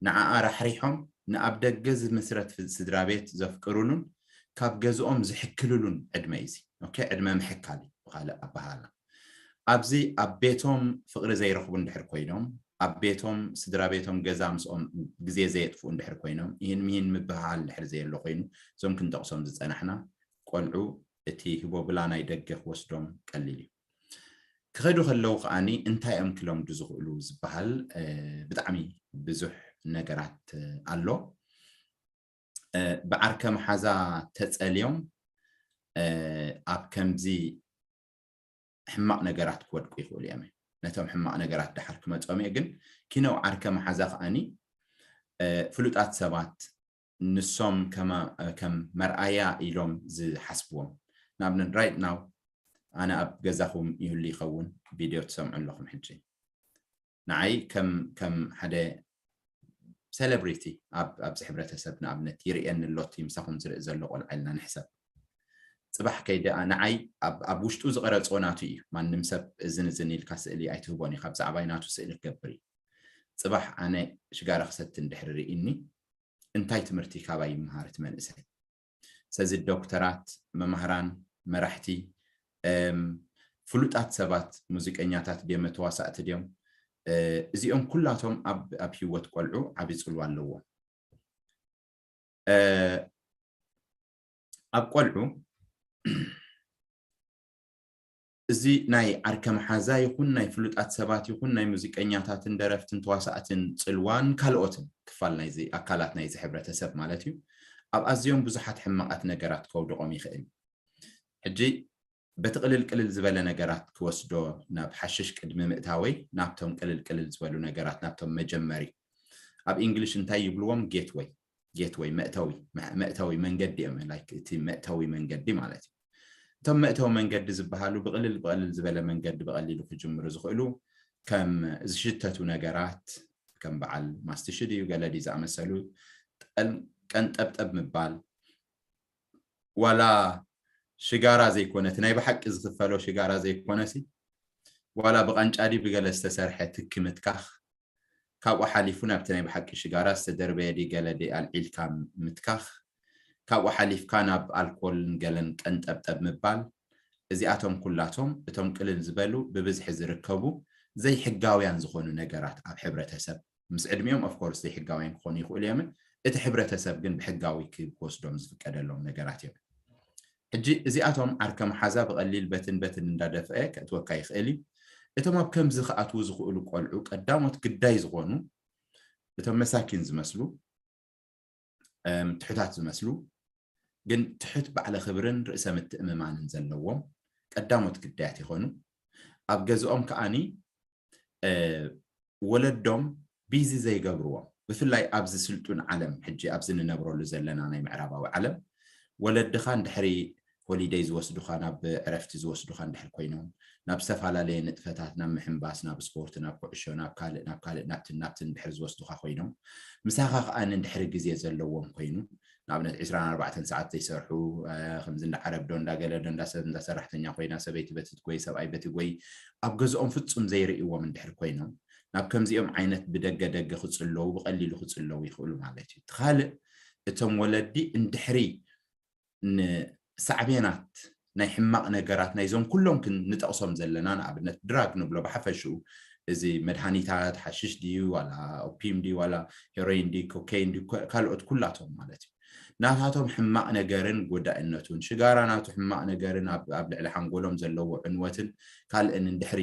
ንዓኣ ራሕሪሖም ንኣብ ደገ ዝምስረት ስድራ ቤት ዘፍቅሩሉን ካብ ገዝኦም ዝሕክልሉን ዕድመ እዩ እዚ። ኦኬ ዕድመ ምሕካል እዩ ብኻልእ ኣበሃህላ። ኣብዚ ኣብ ቤቶም ፍቕሪ ዘይረኽቡ እንድሕር ኮይኖም ኣብ ቤቶም ስድራ ቤቶም ገዛ ምስኦም ግዜ ዘየጥፍኡ እንድሕር ኮይኖም ይህን ምሂን ምብህሃል እንድሕር ዘየሎ ኮይኑ እዞም ክንጠቕሶም ዝፀናሕና ቆልዑ እቲ ህቦብላ ናይ ደገ ክወስዶም ቀሊል እዩ። ክኸዱ ከለዉ ከዓኒ እንታይ እዮም ክለምዱ ዝኽእሉ ዝበሃል ብጣዕሚ ብዙሕ ነገራት ኣሎ። ብዓርከ መሓዛ ተፀልዮም ኣብ ከምዚ ሕማቕ ነገራት ክወድቁ ይኽእሉ እዮም። ነቶም ሕማቕ ነገራት ድሓር ክመፅኦም እየ ግን ኪነው ዓርከ መሓዛ ከዓኒ ፍሉጣት ሰባት ንሶም ከም መርኣያ ኢሎም ዝሓስብዎም ንኣብነት right now ኣነ ኣብ ገዛኹም ይህሉ ይኸውን ቪድዮ ትሰምዑ ኣለኹም ሕጂ ንዓይ ከም ከም ሓደ ሴሌብሪቲ ኣብዚ ሕብረተሰብ ንኣብነት ይርእየኒ ኣሎ እቲ ምሳኹም ዝርኢ ዘሎ ቆልዓ ኢልና ንሕሰብ ፅባሕ ከይደ ንዓይ ኣብ ውሽጡ ዝቐረፅዎ ናቱ እዩ ማንም ሰብ እዝን እዝን ኢልካ ስእሊ ኣይትህቦን እዩ ካብ ዛዕባይ ናቱ ስእሊ ክገብር እዩ ፅባሕ ኣነ ሽጋራ ክሰቲ እንድሕር ርኢኒ እንታይ ትምህርቲ ካባይ ይመሃር እቲ መንእሰይ ስለዚ ዶክተራት መማህራን መራሕቲ ፍሉጣት ሰባት ሙዚቀኛታት ድዮም ተዋሳእቲ ድዮም እዚኦም ኩላቶም ኣብ ህይወት ቆልዑ ዓብዪ ፅልዋ ኣለዎም ኣብ ቆልዑ እዚ ናይ ዓርከ መሓዛ ይኹን ናይ ፍሉጣት ሰባት ይኹን ናይ ሙዚቀኛታትን ደረፍትን ተዋሳእትን ፅልዋን ካልኦትን ክፋል ናይዚ ኣካላት ናይዚ ሕብረተሰብ ማለት እዩ ኣብ ኣዝዮም ብዙሓት ሕማቓት ነገራት ከውድቖም ይኽእል ሕጂ በቲ ቅልል ቅልል ዝበለ ነገራት ክወስዶ ናብ ሓሽሽ ቅድሚ ምእታወይ ናብቶም ቅልል ቅልል ዝበሉ ነገራት ናብቶም መጀመሪ ኣብ እንግሊሽ እንታይ ይብልዎም ጌትወይ ጌትወይ መእተዊ መእተዊ መንገዲ እዮም like እቲ መእተዊ መንገዲ ማለት እዩ እቶም መእተዊ መንገዲ ዝበሃሉ ብቅልል ብቅልል ዝበለ መንገዲ ብቀሊሉ ክጅምሩ ዝኽእሉ ከም ዝሽተቱ ነገራት ከም በዓል ማስትሽድ እዩ ገለዲ ዝኣመሰሉ ቀንጠብጠብ ምባል ዋላ ሽጋራ ዘይኮነ እቲ ናይ ብሓቂ ዝኽፈሎ ሽጋራ ዘይኮነ ሲ ዋላ ብቃንጫ ድዩ ብገለ ዝተሰርሐ ትኪ ምትካኽ ካብኡ ሓሊፉ ናብቲ ናይ ብሓቂ ሽጋራ ዝተደርበየ ድዩ ገለ ድዩ ኣልዒልካ ምትካኽ ካብኡ ሓሊፍካ ናብ ኣልኮልን ገለን ቀንጠብጠብ ምባል እዚኣቶም ኩላቶም እቶም ቅልል ዝበሉ ብብዝሒ ዝርከቡ ዘይሕጋውያን ዝኾኑ ነገራት ኣብ ሕብረተሰብ ምስ ዕድሚኦም of course ዘይሕጋውያን ክኾኑ ይኽእሉ እዮም እቲ ሕብረተሰብ ግን ብሕጋዊ ክወስዶም ዝፍቀደሎም ነገራት እዮም ሕጂ እዚኣቶም ዓርከ መሓዛ ብቐሊል በትን በትን እንዳደፍአ ከእትወካ ይኽእል እዩ እቶም ኣብ ከምዚ ክኣትዉ ዝኽእሉ ቆልዑ ቀዳሞት ግዳይ ዝኾኑ እቶም መሳኪን ዝመስሉ ትሑታት ዝመስሉ ግን ትሑት ባዕለ ክብርን ርእሰ ምትእምማንን ዘለዎም ቀዳሞት ግዳያት ይኾኑ ኣብ ገዝኦም ከዓኒ ወለዶም ቢዚ ዘይገብርዎም ብፍላይ ኣብዚ ስልጡን ዓለም ሕጂ ኣብዚ ንነብረሉ ዘለና ናይ ምዕራባዊ ዓለም ወለድኻ እንድሕሪ ሆሊደይ ዝወስዱኻ፣ ናብ ዕረፍቲ ዝወስዱኻ እንድሕር ኮይኖም፣ ናብ ዝተፈላለየ ንጥፈታት፣ ናብ ምሕንባስ፣ ናብ ስፖርት፣ ናብ ኩዕሾ፣ ናብ ካልእ ናብ ካልእ ናብትን ናብትን እንድሕር ዝወስዱኻ ኮይኖም፣ ምሳኻ ከኣ እንድሕር ግዜ ዘለዎም ኮይኑ፣ ንኣብነት ዕስራን ኣርባዕተን ሰዓት ዘይሰርሑ፣ ከምዚ እንዳ ዓረብ ዶ እንዳ ገለ ዶ እንዳ ሰብ እንዳ ሰራሕተኛ ኮይና፣ ሰበይቲ በቲ ትጎይ ሰብኣይ በቲ ጎይ፣ ኣብ ገዝኦም ፍጹም ዘይርእዎም እንድሕር ኮይኖም፣ ናብ ከምዚኦም ዓይነት ብደገ ደገ ክጽለዉ ብቐሊሉ ክጽለዉ ይኽእሉ ማለት እዩ። እቲ ካልእ፣ እቶም ወለዲ እንድሕሪ ንሳዕቤናት ናይ ሕማቕ ነገራት ናይዞም ኩሎም ክንጠቕሶም ዘለና፣ ንኣብነት ድራግ ንብሎ ብሓፈሽኡ፣ እዚ መድሃኒታት ሓሽሽ ድዩ ዋላ ኦፒም ድዩ ዋላ ሄሮይን ድዩ ኮኬይን ድዩ ካልኦት ኩላቶም ማለት እዩ፣ ናታቶም ሕማቕ ነገርን ጎዳእነቱን፣ ሽጋራ ናቱ ሕማቕ ነገርን ኣብ ልዕሊ ሓንጎሎም ዘለዎ ዕንወትን ካልእን እንድሕሪ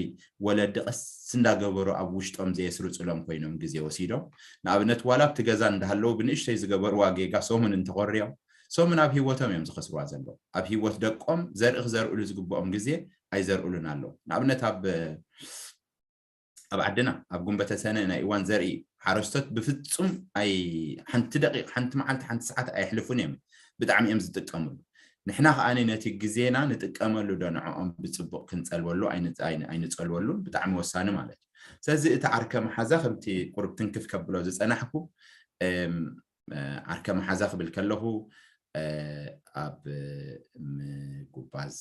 ወለዲ ቀስ እንዳገበሩ ኣብ ውሽጦም ዘየስርፅሎም ኮይኖም ግዜ ወሲዶም፣ ንኣብነት ዋላ ኣብቲ ገዛ እንዳሃለዉ ብንእሽተይ ዝገበርዋ ጌጋ ሰሙን እንተኾርዮም ሰሙን ኣብ ህይወቶም እዮም ዝኸስርዋ ዘለዉ። ኣብ ህይወት ደቆም ዘርኢ ክዘርእሉ ዝግብኦም ግዜ ኣይዘርእሉን ኣለዉ። ንኣብነት ኣብ ኣብ ዓድና ኣብ ጉንበተ ሰነ ናይ እዋን ዘርኢ ሓረስቶት ብፍጹም ኣይ ሓንቲ ደቂቕ ሓንቲ መዓልቲ ሓንቲ ሰዓት ኣየሕልፉን እዮም። ብጣዕሚ እዮም ዝጥቀምሉ። ንሕና ከኣ ነቲ ግዜና ንጥቀመሉ ዶ ንዕኦም ብጽቡቕ ክንጸልወሉ ኣይንጸልወሉን ብጣዕሚ ወሳኒ ማለት እዩ። ስለዚ እቲ ዓርከ መሓዛ ከምቲ ቁሩብ ትንክፍ ከብሎ ዝጸናሕኩ ዓርከ መሓዛ ክብል ከለኹ ኣብ ምጉባዝ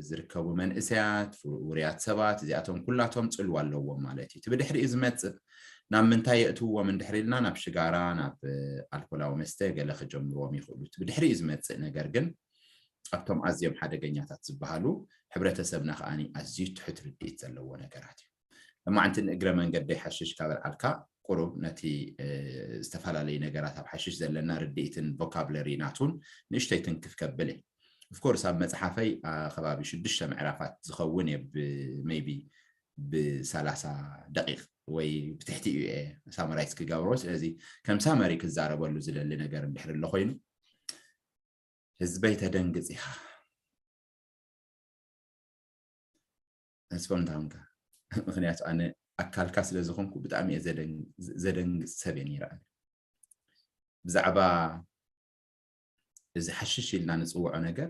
ዝርከቡ መንእሰያት፣ ውሩያት ሰባት፣ እዚኣቶም ኩላቶም ጽልዋ ኣለዎም ማለት እዩ። እቲ ብድሕሪኡ ዝመጽእ ናብ ምንታይ የእትውዎም እንድሕር ኢልና ናብ ሽጋራ፣ ናብ ኣልኮላዊ መስተ ገለ ክጀምርዎም ይኽእሉ። እቲ ብድሕሪኡ ዝመጽእ ነገር ግን ኣብቶም ኣዝዮም ሓደገኛታት ዝበሃሉ ሕብረተሰብና ከኣ ኣዝዩ ትሑት ርድኢት ዘለዎ ነገራት እዩ። እማዕንቲ ንእግረ መንገደይ ሓሽሽ ካብ ኣልዓልካ ቁሩብ ነቲ ዝተፈላለዩ ነገራት ኣብ ሓሽሽ ዘለና ርድኢትን ቮካብለሪ ናቱን ንእሽተይ ትንክፍ ከብል እየ። ኦፍኮርስ ኣብ መፅሓፈይ ከባቢ ሽዱሽተ ምዕራፋት ዝኸውን እየ ሜይቢ ብሰላሳ ደቂቕ ወይ ብትሕቲ እዩ እየ ሳመራይዝ ክገብሮ። ስለዚ ከም ሳመሪ ክዛረበሉ ዝደሊ ነገር እንድሕር ኣሎ ኮይኑ ህዝበይ ተደንግፅ ኢኻ። ተስፎም ታምካ ምክንያቱ ኣነ ኣካልካ ስለ ዝኾንኩ ብጣዕሚ እየ ዘደንግፅ ሰብ እየ ነይረ። ብዛዕባ እዚ ሓሽሽ ኢልና ንፅውዖ ነገር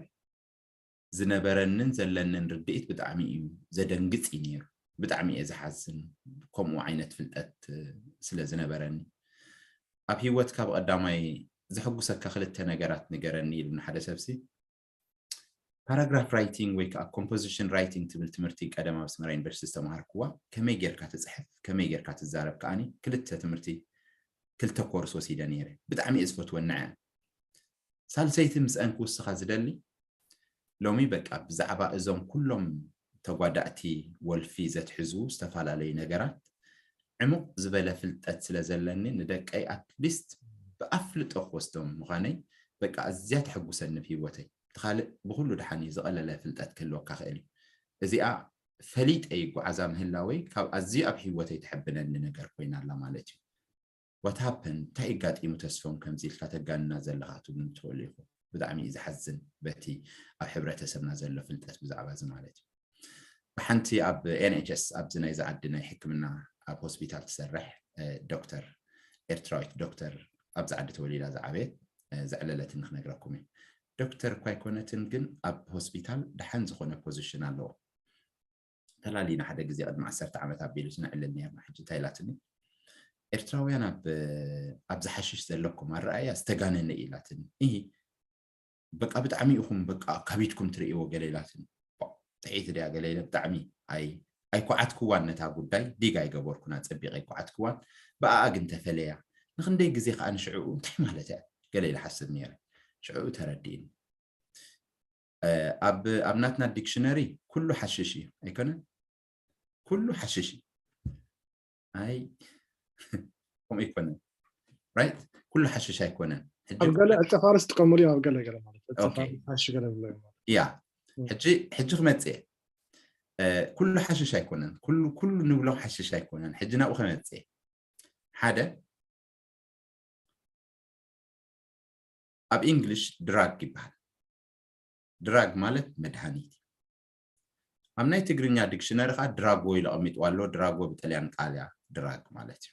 ዝነበረንን ዘለንን ርድኢት ብጣዕሚ እዩ ዘደንግፅ እዩ ነይሩ። ብጣዕሚ እየ ዝሓዝን ከምኡ ዓይነት ፍልጠት ስለ ዝነበረኒ። ኣብ ህይወትካ ብቐዳማይ ዘሐጉሰካ ክልተ ነገራት ንገረኒ ኢሉኒ ሓደ ሰብሲ። ፓራግራፍ ራይቲንግ ወይ ከዓ ኮምፖዚሽን ራይቲንግ ትብል ትምህርቲ ቀደም ኣብ ኣስመራ ዩኒቨርሲቲ ዝተምሃርክዋ ከመይ ጌርካ ትፅሕፍ ከመይ ጌርካ ትዛረብ ከዓኒ ክልተ ትምህርቲ ክልተ ኮርስ ወሲደ ነይረ። ብጣዕሚ እየ ዝፈትወን ንዐ ሳልሰይቲ ምስአን ክውስኻ ዝደሊ ሎሚ በቃ ብዛዕባ እዞም ኩሎም ተጓዳእቲ ወልፊ ዘትሕዙ ዝተፈላለዩ ነገራት ዕሙቕ ዝበለ ፍልጠት ስለ ዘለኒ ንደቀይ ኣትሊስት ብኣፍልጦ ክወስዶም ምዃነይ በቃ ኣዝያ ተሐጉሰኒ ብህይወተይ። እቲ ካልእ ብኹሉ ደሓን እዩ ዝቐለለ ፍልጠት ክህልወካ ክእል እዩ። እዚኣ ፈሊጠ ይጓዓዛ ምህላወይ ካብ ኣዝዩ ኣብ ህይወተይ ተሐብነኒ ነገር ኮይና ኣላ ማለት እዩ። What happened እንታይ እጋጢሙ ተስፎም ከምዚ ኢልካ ተጋንና ዘለኻ ትብሉ ትኽእሉ ኢኹም። ብጣዕሚ እዩ ዝሓዝን በቲ ኣብ ሕብረተሰብና ዘሎ ፍልጠት ብዛዕባ እዚ ማለት እዩ። ብሓንቲ ኣብ ኤንኤችኤስ ኣብዚ ናይዚ ዓዲ ናይ ሕክምና ኣብ ሆስፒታል ትሰርሕ ዶክተር ኤርትራዊት ዶክተር ኣብዚ ዓዲ ተወሊዳ ዝዓበየት ዘዕለለትኒ ክነግረኩም እየ። ዶክተር እኳ ኣይኮነትን ግን ኣብ ሆስፒታል ደሓን ዝኾነ ፖዚሽን ኣለዎ። ተላሊና ሓደ ግዜ ቅድሚ ዓሰርተ ዓመት ኣቢሉ ስነዕልል ነርና ሕጂ እንታይ ኢላትኒ ኤርትራውያን ኣብ ኣብዚ ሓሽሽ ዘለኩም ኣረኣያ ዝተጋነነ እዩ ኢላትኒ። እ በቃ ብጣዕሚ ኢኹም በቃ ካቢድኩም ትርእይዎ ገለ ኢላትኒ። ጥዒት ድያ ገለ ኢለ ብጣዕሚ ኣይ ኣይኳዓትክዋን ነታ ጉዳይ ዲግ ኣይገበርኩን ኣጸቢቐ ኣይኳዓትክዋን። ብኣኣ ግን ተፈለያ። ንኽንደይ ግዜ ከኣ ንሽዕኡ እንታይ ማለት እያ ገለ ኢለ ሓስብ ነይረ። ሽዕኡ ተረዲእኒ። ኣብ ኣብ ናትና ዲክሽነሪ ኩሉ ሓሽሽ እዩ ኣይኮነን? ኩሉ ሓሽሽ እዩ። ኣይ ከምኡ ኣይኮነን። ራይት ኩሉ ሓሽሽ ኣይኮነን። ሕጂ ኣብ ገለ ዕጸፋርስ ጥቀምሉ እዮም ኣብ ገለ ገለ ማለት ዕጸፋርስ ሓሽሽ ገለ ብሎ እዮም ማለት ያ ሕጂ ሕጂ ክመጽእ ኩሉ ሓሽሽ ኣይኮነን። ኩሉ ኩሉ ንብሎ ሓሽሽ ኣይኮነን። ሕጂ ናብኡ ከመጽእ ሓደ ኣብ ኢንግሊሽ ድራግ ይበሃል። ድራግ ማለት መድሃኒት እዩ። ኣብ ናይ ትግርኛ ዲክሽነሪ ከዓ ድራጎ ኢሉ ኣቐሚጥዋ ኣሎ። ድራጎ ብጥልያን ቃል እያ ድራግ ማለት እዩ።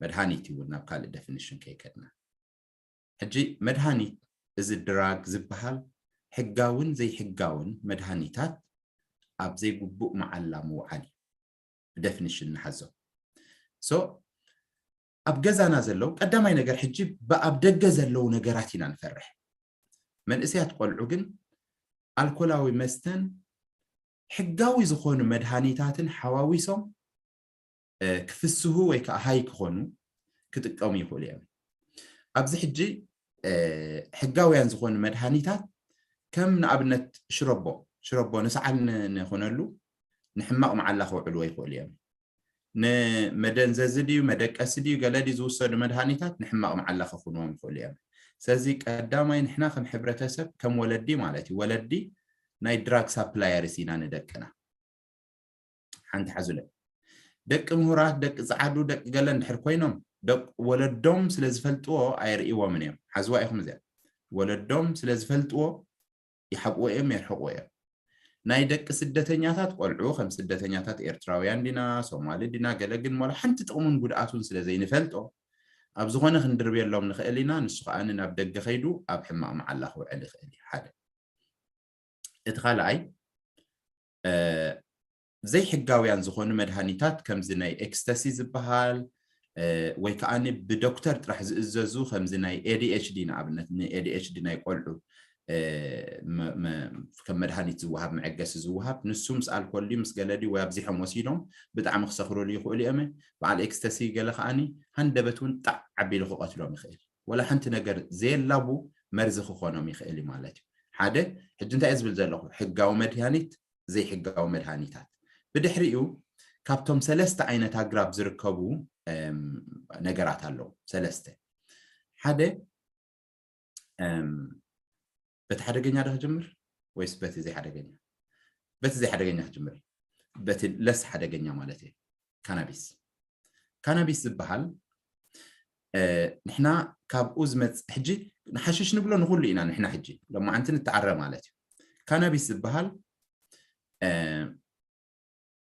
መድሃኒት እውን ናብ ካልእ ደፊኒሽን ከይከድና ሕጂ መድሃኒት እዚ ድራግ ዝበሃል ሕጋውን ዘይሕጋውን መድሃኒታት ኣብ ዘይግቡእ መዓላ ምውዓል እዩ። ብደፊኒሽን ንሓዞ። So ኣብ ገዛና ዘለዉ ቀዳማይ ነገር ሕጂ ብኣብ ደገ ዘለዉ ነገራት ኢና ንፈርሕ። መንእሰያት ቆልዑ ግን ኣልኮላዊ መስተን ሕጋዊ ዝኾኑ መድሃኒታትን ሓዋዊሶም ክፍስሁ ወይ ከዓ ሃይ ክኾኑ ክጥቀሙ ይኽእሉ እዮም። ኣብዚ ሕጂ ሕጋውያን ዝኾኑ መድሃኒታት ከም ንኣብነት ሽረቦ ሽረቦ ንሰዓል ንኾነሉ ንሕማቕ መዓላ ክውዕልዎ ይኽእሉ እዮም። ንመደንዘዚ ድዩ መደቀሲ ድዩ ገለ ድዩ ዝውሰዱ መድሃኒታት ንሕማቕ መዓላ ክኹንዎም ይኽእሉ እዮም። ስለዚ ቀዳማይ ንሕና ከም ሕብረተሰብ ከም ወለዲ ማለት እዩ ወለዲ ናይ ድራግ ሳፕላየርስ ኢና ንደቅና። ሓንቲ ሓዙለ ደቂ ምሁራት ደቂ ጸዓዱ ደቂ ገለ እንድሕር ኮይኖም ደቂ ወለዶም ስለ ዝፈልጥዎ ኣይርእይዎምን እዮም። ሓዝዋ ኢኹም እዚኣ ወለዶም ስለ ዝፈልጥዎ ይሓብዎ እዮም የርሕቕዎ እዮም። ናይ ደቂ ስደተኛታት ቆልዑ ከም ስደተኛታት ኤርትራውያን ዲና ሶማሊ ዲና ገለ ግን ሞላ ሓንቲ ጥቕሙን ጉድኣቱን ስለ ዘይንፈልጦ ኣብ ዝኾነ ክንድርብየሎም ንኽእል ኢና። ንሱ ከኣ ናብ ደገ ከይዱ ኣብ ሕማቕ መዓላ ክውዕል ይኽእል እዩ። ሓደ እቲ ካልኣይ ዘይሕጋውያን ዝኾኑ መድሃኒታት ከምዚ ናይ ኤክስተሲ ዝበሃል ወይ ከዓ ብዶክተር ጥራሕ ዝእዘዙ ከምዚ ናይ ኤዲኤችዲ ንኣብነት ንኤዲኤችዲ ናይ ቆልዑ ከም መድሃኒት ዝወሃብ መዐገሲ ዝወሃብ ንሱ ምስ ኣልኮል ምስ ገለዲ ወይ ኣብዚሖም ወሲዶም ብጣዕሚ ክሰኽሩሉ ይኽእሉ እዮም። በዓል ኤክስተሲ ገለ ከዓኒ ሃንደበት እውን ጣዕ ዓቢሉ ክቐትሎም ይኽእል። ወላ ሓንቲ ነገር ዘየላቡ መርዚ ክኾኖም ይኽእል እዩ ማለት እዩ። ሓደ ሕጂ እንታይ ዝብል ዘለኹ ሕጋዊ መድሃኒት ዘይሕጋዊ መድሃኒታት ብድሕሪኡ ካብቶም ሰለስተ ዓይነት ኣግራብ ዝርከቡ ነገራት ኣለዉ። ሰለስተ ሓደ በቲ ሓደገኛ ዶ ክጅምር ወይስ በቲ ዘይሓደገኛ? በቲ ዘይሓደገኛ ክጅምር። በቲ ለስ ሓደገኛ ማለት እዩ። ካናቢስ ካናቢስ ዝበሃል ንሕና ካብኡ ዝመፅእ ሕጂ ንሓሽሽ ንብሎ ንኩሉ ኢና ንሕና ሕጂ ሎማዓንቲ ንተዓረ ማለት እዩ። ካናቢስ ዝበሃል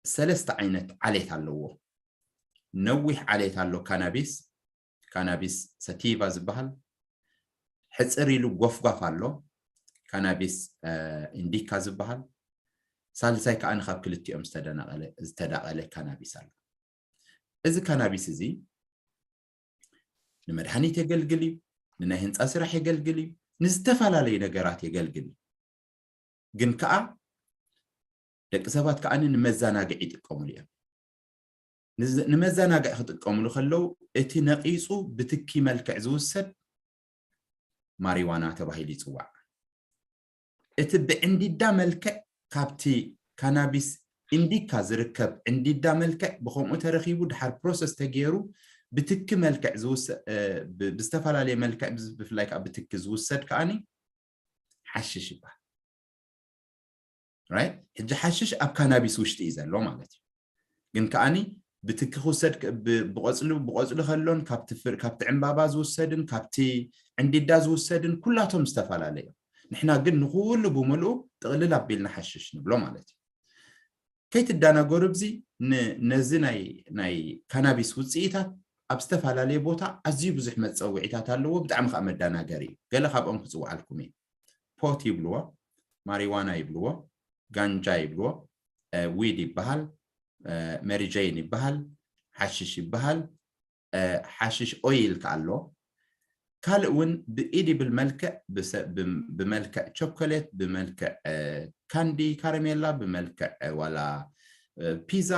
ሰለስተ ዓይነት ዓሌት ኣለዎ። ነዊሕ ዓሌት ኣሎ ካናቢስ ካናቢስ ሰቲቫ ዝበሃል፣ ሕፅር ኢሉ ጎፍጓፍ ኣሎ ካናቢስ ኢንዲካ ዝበሃል፣ ሳልሳይ ከዓ ንካብ ክልቲኦም ዝተዳቀለ ካናቢስ ኣሎ። እዚ ካናቢስ እዚ ንመድሃኒት የገልግል እዩ፣ ንናይ ህንፃ ስራሕ የገልግል እዩ፣ ንዝተፈላለዩ ነገራት የገልግል እዩ። ግን ከዓ ደቂ ሰባት ከዓ ንመዘናግዒ ይጥቀሙሉ እዮም። ንመዘናግዒ ክጥቀሙሉ ከለዉ እቲ ነቂፁ ብትኪ መልክዕ ዝውሰድ ማሪዋና ተባሂሉ ይፅዋዕ። እቲ ብዕንዲዳ መልክዕ ካብቲ ካናቢስ ኢንዲካ ዝርከብ ዕንዲዳ መልክዕ ብከምኡ ተረኪቡ ድሓር ፕሮሰስ ተገይሩ ብትኪ መልክዕ ብዝተፈላለየ መልክዕ ብፍላይ ከዓ ብትኪ ዝውሰድ ከዓኒ ሓሽሽ ይበሃል። ሕጂ ሓሽሽ ኣብ ካናቢስ ውሽጢ እዩ ዘሎ ማለት እዩ። ግን ከዓኒ ብትኪ ክውሰድ ብቆፅሉ ብቆፅሉ ከሎን ካብቲ ዕምባባ ዝውሰድን ካብቲ ዕንዲዳ ዝውሰድን ኩላቶም ዝተፈላለዩ እዮም። ንሕና ግን ንኩሉ ብምልኡ ጥቕልል ኣቢልና ሓሽሽ ንብሎ ማለት እዩ። ከይትዳናገሩ ብዚ ነዚ ናይ ካናቢስ ውፅኢታት ኣብ ዝተፈላለየ ቦታ ኣዝዩ ብዙሕ መፀውዒታት ኣለዎ። ብጣዕሚ ከዓ መዳናገር እዩ። ገለ ካብኦም ክፅውዓልኩም እዩ። ፖት ይብልዎ፣ ማሪዋና ይብልዎ፣ ጋንጃ ይብልዎ፣ ዊድ ይበሃል፣ መሪጀይን ይበሃል፣ ሓሽሽ ይበሃል፣ ሓሽሽ ኦይል ከኣሎ ካልእ እውን ብኢዲብል መልክዕ ብመልክዕ ቸኮሌት ብመልክዕ ካንዲ ካረሜላ ብመልክዕ ዋላ ፒዛ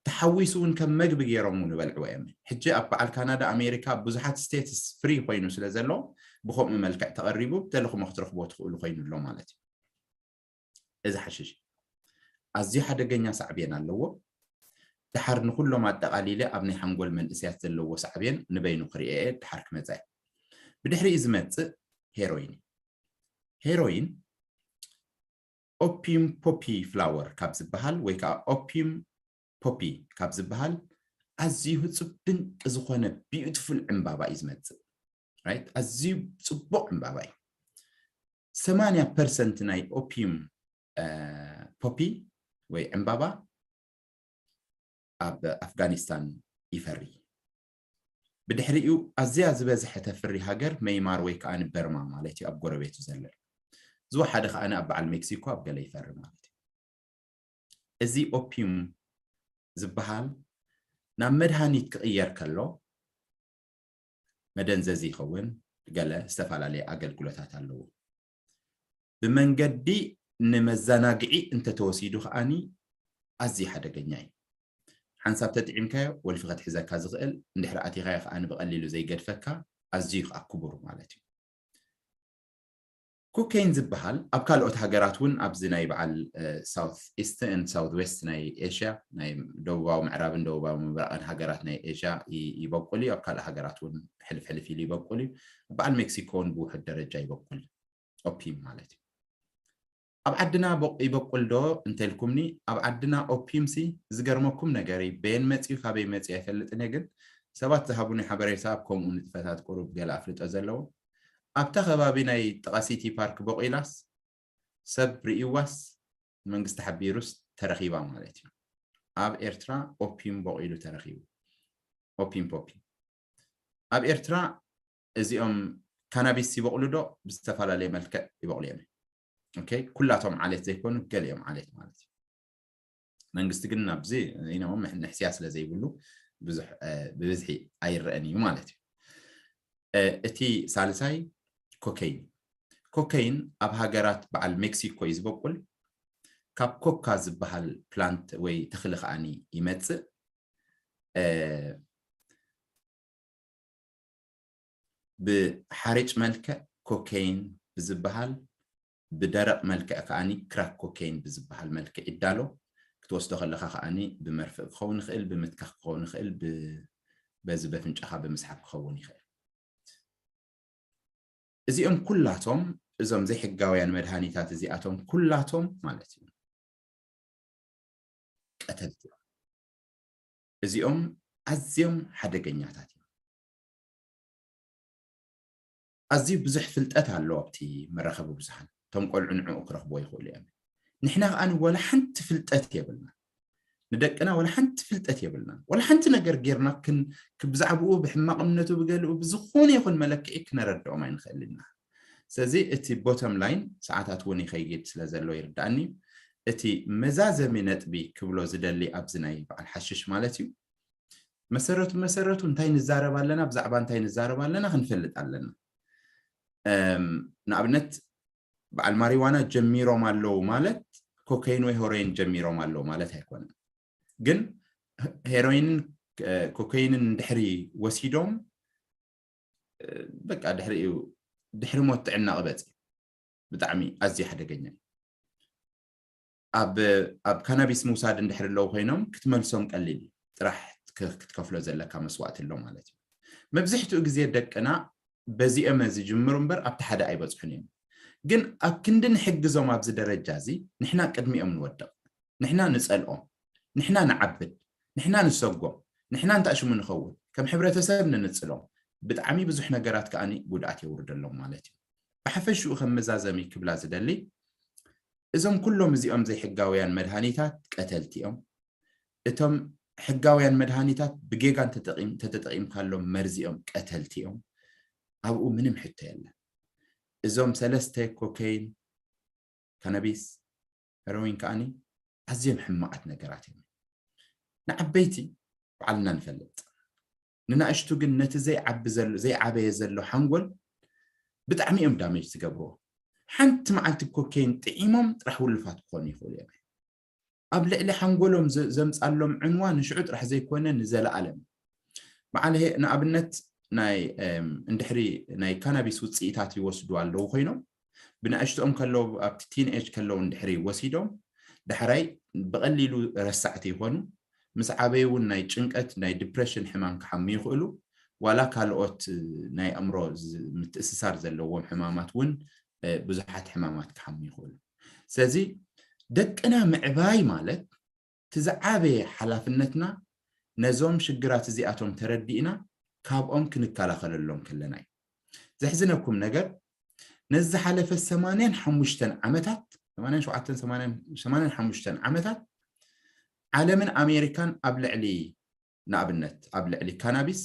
ተሓዊሱ እውን ከም መግቢ ገይሮም እውን ይበልዕዎ እዮም። ሕጂ ኣብ በዓል ካናዳ ኣሜሪካ ብዙሓት ስቴትስ ፍሪ ኮይኑ ስለ ዘሎ ብከምኡ መልክዕ ተቐሪቡ ብተለኹሞ ክትረኽቦ ትኽእሉ ኮይኑ ኣሎ ማለት እዩ። እዚ ሓሽሽ ኣዝዩ ሓደገኛ ሳዕቤን ኣለዎ። ድሓር ንኩሎም ኣጠቓሊለ ኣብ ናይ ሓንጎል መንእሰያት ዘለዎ ሳዕቤን ንበይኑ ክርእየ ድሓር ክመፀ ብድሕሪኡ ዝመፅእ ሄሮይን ሄሮይን ኦፒም ፖፒ ፍላወር ካብ ዝበሃል ወይ ከዓ ኦፒም ፖፒ ካብ ዝበሃል ኣዝዩ ህፁብ ድንቂ ዝኾነ ቢዩቲፉል ዕምባባ እዩ ዝመፅእ። ኣዝዩ ፅቡቕ ዕምባባ እዩ። ሰማንያ ፐርሰንት ናይ ኦፒም ፖፒ ወይ ዕምባባ ኣብ ኣፍጋኒስታን ይፈሪ። ብድሕሪኡ ኣዝያ ዝበዝሐ ተፍሪ ሃገር መይማር ወይ ከዓ ንበርማ ማለት እዩ ኣብ ጎረቤቱ ዘሎ። ዝወሓደ ከዓኒ ኣብ በዓል ሜክሲኮ ኣብ ገለ ይፈሪ ማለት እዩ። እዚ ኦፒዩም ዝበሃል ናብ መድሃኒት ክቕየር ከሎ መደንዘዚ ይኸውን፣ ገለ ዝተፈላለየ ኣገልግሎታት ኣለዎ። ብመንገዲ ንመዘናግዒ እንተተወሲዱ ከዓኒ ኣዝዩ ሓደገኛ እዩ። ሓንሳብ ተጥዒምካዮ ወልፊ ከትሕዘካ ዝኽእል፣ እንድሕሪ ኣቲኻዮ ከዓኒ ብቐሊሉ ዘይገድፈካ፣ ኣዝዩ ከዓ ክቡር ማለት እዩ። ኮኬይን ዝበሃል ኣብ ካልኦት ሃገራት እውን ኣብዚ ናይ በዓል ሳውት ኢስትን ሳውት ዌስት ናይ ኤሽያ፣ ናይ ደቡባዊ ምዕራብን ደቡባዊ ምብራቕን ሃገራት ናይ ኤሽያ ይበቁል እዩ። ኣብ ካልእ ሃገራት እውን ሕልፍ ሕልፍ ኢሉ ይበቁል እዩ። በዓል ሜክሲኮ እውን ብውሑድ ደረጃ ይበቁል፣ ኦፒም ማለት እዩ። ኣብ ዓድና ይበቁል ዶ እንተልኩምኒ፣ ኣብ ዓድና ኦፒም ሲ ዝገርመኩም ነገር እዩ። በየን መፅዩ ካበይ መፅዩ ኣይፈልጥን እየ፣ ግን ሰባት ዝሃቡኒ ሓበሬታ ኣብ ከምኡ ንጥፈታት ቁሩብ ገለ ኣፍልጦ ዘለዎ፣ ኣብታ ከባቢ ናይ ጥቓ ሲቲ ፓርክ በቂላስ ሰብ ርእይዋስ መንግስቲ ሓቢሩስ ተረኺባ ማለት እዩ። ኣብ ኤርትራ ኦፒም በቂሉ ተረኺቡ። ኦፒም ፖፒ ኣብ ኤርትራ እዚኦም ካናቢስ ይበቕሉ ዶ? ብዝተፈላለየ መልክዕ ይበቕሉ እዮም። ኦኬ፣ ኩላቶም ዓሌት ዘይኮኑ ገሊኦም ዓሌት ማለት እዩ። መንግስቲ ግን ናብዚ ኢኖም ንሕስያ ስለ ዘይብሉ ብዙሕ ብብዝሒ ኣይረአን እዩ ማለት እዩ። እቲ ሳልሳይ ኮከይን። ኮከይን ኣብ ሃገራት በዓል ሜክሲኮ እዩ ዝበቁል። ካብ ኮካ ዝበሃል ፕላንት ወይ ተኽሊ ከዓኒ ይመፅእ። ብሓሪጭ መልክዕ ኮኬይን ብዝበሃል፣ ብደረቕ መልክዕ ከዓኒ ክራክ ኮኬይን ብዝበሃል መልክዕ ይዳሎ። ክትወስዶ ከለኻ ከዓኒ ብመርፍእ ክኸውን ይኽእል፣ ብምትካኽ ክኸውን ይኽእል፣ በዚ በፍንጫኻ ብምስሓብ ክኸውን ይኽእል። እዚኦም ኩላቶም፣ እዞም ዘይሕጋውያን መድሃኒታት እዚኣቶም ኩላቶም ማለት እዩ፣ ቀተልቲ እዮም። እዚኦም ኣዝዮም ሓደገኛታት እዮም። ኣዝዩ ብዙሕ ፍልጠት ኣሎ ኣብቲ መራኸቢ ብዙሓን። እቶም ቆልዑ ንዕኡ ክረኽብዎ ይኽእሉ እዮም። ንሕና ከኣ ወላ ሓንቲ ፍልጠት የብልና። ንደቅና ወላ ሓንቲ ፍልጠት የብልና። ወላ ሓንቲ ነገር ጌርና ክን-፣ ክ-፣ ብዛዕባኡ ብሕማቕነቱ ብገልኡ ብዝኾነ ይኹን መለክዒ ክነረድኦም ኣይንኽእል ኢና። ስለዚ እቲ ቦተም ላይን፣ ሰዓታት እውን ይኸይድ ስለ ዘሎ ይርዳእኒ። እቲ መዛዘሚ ነጥቢ ክብሎ ዝደሊ ኣብዚ ናይ በዓል ሓሽሽ ማለት እዩ። መሰረቱ መሰረቱ እንታይ ንዛረብ ኣለና፣ ብዛዕባ እንታይ ንዛረብ ኣለና ክንፈልጥ ኣለና። እም፣ ንኣብነት በዓል ማሪዋና ጀሚሮም ኣለዉ ማለት ኮከይን ወይ ሄሮይን ጀሚሮም ኣለዉ ማለት ኣይኮነን። ግን ሄሮይንን፣ እ፣ ኮከይንን ድሕሪ ወሲዶም፣ እ፣ በቃ ድሕሪኡ፣ ድሕሪ ሞት ጥዕና ቅበጽ። ብጣዕሚ ኣዝዩ ሓደገኛ እዩ። ኣብ፣ ኣብ ካናቢስ ምውሳድ እንድሕር ኣለዉ ኮይኖም ክትመልሶም ቀሊል እዩ። ጥራሕ ክ-፣ ክትከፍሎ ዘለካ መስዋእቲ ኣሎ ማለት እዩ። መብዝሕትኡ ግዜ ደቅና በዚኦም ዝጅምሩ እምበር ኣብቲ ሓደ ኣይበጽሑን እዮም። ግን ኣብ ክንዲ ንሕግዞም ኣብዚ ደረጃ እዚ ንሕና ቅድሚኦም ንወድቕ። ንሕና ንጸልኦም። ንሕና ንዓብድ። ንሕና ንሰጎም። ንሕና እንታይ ሽሙ ንኸውን። ከም ሕብረተሰብ ንንጽሎም። ብጣዕሚ ብዙሕ ነገራት ከኣ ጉድኣት የውርደሎም ማለት እዩ። ብሓፈሽኡ ከም መዛዘሚ ክብላ ዝደሊ፣ እዞም ኩሎም እዚኦም ዘይሕጋውያን መድሃኒታት ቀተልቲ እዮም። እቶም ሕጋውያን መድሃኒታት ብጌጋ እንተጠቒም-፣ እንተተጠቒምካሎም መርዚ እዮም፣ ቀተልቲ እዮም። ኣብኡ ምንም ሕቶ የለን። እዞም ሰለስተ ኮኬይን፣ ካናቢስ፣ ሄሮይን ከኣኒ ኣዝዮም ሕማቓት ነገራት እዮም። ንዓበይቲ ባዕልና ንፈልጥ። ንናእሽቱ ግን ነቲ ዘይዓቢ ዘሎ፣ ዘይዓበየ ዘሎ ሓንጎል ብጣዕሚ እዮም ዳሜጅ ዝገብርዎ። ሓንቲ መዓልቲ ኮኬይን ጥዒሞም ጥራሕ ውልፋት ክኾኑ ይኽእሉ እዮም። ኣብ ልዕሊ ሓንጎሎም ዘ-፣ ዘምጻሎም ዕንዋ ንሽዑ ጥራሕ ዘይኮነ ንዘለኣለም። በዓል ሄ-፣ ንኣብነት ናይ፣ እም፣ እንድሕሪ ናይ ካናቢስ ውጽኢታት ይወስዱ ኣለዉ ኮይኖም፣ ብንኣሽትኦም ከለዉ፣ ኣብቲ ቲን ኤጅ ከለዉ እንድሕሪ ወሲዶም፣ ዳሕራይ ብቐሊሉ ረሳዕቲ ይኾኑ። ምስ ዓበዩ እውን ናይ ጭንቀት፣ ናይ ዲፕሬሽን ሕማም ክሓሙ ይኽእሉ። ዋላ ካልኦት ናይ ኣእምሮ ዝ-፣ ምትእስሳር ዘለዎም ሕማማት እውን፣ እ፣ ብዙሓት ሕማማት ክሓሙ ይኽእሉ። ስለዚ ደቅና ምዕባይ ማለት እቲ ዝዓበየ ሓላፍነትና ነዞም ሽግራት እዚኣቶም ተረዲእና ካብኦም ክንከላኸለሎም ከለና እዩ። ዘሕዝነኩም ነገር፣ ነዚ ዝሓለፈ ሰማንያን ሓሙሽተን ዓመታት፣ ሰማንያን ሸውዓተን፣ ሰማንያን፣ ሰማንያን ሓሙሽተን ዓመታት ዓለምን ኣሜሪካን ኣብ ልዕሊ፣ ንኣብነት ኣብ ልዕሊ ካናቢስ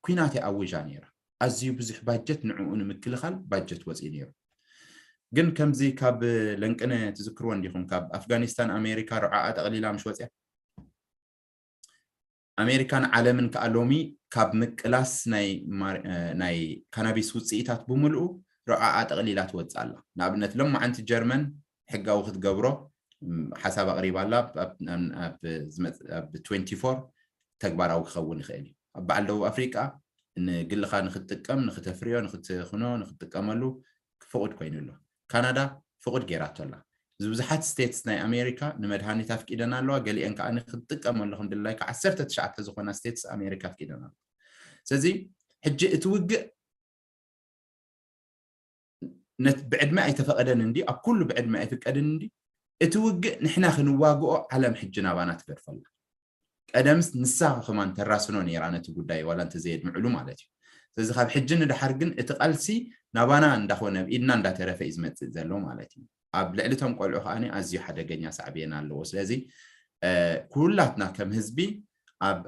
ኲናት ኣውጃ ነይራ። ኣዝዩ ብዙሕ ባጀት ንዕኡ ንምክልኻል ባጀት ወፂኡ ነይሩ። ግን ከምዚ ካብ ለንቅነ ትዝክርዎ እንዲኹም፣ ካብ ኣፍጋኒስታን ኣሜሪካ ርዖኣ ጠቕሊላ ምሽ ወፅያ? ኣሜሪካን ዓለምን ከዓ ሎሚ ካብ ምቅላስ ናይ ካናቢስ ውፅኢታት ብምልኡ ርዖኣ ጠቕሊላ ትወፅእ ኣላ። ንኣብነት ሎማዓንቲ ጀርመን ሕጋዊ ክትገብሮ ሓሳብ ኣቕሪባ ኣላ። ኣብ ትወንቲ ፎር ተግባራዊ ክኸውን ይኽእል እዩ። ኣብ በዓል ደቡብ ኣፍሪቃ ንግልኻ ንክትጥቀም፣ ንክተፍርዮ፣ ንክትኽኖ፣ ንክትጥቀመሉ ፍቑድ ኮይኑ ኣሎ። ካናዳ ፍቑድ ጌራቶ ኣላ። ብዙሓት ስቴትስ ናይ ኣሜሪካ ንመድሃኒት ኣፍቂደን ኣለዋ። ገሊአን ከዓ ንክትጥቀመሉ ከም ድላይካ ዓሰርተ ትሽዓተ ዝኾና ስቴትስ ኣሜሪካ ኣፍቂደን ኣለዋ። ስለዚ ሕጂ እቲ ውግእ ብዕድመ ኣይተፈቐደን እንዲ ኣብ ኩሉ ብዕድመ ኣይፍቀድን እንዲ እቲ ውግእ ንሕና ክንዋግኦ ዓለም ሕጂ ናባና ትገድፈላ። ቀደምስ ንሳ ከማን ተራስኖ ነይራ ነቲ ጉዳይ ዋላ እንተዘየድምዕሉ ማለት እዩ። ስለዚ ካብ ሕጂ ንድሓር ግን እቲ ቃልሲ ናባና እንዳኾነ ኢድና እንዳተረፈ እዩ ዝመፅእ ዘሎ ማለት እዩ። ኣብ ልዕሊ እቶም ቆልዑ ከዓ ኣዝዩ ሓደገኛ ሳዕብየን ኣለዎ። ስለዚ ኩላትና ከም ህዝቢ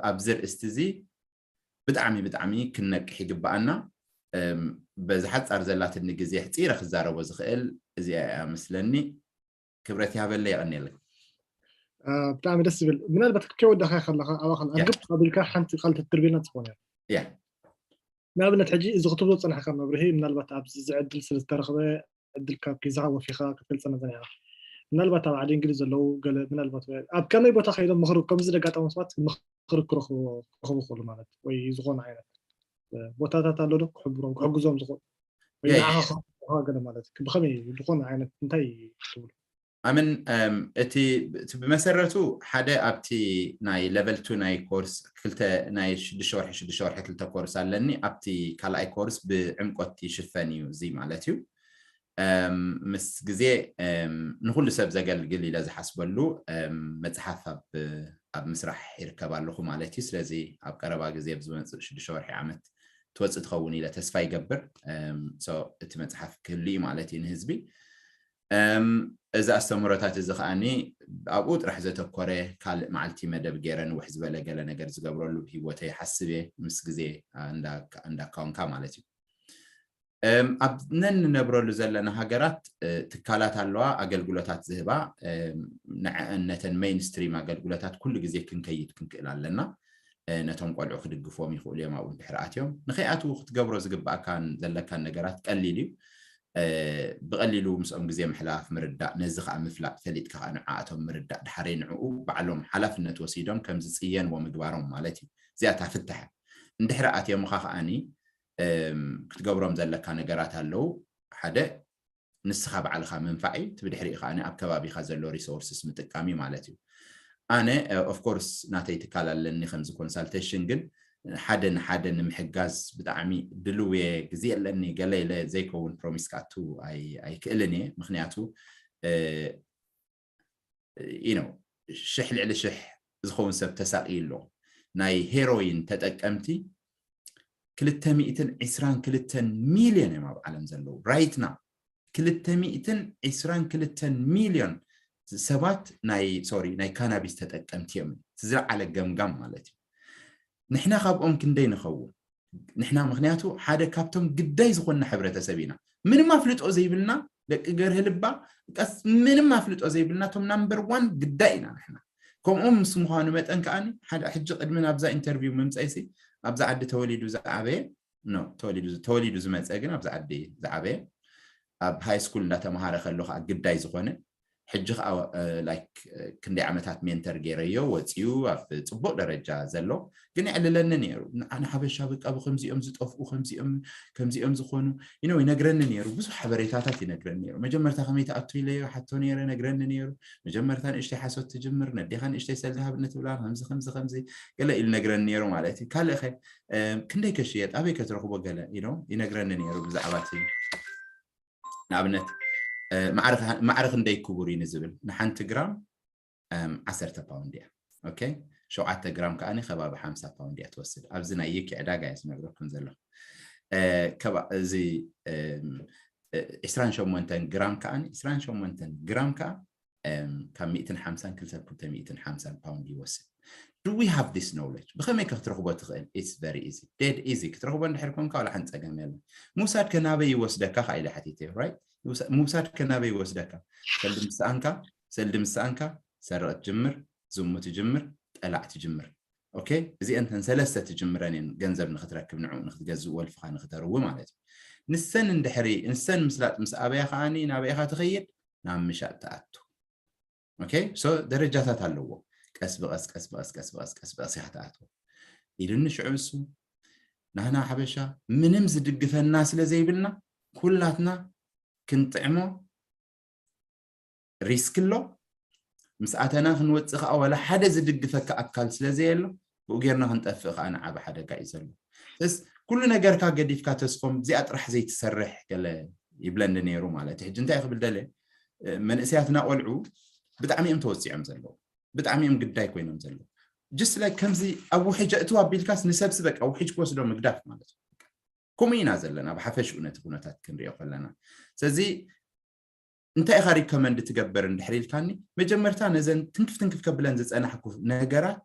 ኣብዚ ርእስቲ እዚ ብጣዕሚ ብጣዕሚ ክንነቅሕ ይግበኣና። በዚ ሓፃር ዘላትኒ ግዜ ሕፂረ ክዛረቦ ዝኽእል እዚኣ እያ መስለኒ። ክብረት ይሃበለይ፣ የቐንየለይ። ብጣዕሚ ደስ ዝብል። ምናልባት ከወዳኻ ከለኻ ኣባኻ ኣግብ ኣቢልካ ሓንቲ ቃል ተትርቤና ትኾነ እያ። ንኣብነት ሕጂ እዚ ክትብሎ ዝፀናሕካ መብርሂ ምናልባት ኣብዚ ዝዕድል ስለ ዝተረኽበ ዕድል ካብ ኪስኻ ወፊኻ ክትገልፀና ፀኒሕካ። ምናልባት ኣብ ዓዲ እንግሊዝ ዘለዉ ገለ ምናልባት ኣብ ከመይ ቦታ ከይዶም ምኽሪ ከምዚ ዘጋጠሞም ሰባት ምኽሪ ክረኽቡ ክኽእሉ ማለት ወይ ዝኾነ ዓይነት ቦታታት ኣሎ ዶ ክሕብሮም ክሕግዞም ዝኽእሉ ወይ ንዓኻ ክሕግዙኻ ገለ ማለት ብኸመይ ዝኾነ ዓይነት እንታይ ትብሉ? ኣምን እቲ ብመሰረቱ ሓደ ኣብቲ ናይ ሌቨል ቱ ናይ ኮርስ ክልተ ናይ ሽዱሽተ ወርሒ ሽዱሽተ ወርሒ ክልተ ኮርስ ኣለኒ። ኣብቲ ካልኣይ ኮርስ ብዕምቆት ይሽፈን እዩ እዚ ማለት እዩ። ምስ ግዜ ንኩሉ ሰብ ዘገልግል ኢለ ዝሓስበሉ መፅሓፍ ኣብ ምስራሕ ይርከብ ኣለኹ ማለት እዩ። ስለዚ ኣብ ቀረባ ግዜ ብዝመፅእ ሽዱሽተ ወርሒ ዓመት ትወፅእ ትኸውን ኢለ ተስፋ ይገብር። እቲ መፅሓፍ ክህሉ እዩ ማለት እዩ ንህዝቢ። እዚ ኣስተምህሮታት እዚ ከዓኒ ኣብኡ ጥራሕ ዘተኮረ ካልእ መዓልቲ መደብ ገይረ ንውሕ ዝበለ ገለ ነገር ዝገብረሉ ብሂወተይ ይሓስብ እየ ምስ ግዜ እንዳካውንካ ማለት እዩ። ኣብ ነንነብረሉ ዘለና ሃገራት ትካላት ኣለዋ ኣገልግሎታት ዝህባ። ንዐአን ነተን ሜይንስትሪም ኣገልግሎታት ኩሉ ግዜ ክንከይድ ክንክእል ኣለና። ነቶም ቆልዑ ክድግፎም ይኽእሉ እዮም ኣብኡ ድሕሪ ኣትዮም ንኸይኣትዉ ክትገብሮ ዝግብኣካን ዘለካን ነገራት ቀሊል እዩ። ብቐሊሉ ምስኦም ግዜ ምሕላፍ ምርዳእ ነዚ ከዓ ምፍላጥ ፈሊጥካ ከዓ ንዓኣቶም ምርዳእ ድሓረይ ንዕኡ ባዕሎም ሓላፍነት ወሲዶም ከም ዝፅየንዎ ምግባሮም ማለት እዩ። እዚኣታ ፍትሐ እንድሕሪ ኣትዮምኻ ከዓኒ ክትገብሮም ዘለካ ነገራት ኣለዉ። ሓደ ንስኻ ባዕልኻ ምንፋዕ እዩ። እቲ ብድሕሪኡ ከዓ ኣብ ከባቢኻ ዘሎ ሪሶርስስ ምጥቃም እዩ ማለት እዩ። ኣነ ኦፍኮርስ ናተይ ትካል ኣለኒ ከምዚ ኮንሳልቴሽን ግን ሓደ ንሓደ ንምሕጋዝ ብጣዕሚ ድልው እየ። ግዜ ኣለኒ ገለ ኢለ ዘይከውን ፕሮሚስ ክኣቱ ኣይክእልን እየ። ምክንያቱ you know ሽሕ ልዕሊ ሽሕ ዝኸውን ሰብ ተሳቅዩ ኣሎ። ናይ ሄሮይን ተጠቀምቲ ክልተ ሚእትን ዕስራን ክልተን ሚልዮን እዮም ኣብ ዓለም ዘለዉ right now። ክልተ ሚእትን ዕስራን ክልተን ሚልዮን ሰባት ናይ sorry ናይ ካናቢስ ተጠቀምቲ እዮም። ዝለዓለ ገምጋም ማለት እዩ። ንሕና ካብኦም ክንደይ ንኸውን? ንሕና ምክንያቱ ሓደ ካብቶም ግዳይ ዝኾንና ሕብረተሰብ ኢና። ምንም ኣፍልጦ ዘይብልና ደቂ ገርህ ልባ ቀስ ምንም ኣፍልጦ ዘይብልና እቶም ናምበር ዋን ግዳይ ኢና ንሕና። ከምኦም ምስ ምዃኑ መጠን ከዓኒ ሓደ ሕጂ ቅድሚ ናብዛ ኢንተርቪው ምምፀይሲ ኣብዚ ዓዲ ተወሊዱ ዝዓበየ no ተወሊዱ ዝመፀ ግን ኣብዚ ዓዲ ዝዓበየ ኣብ ሃይ ስኩል እንዳተምሃረ ከሎ ከዓ ግዳይ ዝኾነ ሕጂ ከዓ like ክንደይ ዓመታት ሜንተር ገይረዮ ወፂኡ ኣብ ፅቡቅ ደረጃ ዘሎ ግን የዕልለኒ ነይሩ። ንሓበሻ በቃ ብከምዚኦም ዝጠፍኡ ከምዚኦም ከምዚኦም ዝኾኑ you know ይነግረኒ ነይሩ። ብዙሕ ሓበሬታታት ይነግረኒ ነይሩ። መጀመርታ ከመይ ትኣቱ ኢለዮ ሓቶ ነይረ ነግረኒ ነይሩ። መጀመርታ ንእሽተይ ሓሶት ትጅምር ነዴኻ ንእሽተይ ሰልዲ ሃብኒ ትብላ ከምዚ ከምዚ ከምዚ ገለ ኢሉ ነግረኒ ነይሩ ማለት እዩ። ካልእ ኸ ክንደይ ከሽየጥ ኣበይ ከትረኽቦ ገለ ኢሎም ይነግረኒ ነይሩ ብዛዕባ እቲ ንኣብነት ማዕረ ክንደይ ክቡር እዩ ንዝብል ንሓንቲ ግራም ዓሰርተ ፓውንድ እያ። ኦኬ ሸውዓተ ግራም ከዓ ከባቢ ሓምሳ ፓውንድ እያ ትወስድ። ኣብዚ ናይ ዩኬ ዕዳጋ እየ ዝነግረኩም ዘለኹ። እዚ ዕስራን ሸሞንተን ግራም ከዓ ዕስራን ሸሞንተን ግራም ከዓ ካብ ሚእትን ሓምሳን ክልተ ክልተ ሚእትን ሓምሳን ፓውንድ ይወስድ። Do we have this knowledge? ብኸመይ ከ ክትረኽቦ ትኽእል? It's very easy. Dead easy. ክትረኽቦ እንድሕር ኮንካ ዋላ ሓንቲ ፀገም የለን። ምውሳድ ከ ናበይ ይወስደካ ከዓ ኢለ ሓቲተ right? ምውሳድ ከናበይ ይወስደካ? ሰልዲ ምስኣንካ ሰልዲ ምስኣንካ ሰርቕ ትጅምር፣ ዝሙ ትጅምር፣ ጠላዕ ትጅምር። ኦኬ፣ እዚአን ተን ሰለስተ ትጅምረን እየን ገንዘብ ንክትረክብ፣ ንዕኡ ንክትገዝእ፣ ወልፍኻ ንክተርዊ ማለት እዩ። ንሰን እንድሕሪ ንሰን ምስላጥ ምስ ኣበያ ከዓኒ ናበይኻ ትኸይድ? ናብ ምሻጥ ትኣቱ። ኦኬ፣ ሶ ደረጃታት ኣለዎ። ቀስ ብቐስ ቀስ ብቐስ ቀስ ብቐስ ቀስ ብቐስ ኢኻ ትኣትዎ ኢሉኒ። ሽዑ እሱ ናህና ሓበሻ ምንም ዝድግፈና ስለ ዘይብልና ኩላትና ክንጥዕሞ ሪስክ ኣሎ። ምስ ኣተና ክንወፅእ ከዓ ዋላ ሓደ ዝድግፈካ ኣካል ስለ ዘየሎ ብኡ ጌርና ክንጠፍእ ከዓ ንዓብ ሓደጋ እዩ ዘሎ። ስ ኩሉ ነገርካ ገዲፍካ ተስፎም እዚኣ ጥራሕ ዘይትሰርሕ ገለ ይብለኒ ነይሩ ማለት እዩ። ሕጂ እንታይ ክብል ደለ መንእሰያትና ቆልዑ ብጣዕሚ እዮም ተወፂዖም ዘለዉ፣ ብጣዕሚ እዮም ግዳይ ኮይኖም ዘለዉ። ጅስ ላይ ከምዚ ኣብ ውሕጅ ኣእትው ኣቢልካስ ንሰብሲ በቃ ውሕጅ ክወስዶ ምግዳፍ ማለት እዩ። ከምኡ ኢና ዘለና ብሓፈሽኡ ነቲ ኩነታት ክንሪኦ ከለና። ስለዚ እንታይ ኢኻ ሪኮመንድ ትገብር እንድሕር ኢልካኒ፣ መጀመርታ ነዘን ትንክፍ ትንክፍ ከብለን ዝፀናሕኩ ነገራት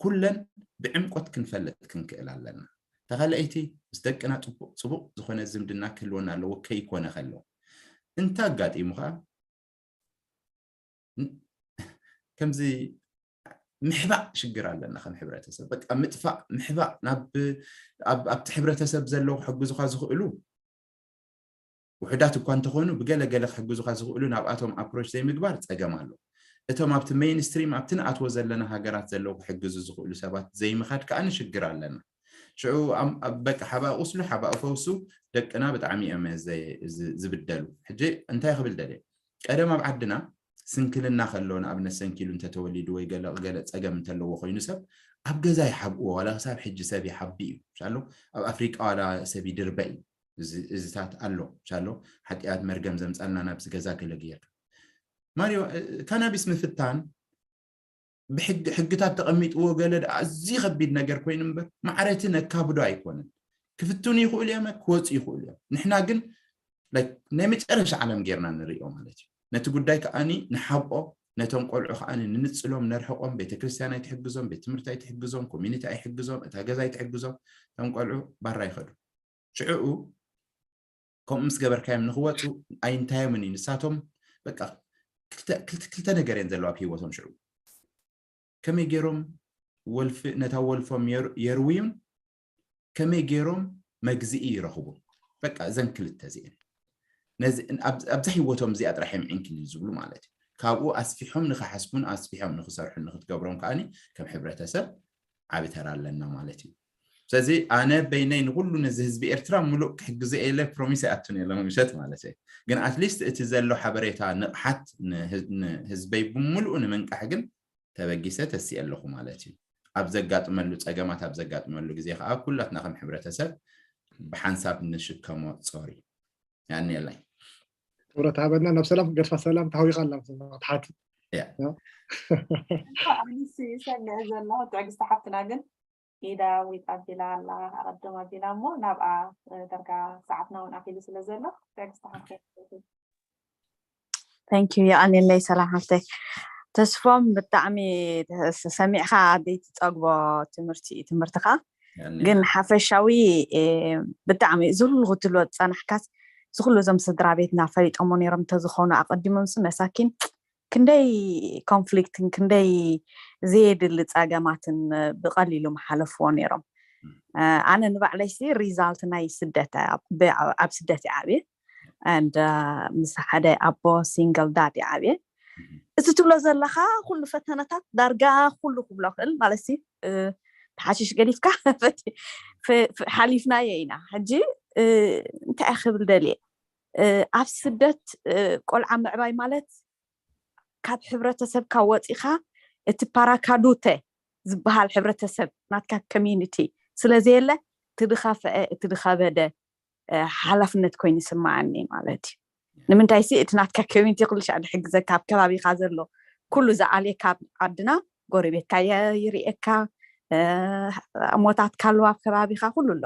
ኩለን ብዕምቆት ክንፈልጥ ክንክእል ኣለና። ተኻልኣይቲ ምስ ደቅና ፅቡቕ ፅቡቕ ዝኾነ ዝምድና ክህልወና ኣለዎ ከይኮነ ከሎ እንተ ኣጋጢሙ ከዓ ከምዚ ምሕባእ ሽግር ኣለና ከም ሕብረተሰብ። በቃ ምጥፋእ፣ ምሕባእ ናብ ኣብቲ ሕብረተሰብ ዘለዉ ክሕግዙኻ ዝኽእሉ ውሕዳት እኳ እንተኾኑ ብገለ ገለ ክሕግዙኻ ዝኽእሉ ናብኣቶም ኣፕሮች ዘይምግባር ፀገም ኣሎ። እቶም ኣብቲ ሜይንስትሪም ኣብቲ ንኣትዎ ዘለና ሃገራት ዘለዉ ክሕግዙ ዝኽእሉ ሰባት ዘይምኻድ ከዓ ንሽግር ኣለና። ሽዑ በቃ ሓባእ ቁስሉ ሓባእ ፈውሱ ደቅና ብጣዕሚ እዮም ዝብደሉ። ሕጂ እንታይ ክብል ደልየ ቀደም ኣብ ዓድና ስንክልና ከሎ ንኣብነት ሰንኪሉ እንተተወሊዱ ወይ ገለ ገለ ፀገም እንተለዎ ኮይኑ ሰብ ኣብ ገዛ ይሓብእዎ ዋላ ክሳብ ሕጂ ሰብ ይሓቢ እዩ ሻሎ ኣብ ኣፍሪቃ ዋላ ሰብ ይድርበ እዩ እዚታት ኣሎ ሻሎ ሓጢኣት መርገም ዘምፃልና ናብዚ ገዛ ገለ ገይርካ ማርዮ ካናቢስ ምፍታን ብሕግታት ተቐሚጥዎ ገለ ኣዝዩ ከቢድ ነገር ኮይኑ እምበር ማዕረቲ ነካብዶ ኣይኮነን። ክፍትኑ ይኽእሉ እዮም ክወፁ ይኽእሉ እዮም። ንሕና ግን ናይ መጨረሻ ዓለም ጌርና ንርእዮ ማለት እዩ። ነቲ ጉዳይ ከዓኒ ንሓብኦ ነቶም ቆልዑ ከዓኒ ንንፅሎም ነርሕቆም። ቤተክርስትያን ኣይትሕግዞም፣ ቤት ትምህርቲ ኣይትሕግዞም፣ ኮሚኒቲ ኣይሕግዞም፣ እታ ገዛ ኣይትሕግዞም። እቶም ቆልዑ ባራ ይኸዱ። ሽዕኡ ከምኡ ምስ ገበርካዮም ንክወፁ ኣይንታዮምን እዩ። ንሳቶም በቃ ክልተ ነገር እየን ዘለዋ ኣብ ህይወቶም። ሽዑ ከመይ ገይሮም ወልፊ ነታ ወልፎም የርውዩን ከመይ ገይሮም መግዝኢ ይረኽቡ። በቃ እዘን ክልተ እዚአን ኣብዛ ህይወቶም እዚኣ ጥራሕ እዮም ዕንክሊል ዝብሉ ማለት እዩ። ካብኡ ኣስፊሖም ንክሓስቡን ኣስፊሖም ንክሰርሑን ንክትገብሮም ከዓኒ ከም ሕብረተሰብ ዓቢ ተራ ኣለና ማለት እዩ። ስለዚ ኣነ በይነይ ንኩሉ ነዚ ህዝቢ ኤርትራ ሙሉእ ክሕግዞ እየ ኢለ ፕሮሚስ ኣይኣቱን እየ ሎሚ ምሸት ማለት እየ። ግን ኣትሊስት እቲ ዘሎ ሓበሬታ ንቕሓት ንህዝበይ ብምሉኡ ንምንቃሕ ግን ተበጊሰ ተሲኤ ኣለኹ ማለት እዩ። ኣብ ዘጋጥመሉ ጸገማት ኣብ ዘጋጥመሉ ግዜ ከዓ ኩላትና ከም ሕብረተሰብ ብሓንሳብ ንሽከሞ ጾር እዩ። ያኔ የላይ ክብረት ሃበና ናብ ሰላም ክትገድፋ ሰላም ታህዊኻ ኣላ ክትሓት ኣንስ ይሰምዕ ዘለኹ ትዕግስቲ ሓፍትና ግን ኢዳ ዊጥ ኣቢላ ኣላ ኣቐድም ኣቢላ እሞ ናብኣ ደርጋ ሰዓትና እውን ኣኺሉ ስለ ዘሎ ትዕግስቲ ሓፍትና Thank you የቐንየለይ ሰላም ሓፍተይ ተስፎም ብጣዕሚ ሰሚዕካ ዘይትፀግቦ ትምህርቲ እዩ ትምህርትኻ ግን ሓፈሻዊ ብጣዕሚ ዝሉ ክትልዎ ዝፀናሕካስ ዝኩሉ እዞም ስድራ ቤትና ፈሊጦሞ ነይሮም እንተዝኾኑ ኣቐዲሞምስ መሳኪን ክንደይ ኮንፍሊክትን ክንደይ ዘየድሊ ፀገማትን ብቐሊሉ ምሓለፍዎ ነይሮም ኣነ ንባዕለይሲ ሪዛልት ናይ ስደት ኣብ ስደት ይዓብየ and ምስ ሓደ ኣቦ ሲንግል ዳድ ይዓብየ እዚ ትብሎ ዘለካ ኩሉ ፈተነታት ዳርጋ ኩሉ ክብሎ ክእል ማለት ተሓሽሽ ገዲፍካ ሓሊፍናዮ ኢና ሕጂ እንታይ ክብል ደልየ ኣብ ስደት ቆልዓ ምዕባይ ማለት ካብ ሕብረተሰብካ ወፂኻ እቲ ፓራካዱተ ዝበሃል ሕብረተሰብ ናትካ ኮሚኒቲ ስለዘየለ እቲ ድኸፍአ እቲ ድኸበደ ሓላፍነት ኮይኑ ይስማዓኒ ማለት እዩ ንምንታይ ሲ እቲ ናትካ ኮሚኒቲ ኩሉ ሻዕ ድሕግዘካ ኣብ ከባቢካ ዘሎ ኩሉ ዝኣልየካ ኣብ ዓድና ጎረቤትካ ይርእየካ እሞታትካ ኣለዋ ኣብ ከባቢካ ኩሉ ኣሎ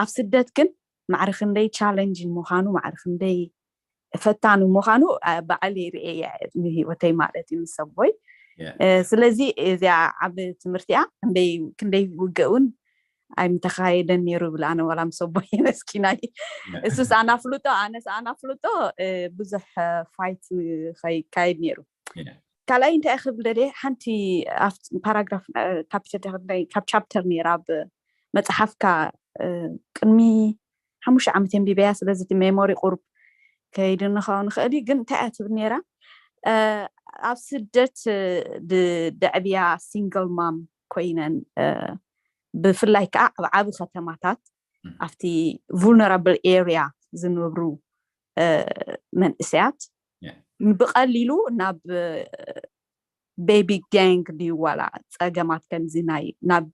ኣብ ስደት ግን ማዕሪ ክንደይ ቻለንጅን ምዃኑ ማዕሪ ክንደይ ፈታኒ ምዃኑ ባዕለይ ርእየ ንህይወተይ ማለት እዩ ምስ ኣቦይ ስለዚ እዚኣ ዓብ ትምህርቲ እያ ክንደይ ውግእ እውን ኣይምተኻየደን ነይሩ ይብል። ኣነ ዋላ ምስ ኣቦይ መስኪናይ እሱስ ኣናፍልጦ ኣነስ ኣናፍልጦ ብዙሕ ፋይት ከይካየድ ነይሩ። ካልኣይ እንታይ ክብል ደልየ ሓንቲ ፓራግራፍ ካፒተል ካብ ቻፕተር ነይራ ኣብ መፅሓፍካ ቅድሚ ሓሙሽተ ዓመት የንቢበያ ስለዚ እቲ ሜሞሪ ቁሩብ ከይድንኸው ንኽእል እዩ ግን እንታይ እያ ትብል ነይራ ኣብ ስደት ደዕብያ ሲንግል ማም ኮይነን ብፍላይ ከዓ ኣብ ዓብ ከተማታት ኣብቲ vulnerable area ዝነብሩ መንእሰያት ብቐሊሉ ናብ ቤቢ ጋንግ ድዩ ዋላ ፀገማት ከምዚ ናይ ናብ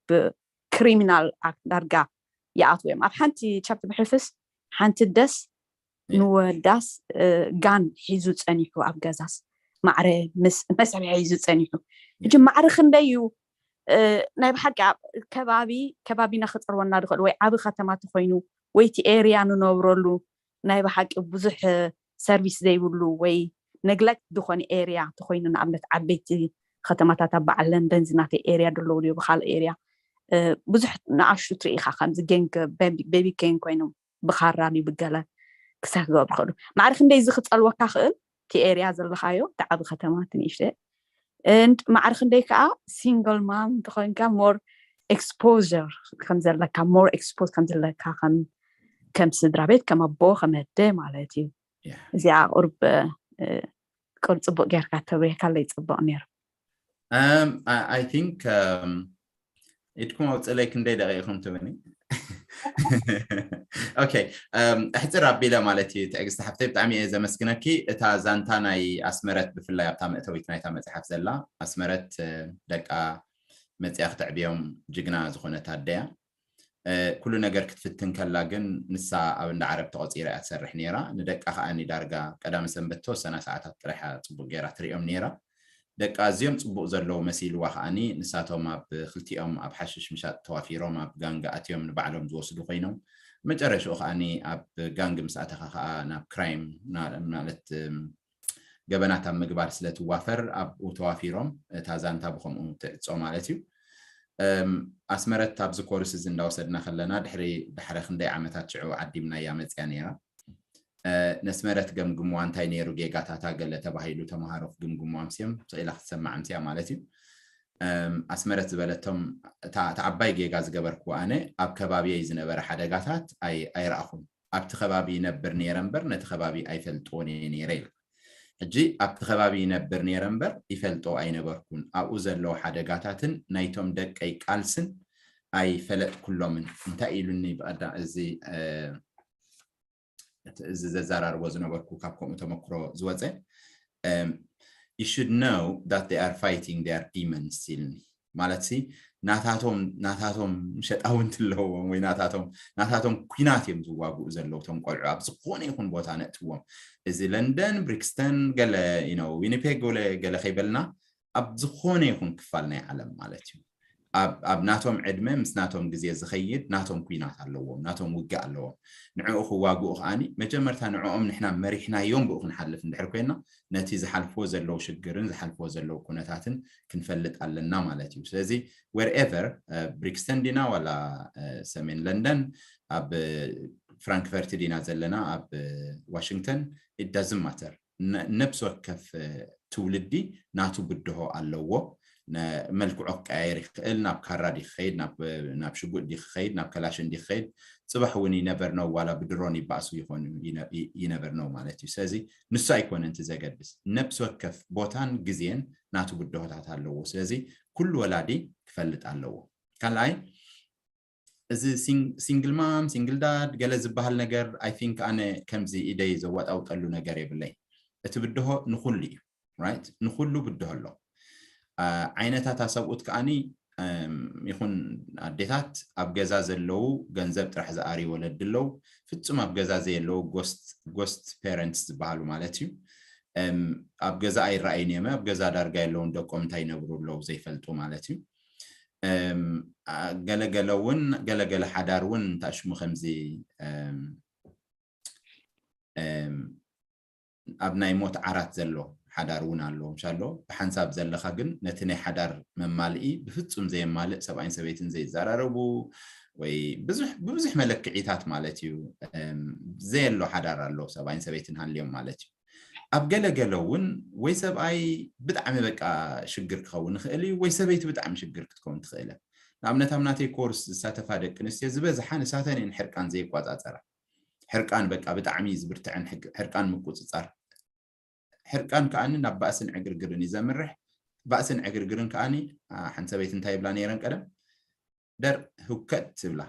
ክሪሚናል ኣክት ዳርጋ ይኣትዉ እዮም ኣብ ሓንቲ ቻፕተር ብሕልፍስ ሓንቲ ደስ ንወዳስ ጋን ሒዙ ፀኒሑ ኣብ ገዛስ ማዕረ መስርሒ ሒዙ ፀኒሑ እጂ ማዕረ ክንደይ እዩ ናይ ብሓቂ ከባቢ ከባቢና ክፀርወና ዝኽእል ወይ ዓብ ከተማ ተኮይኑ ወይ እቲ ኤርያ ንነብረሉ ናይ ብሓቂ ብዙሕ ሰርቪስ ዘይብሉ ወይ ነግለክት ዝኾነ ኤርያ ተኮይኑ ንኣብነት ዓበይቲ ከተማታት ኣብ በዓል ለንደን ዝናተይ ኤርያ ደለዉ ድዮ ብካልእ ኤርያ ብዙሕ ንኣሹ ትርኢኻ ከምዚ ገንግ ቤቢ ገንግ ኮይኖም ብካራ ድዩ ብገለ ክሳብ ክገብሩ ክእሉ ማዕረ ክንደይ እዚ ክፀልወካ ክእል እቲ ኤርያ ዘለካዮ እቲ ዓብ ከተማ ትንእሽተ ማዕረ ክንደይ ከዓ ሲንግል ማም እንተኮይንካ more exposure ከም ዘለካ more expose ከም ዘለካ ከም ስድራ ቤት ከም ኣቦ ከም ኣደ ማለት እዩ እዚኣ ቁርብ ቁር ፅቡቅ ጌርካ ተብሪህካለይ ፅቡቅ ነይሩ I think ኢድኩም ኣውፅለይ ክንደይ ደቂቕ ኢኹም ትብኒ ኦኬ ኣሕፅር ኣቢለ ማለት እዩ ትዕግስቲ ሓፍተይ ብጣዕሚ እየ ዘመስግነኪ እታ ዛንታ ናይ ኣስመረት ብፍላይ ኣብታ መእተዊት ናይታ መፅሓፍ ዘላ ኣስመረት ደቃ መፅያ ክተዕብዮም ጅግና ዝኾነት ኣደያ ኩሉ ነገር ክትፍትን ከላ ግን ንሳ ኣብ እንዳ ዓረብ ተቆፂራ እያ ትሰርሕ ነይራ ንደቃ ከዓኒ ዳርጋ ቀዳመ ሰንበት ተወሰና ሰዓታት ጥራሕ እያ ፅቡቅ ገይራ ትሪኦም ነይራ ደቂ ኣዝዮም ፅቡቅ ዘለዉ መሲልዋ ከዓኒ ንሳቶም ኣብ ክልቲኦም ኣብ ሓሽሽ ምሻጥ ተዋፊሮም ኣብ ጋንግ ኣትዮም ንባዕሎም ዝወስዱ ኮይኖም መጨረሽኡ ከዓኒ ኣብ ጋንግ ምስ ኣተኻ ከዓ ናብ ክራይም ማለት ገበናት ኣብ ምግባር ስለ ትዋፈር ኣብኡ ተዋፊሮም እታ ዛንታ ብከምኡ ትዕፆ ማለት እዩ ኣስመረት ኣብዚ ኮርስ እዚ እንዳወሰድና ከለና ድሕሪ ድሕሪ ክንደይ ዓመታት ሽዑ ዓዲምናያ መፅያ ነይራ ነስመረት ገምግምዋ እንታይ ነይሩ ጌጋታታ ገለ ተባሂሉ ተምሃሮ ክግምግምዋ ምስዮም ስኢላ ክትሰማዕ ምስያ ማለት እዩ ኣስመረት ዝበለቶም እታ ዓባይ ጌጋ ዝገበርክዎ ኣነ ኣብ ከባቢየይ ዝነበረ ሓደጋታት ኣይረኣኹን ኣብቲ ከባቢ ይነብር ነይረ እምበር ነቲ ከባቢ ኣይፈልጥዎን እየ ነይረ ኢላ ሕጂ ኣብቲ ከባቢ ይነብር ነይረ እምበር ይፈልጦ ኣይነበርኩን ኣብኡ ዘለዉ ሓደጋታትን ናይቶም ደቀይ ቃልስን ኣይፈለጥኩሎምን እንታይ ኢሉኒ ብቐዳ እዚ እዚ ዘዘራርቦ ዝነበርኩ ካብ ከምኡ ተመክሮ ዝወፀ you should know that they are fighting their demons ኢልኒ ማለት ሲ ናታቶም ናታቶም ሸጣውንቲ ኣለዎም ወይ ናታቶም ናታቶም ኩናት እዮም ዝዋግኡ ዘለዉ ቶም ቆልዑ ኣብ ዝኾነ ይኹን ቦታ ነእትዎም እዚ ለንደን ብሪክስተን ገለ ዊኒፔግ ወለ ገለ ከይበልና ኣብ ዝኾነ ይኹን ክፋል ናይ ዓለም ማለት እዩ ኣብ ናቶም ዕድመ ምስ ናቶም ግዜ ዝኸይድ ናቶም ኩናት ኣለዎም ናቶም ውግእ ኣለዎም ንዕኡ ክዋግኡ ከዓኒ መጀመርታ ንዕኦም ንሕና መሪሕናዮም ብኡ ክንሓልፍ እንድሕር ኮይና ነቲ ዝሓልፍዎ ዘለዉ ሽግርን ዝሓልፍዎ ዘለዉ ኩነታትን ክንፈልጥ ኣለና ማለት እዩ ስለዚ wherever ብሪክስተን ዲና ዋላ ሰሜን ለንደን ኣብ ፍራንክፈርት ዲና ዘለና ኣብ ዋሽንግተን it doesn't matter ነብሲ ወከፍ ትውልዲ ናቱ ብድሆ ኣለዎ መልክዖ ክቀያየር ይኽእል ናብ ካራ ዲ ክኸይድ ናብ ሽጉጥ ዲ ክኸይድ ናብ ከላሽን ዲ ክኸይድ ፅባሕ እውን ይነበር ነው ዋላ ብድሮን ይባእሱ ይኾኑ ይነበር ነው ማለት እዩ ስለዚ ንሱ ኣይኮነ እቲ ዘገድስ ነብሲ ወከፍ ቦታን ግዜን ናቱ ብድሆታት ኣለዎ ስለዚ ኩሉ ወላዲ ክፈልጥ ኣለዎ ካልኣይ እዚ ሲንግል ማም ሲንግል ዳድ ገለ ዝበሃል ነገር I think ኣነ ከምዚ ኢደይ ዘዋጣውጠሉ ነገር የብለይ እቲ ብድሆ ንኩሉ እዩ right ንኩሉ ብድሆ ኣሎ ዓይነታት ኣሰብኡት ከዓኒ ይኹን ኣዴታት ኣብ ገዛ ዘለዉ ገንዘብ ጥራሕ ዝኣርዩ ወለዲ ኣለዉ ፍጹም ኣብ ገዛ ዘየለዉ ghost parents ዝበሃሉ ማለት እዩ ኣብ ገዛ ኣይረኣይን እዮመ ኣብ ገዛ ዳርጋ የለውን ደቆም እንታይ ይነብሩ ኣለዉ ዘይፈልጡ ማለት እዩ ገለገለ እውን ገለገለ ሓዳር እውን እንታይ ሽሙ ከምዚ ኣብ ናይ ሞት ዓራት ዘሎ ሓዳር እውን ኣሎ ምሻሎ ብሓንሳብ ዘለካ ግን ነቲ ናይ ሓዳር መማልኢ ብፍጹም ዘየማልእ ሰብኣይን ሰበይትን ዘይዘራረቡ ወይ ብዙሕ ብብዙሕ መለክዒታት ማለት እዩ። ዘየሎ ሓዳር ኣሎ፣ ሰብኣይን ሰበይትን ሃልዮም ማለት እዩ። ኣብ ገለገለ እውን ወይ ሰብኣይ ብጣዕሚ በቃ ሽግር ክኸውን ይኽእል እዩ፣ ወይ ሰበይቲ ብጣዕሚ ሽግር ክትከውን ትኽእል እያ። ንኣብነት ኣብ ናተይ ኮርስ ዝሳተፋ ደቂ ኣንስትዮ ዝበዝሓ ንሳተን እየን ሕርቃን ዘይቋፃፀራ። ሕርቃን በቃ ብጣዕሚ ዝብርትዐን ሕርቃን ምቁፅፃር። ሕርቃን ከዓኒ ናብ ባእስን ዕግርግርን እዩ ዘምርሕ። ባእስን ዕግርግርን ከዓኒ ሓንቲ ሰበይቲ እንታይ ይብላ ነይረን ቀደም? ደር ህውከት ትብላ።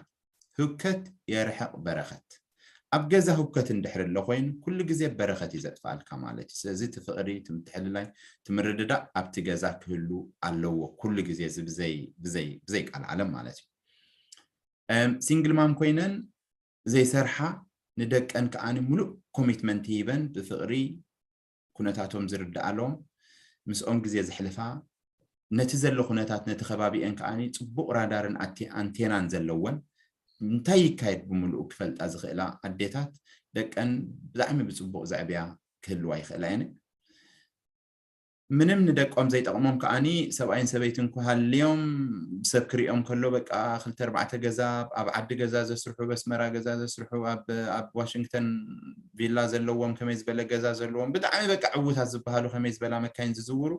ህውከት የርሕቕ በረኸት። ኣብ ገዛ ህውከት እንድሕር ኣሎ ኮይኑ ኩሉ ግዜ በረኸት እዩ ዘጥፋልካ ማለት እዩ። ስለዚ እቲ ፍቕሪ፣ እቲ ምትሕልላይ፣ እቲ ምርድዳእ ኣብቲ ገዛ ክህሉ ኣለዎ ኩሉ ግዜ፣ እዚ ብዘይ ብዘይ ብዘይ ቃል ዓለም ማለት እዩ። ሲንግል ማም ኮይነን ዘይሰርሓ ንደቀን ከዓኒ ሙሉእ ኮሚትመንት ሂበን ብፍቕሪ ኩነታቶም ዝርድኣሎም ምስኦም ግዜ ዘሕልፋ ነቲ ዘሎ ኩነታት ነቲ ከባቢአን ከዓኒ ፅቡቕ ራዳርን ኣንቴናን ዘለወን እንታይ ይካየድ ብምሉኡ ክፈልጣ ዝኽእላ ኣዴታት ደቀን ብጣዕሚ ብፅቡቕ ዘዕብያ ክህልዋ ይኽእላ እየን። ምንም ንደቆም ዘይጠቕሞም ከዓኒ ሰብኣይን ሰበይትን ክሃልዮም ሰብ ክሪኦም ከሎ በቃ ክልተ ኣርባዕተ ገዛ ኣብ ዓዲ ገዛ ዘስርሑ በስመራ ገዛ ዘስርሑ ኣብ ዋሽንግተን ቪላ ዘለዎም ከመይ ዝበለ ገዛ ዘለዎም ብጣዕሚ በቃ ዕዉታት ዝበሃሉ ከመይ ዝበላ መካይን ዝዝውሩ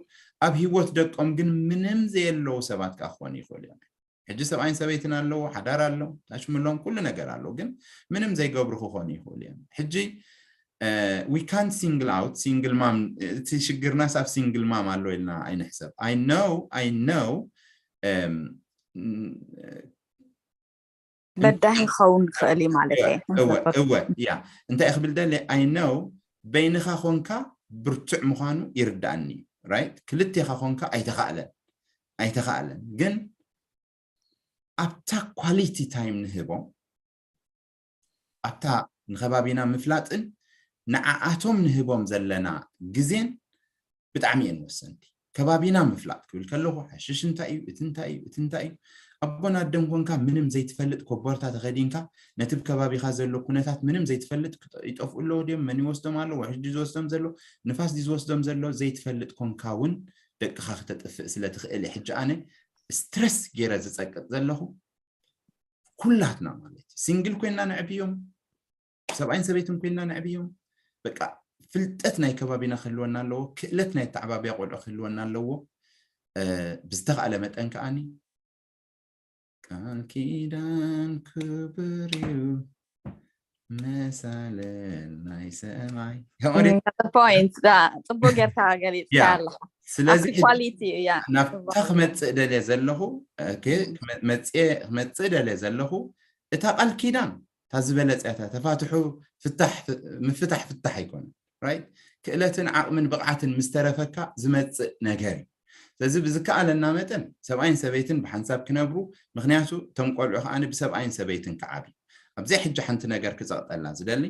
ኣብ ሂወት ደቆም ግን ምንም ዘየለዉ ሰባት ከዓ ክኾኑ ይኽእሉ እዮም። ሕጂ ሰብኣይን ሰበይትን ኣለዉ፣ ሓዳር ኣሎ፣ ታሽምሎም ኩሉ ነገር ኣሎ፣ ግን ምንም ዘይገብሩ ክኾኑ ይኽእሉ እዮም። ሕጂ we can't single out single mom፣ እቲ ሽግርናስ ኣብ ሲንግል ማም ኣሎ ኢልና ኣይንሕሰብ። I know I know በዳሂ ክኸውን ክኽእል እዩ ማለት እየ። እወ እወ ያ እንታይ ክብል ደሊ I know በይንኻ ኮንካ ብርቱዕ ምዃኑ ይርዳእኒ። ራይት ክልቴኻ ኮንካ ኣይተኻእለን ኣይተኻእለን ግን ኣብታ ኳሊቲ ታይም ንህቦም ኣብታ ንከባቢና ምፍላጥን ንዓኣቶም ንህቦም ዘለና ግዜን ብጣዕሚ እየን ወሰንቲ። ከባቢና ምፍላጥ ክብል ከለኹ ሓሽሽ እንታይ እዩ እቲ እንታይ እዩ እቲ እንታይ እዩ ኣቦን ኣደን ኮንካ ምንም ዘይትፈልጥ ኮቦርታ ተኸዲንካ ነቲ ከባቢኻ ዘሎ ኩነታት ምንም ዘይትፈልጥ ይጠፍኡ ኣለዎ ድዮም መን ይወስዶም ኣሎ ውሕጅ ዝወስዶም ዘሎ ንፋስ ዝወስዶም ዘሎ ዘይትፈልጥ ኮንካ እውን ደቅኻ ክተጥፍእ ስለ ትኽእል ሕጂ ኣነ ስትረስ ገይረ ዝፀቅጥ ዘለኹ ኩላትና ማለት እዩ ሲንግል ኮይና ነዕብዮም ሰብኣይን ሰበይትን ኮይና ነዕብዮም በቃ ፍልጠት ናይ ከባቢና ክህልወና ኣለዎ ክእለት ናይ ተዓባቢያ ቆልዑ ክህልወና ኣለዎ ብዝተኻእለ መጠን ከዓኒ ቃል ኪዳን ክብር እዩ መሳለል ናይ ሰማይ ፖይንት ጽቡቅ ጌርካ ገሊጽካ ኣለኻ ስለዚ ናብታ ክመፅእ ደልየ ዘለኹ ክመፅእ ደልየ ዘለኹ እታ ቃል ኪዳን እታ ዝበለፀ እያ ተፋትሑ ፍታሕ ምፍታሕ ፍታሕ ኣይኮነን ራይት ክእለትን ዓቕምን ብቕዓትን ምስተረፈካ ዝመፅእ ነገር እዩ ስለዚ ብዝከኣለና መጠን ሰብኣይን ሰበይትን ብሓንሳብ ክነብሩ ምክንያቱ እቶም ቆልዑ ከዓኒ ብሰብኣይን ሰበይትን ክዓብዩ ኣብዚ ሕጂ ሓንቲ ነገር ክፀቕጠላ ዝደሊ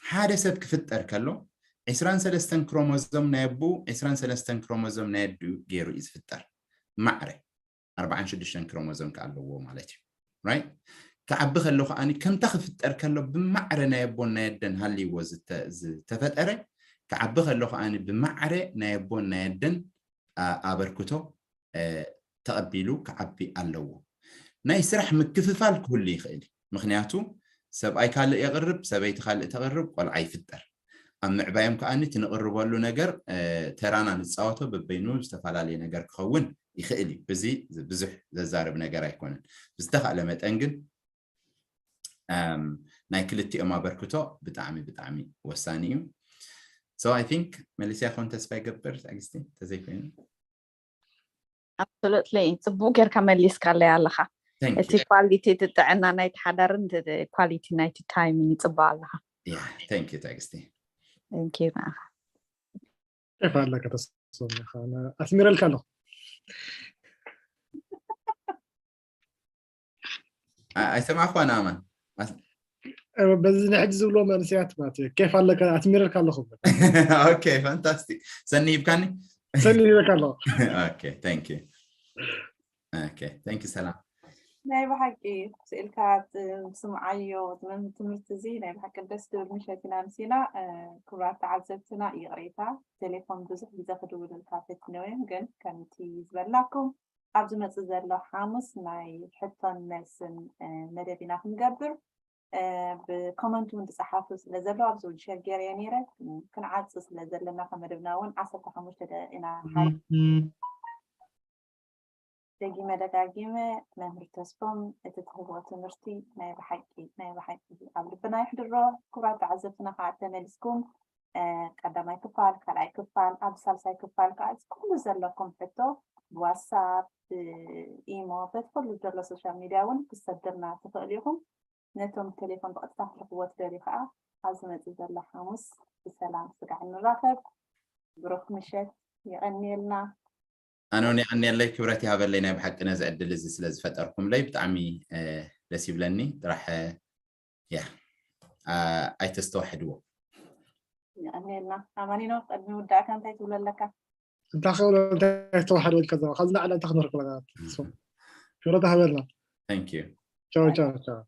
ሓደ ሰብ ክፍጠር ከሎ ዕስራን ሰለስተን ክሮሞዞም ናይ ኣቦኡ ዕስራን ሰለስተን ክሮሞዞም ናይ ኣዲኡ ገይሩ እዩ ዝፍጠር ማዕረ ኣርባዓን ሽዱሽተን ክሮሞዞም ከ ኣለዎ ማለት እዩ right ክዓቢ ከሎ ከዓኒ ከምታ ክፍጠር ከሎ ብማዕረ ናይ ኣቦን ናይ ኣደን ሃልይዎ ዝተፈጠረ ክዓቢ ከሎ ከዓኒ ብማዕረ ናይ ኣቦን ናይ ኣደን ኣበርክቶ ተቐቢሉ ክዓቢ ኣለዎ ናይ ስራሕ ምክፍፋል ክህሉ ይኽእል እዩ ምክንያቱ ሰብኣይ ካልእ የቕርብ ሰበይቲ ካልእ ተቕርብ ቆልዓ ይፍጠር ኣብ ምዕባዮም ከዓኒ እቲ ንቕርበሉ ነገር ተራና ንፃወቶ በበይኑ ዝተፈላለየ ነገር ክኸውን ይኽእል እዩ እዚ ብዙሕ ዘዛርብ ነገር ኣይኮነን ብዝተኻእለ መጠን ግን ናይ ክልቲኦም ኣበርክቶ ብጣዕሚ ብጣዕሚ ወሳኒ እዩ so I think መሊስያ ክኾን ተስፋ ይገብር ትዕግስቲ ተዘይኮይኑ absolutely ጽቡቅ ጌርካ መሊስካለይ ኣለኻ እቲ ኳሊቲ እቲ ጥዕና ናይቲ ሓዳርን ኳሊቲ ናይቲ ታይምን ይጽባእ ኣለኻ thank you ትዕግስቲ thank you ንዓኻ ኬፍ ኣለካ ተስፋ ኣስሚረልካ ኣለኹ ኣይሰማዕኳን ኣማን በዚ ንሕጂ ዝብሎ መንስያት ማለት እዩ ኬፍ ኣለካ ኣስሚረልካ ኣለኹ okay fantastic ሰኒ ይብካኒ ሰኒ ይበካ ኣለኹ okay thank you okay thank you ሰላም ናይ ብሓቂ ስእልካ ስምዓዮ ትምህርቲ እዚ ናይ ብሓቂ ደስ ትብል ምሸት ኢና ምሲና ክቡራት ተዓዘብትና ይቕሬታ ቴሌፎን ብዙሕ ግዜ ክድውልልካ ፈትነው ግን ከምቲ ዝበላኩም ኣብ ዝመፅእ ዘሎ ሓሙስ ናይ ሕቶን መልስን መደብ ኢና ክንገብር። ብኮመንት እውን ዝፀሓፉ ስለ ዘለዉ ኣብዚ እውን ሸር ገይረዮ ነይረ። ክንዓፅ ስለ ዘለና ከመደብና እውን ዓሰርተ ሓሙሽተ ደቂቕ ኢና ሓ ደጊመ ደጋጊመ መምህር ተስፎም እቲ ትህቦ ትምህርቲ ናይ ብሓቂ ናይ ብሓቂ ኣብ ልብና ይሕድሮ። ክቡራት ተዓዘብትና ከዓ ተመሊስኩም ቀዳማይ ክፋል ካልኣይ ክፋል ኣብ ሳልሳይ ክፋል ከዓ እዚ ኩሉ ዘለኩም ሕቶ ብዋትሳፕ ብኢሞ በቲ ኩሉ ዘሎ ሶሻል ሚድያ እውን ክሰደልና ትኽእሉ ኢኹም። ነቶም ቴሌፎን ብቐጥታ ክትረኽብዎ ትደልዩ ከዓ ኣብ ዝመፅእ ዘሎ ሓሙስ ብሰላም ስጋዕ ንራኸብ። ብሩኽ ምሸት። የቐንየልና። ኣነ እውን የቐንየለይ፣ ክብረት ይሃበለይ ናይ ብሓቂ ነዚ ዕድል እዚ ስለ ዝፈጠርኩምለይ ብጣዕሚ ደስ ይብለኒ። ጥራሕ ያ ኣይተስተዋሕድዎ። የቐንየልና። ኣማኒኖ ቅድሚ ውዳእካ እንታይ ትብሎ ኣለካ? እንታይ ክብሎ እንታይ ተዋሕዶ ኢልካ ዘባ ካብዚ ንዓላ እንታይ ክንረክብ ኣለና? ክብረት ይሃበልና። Thank you። ቻው ቻው ቻው።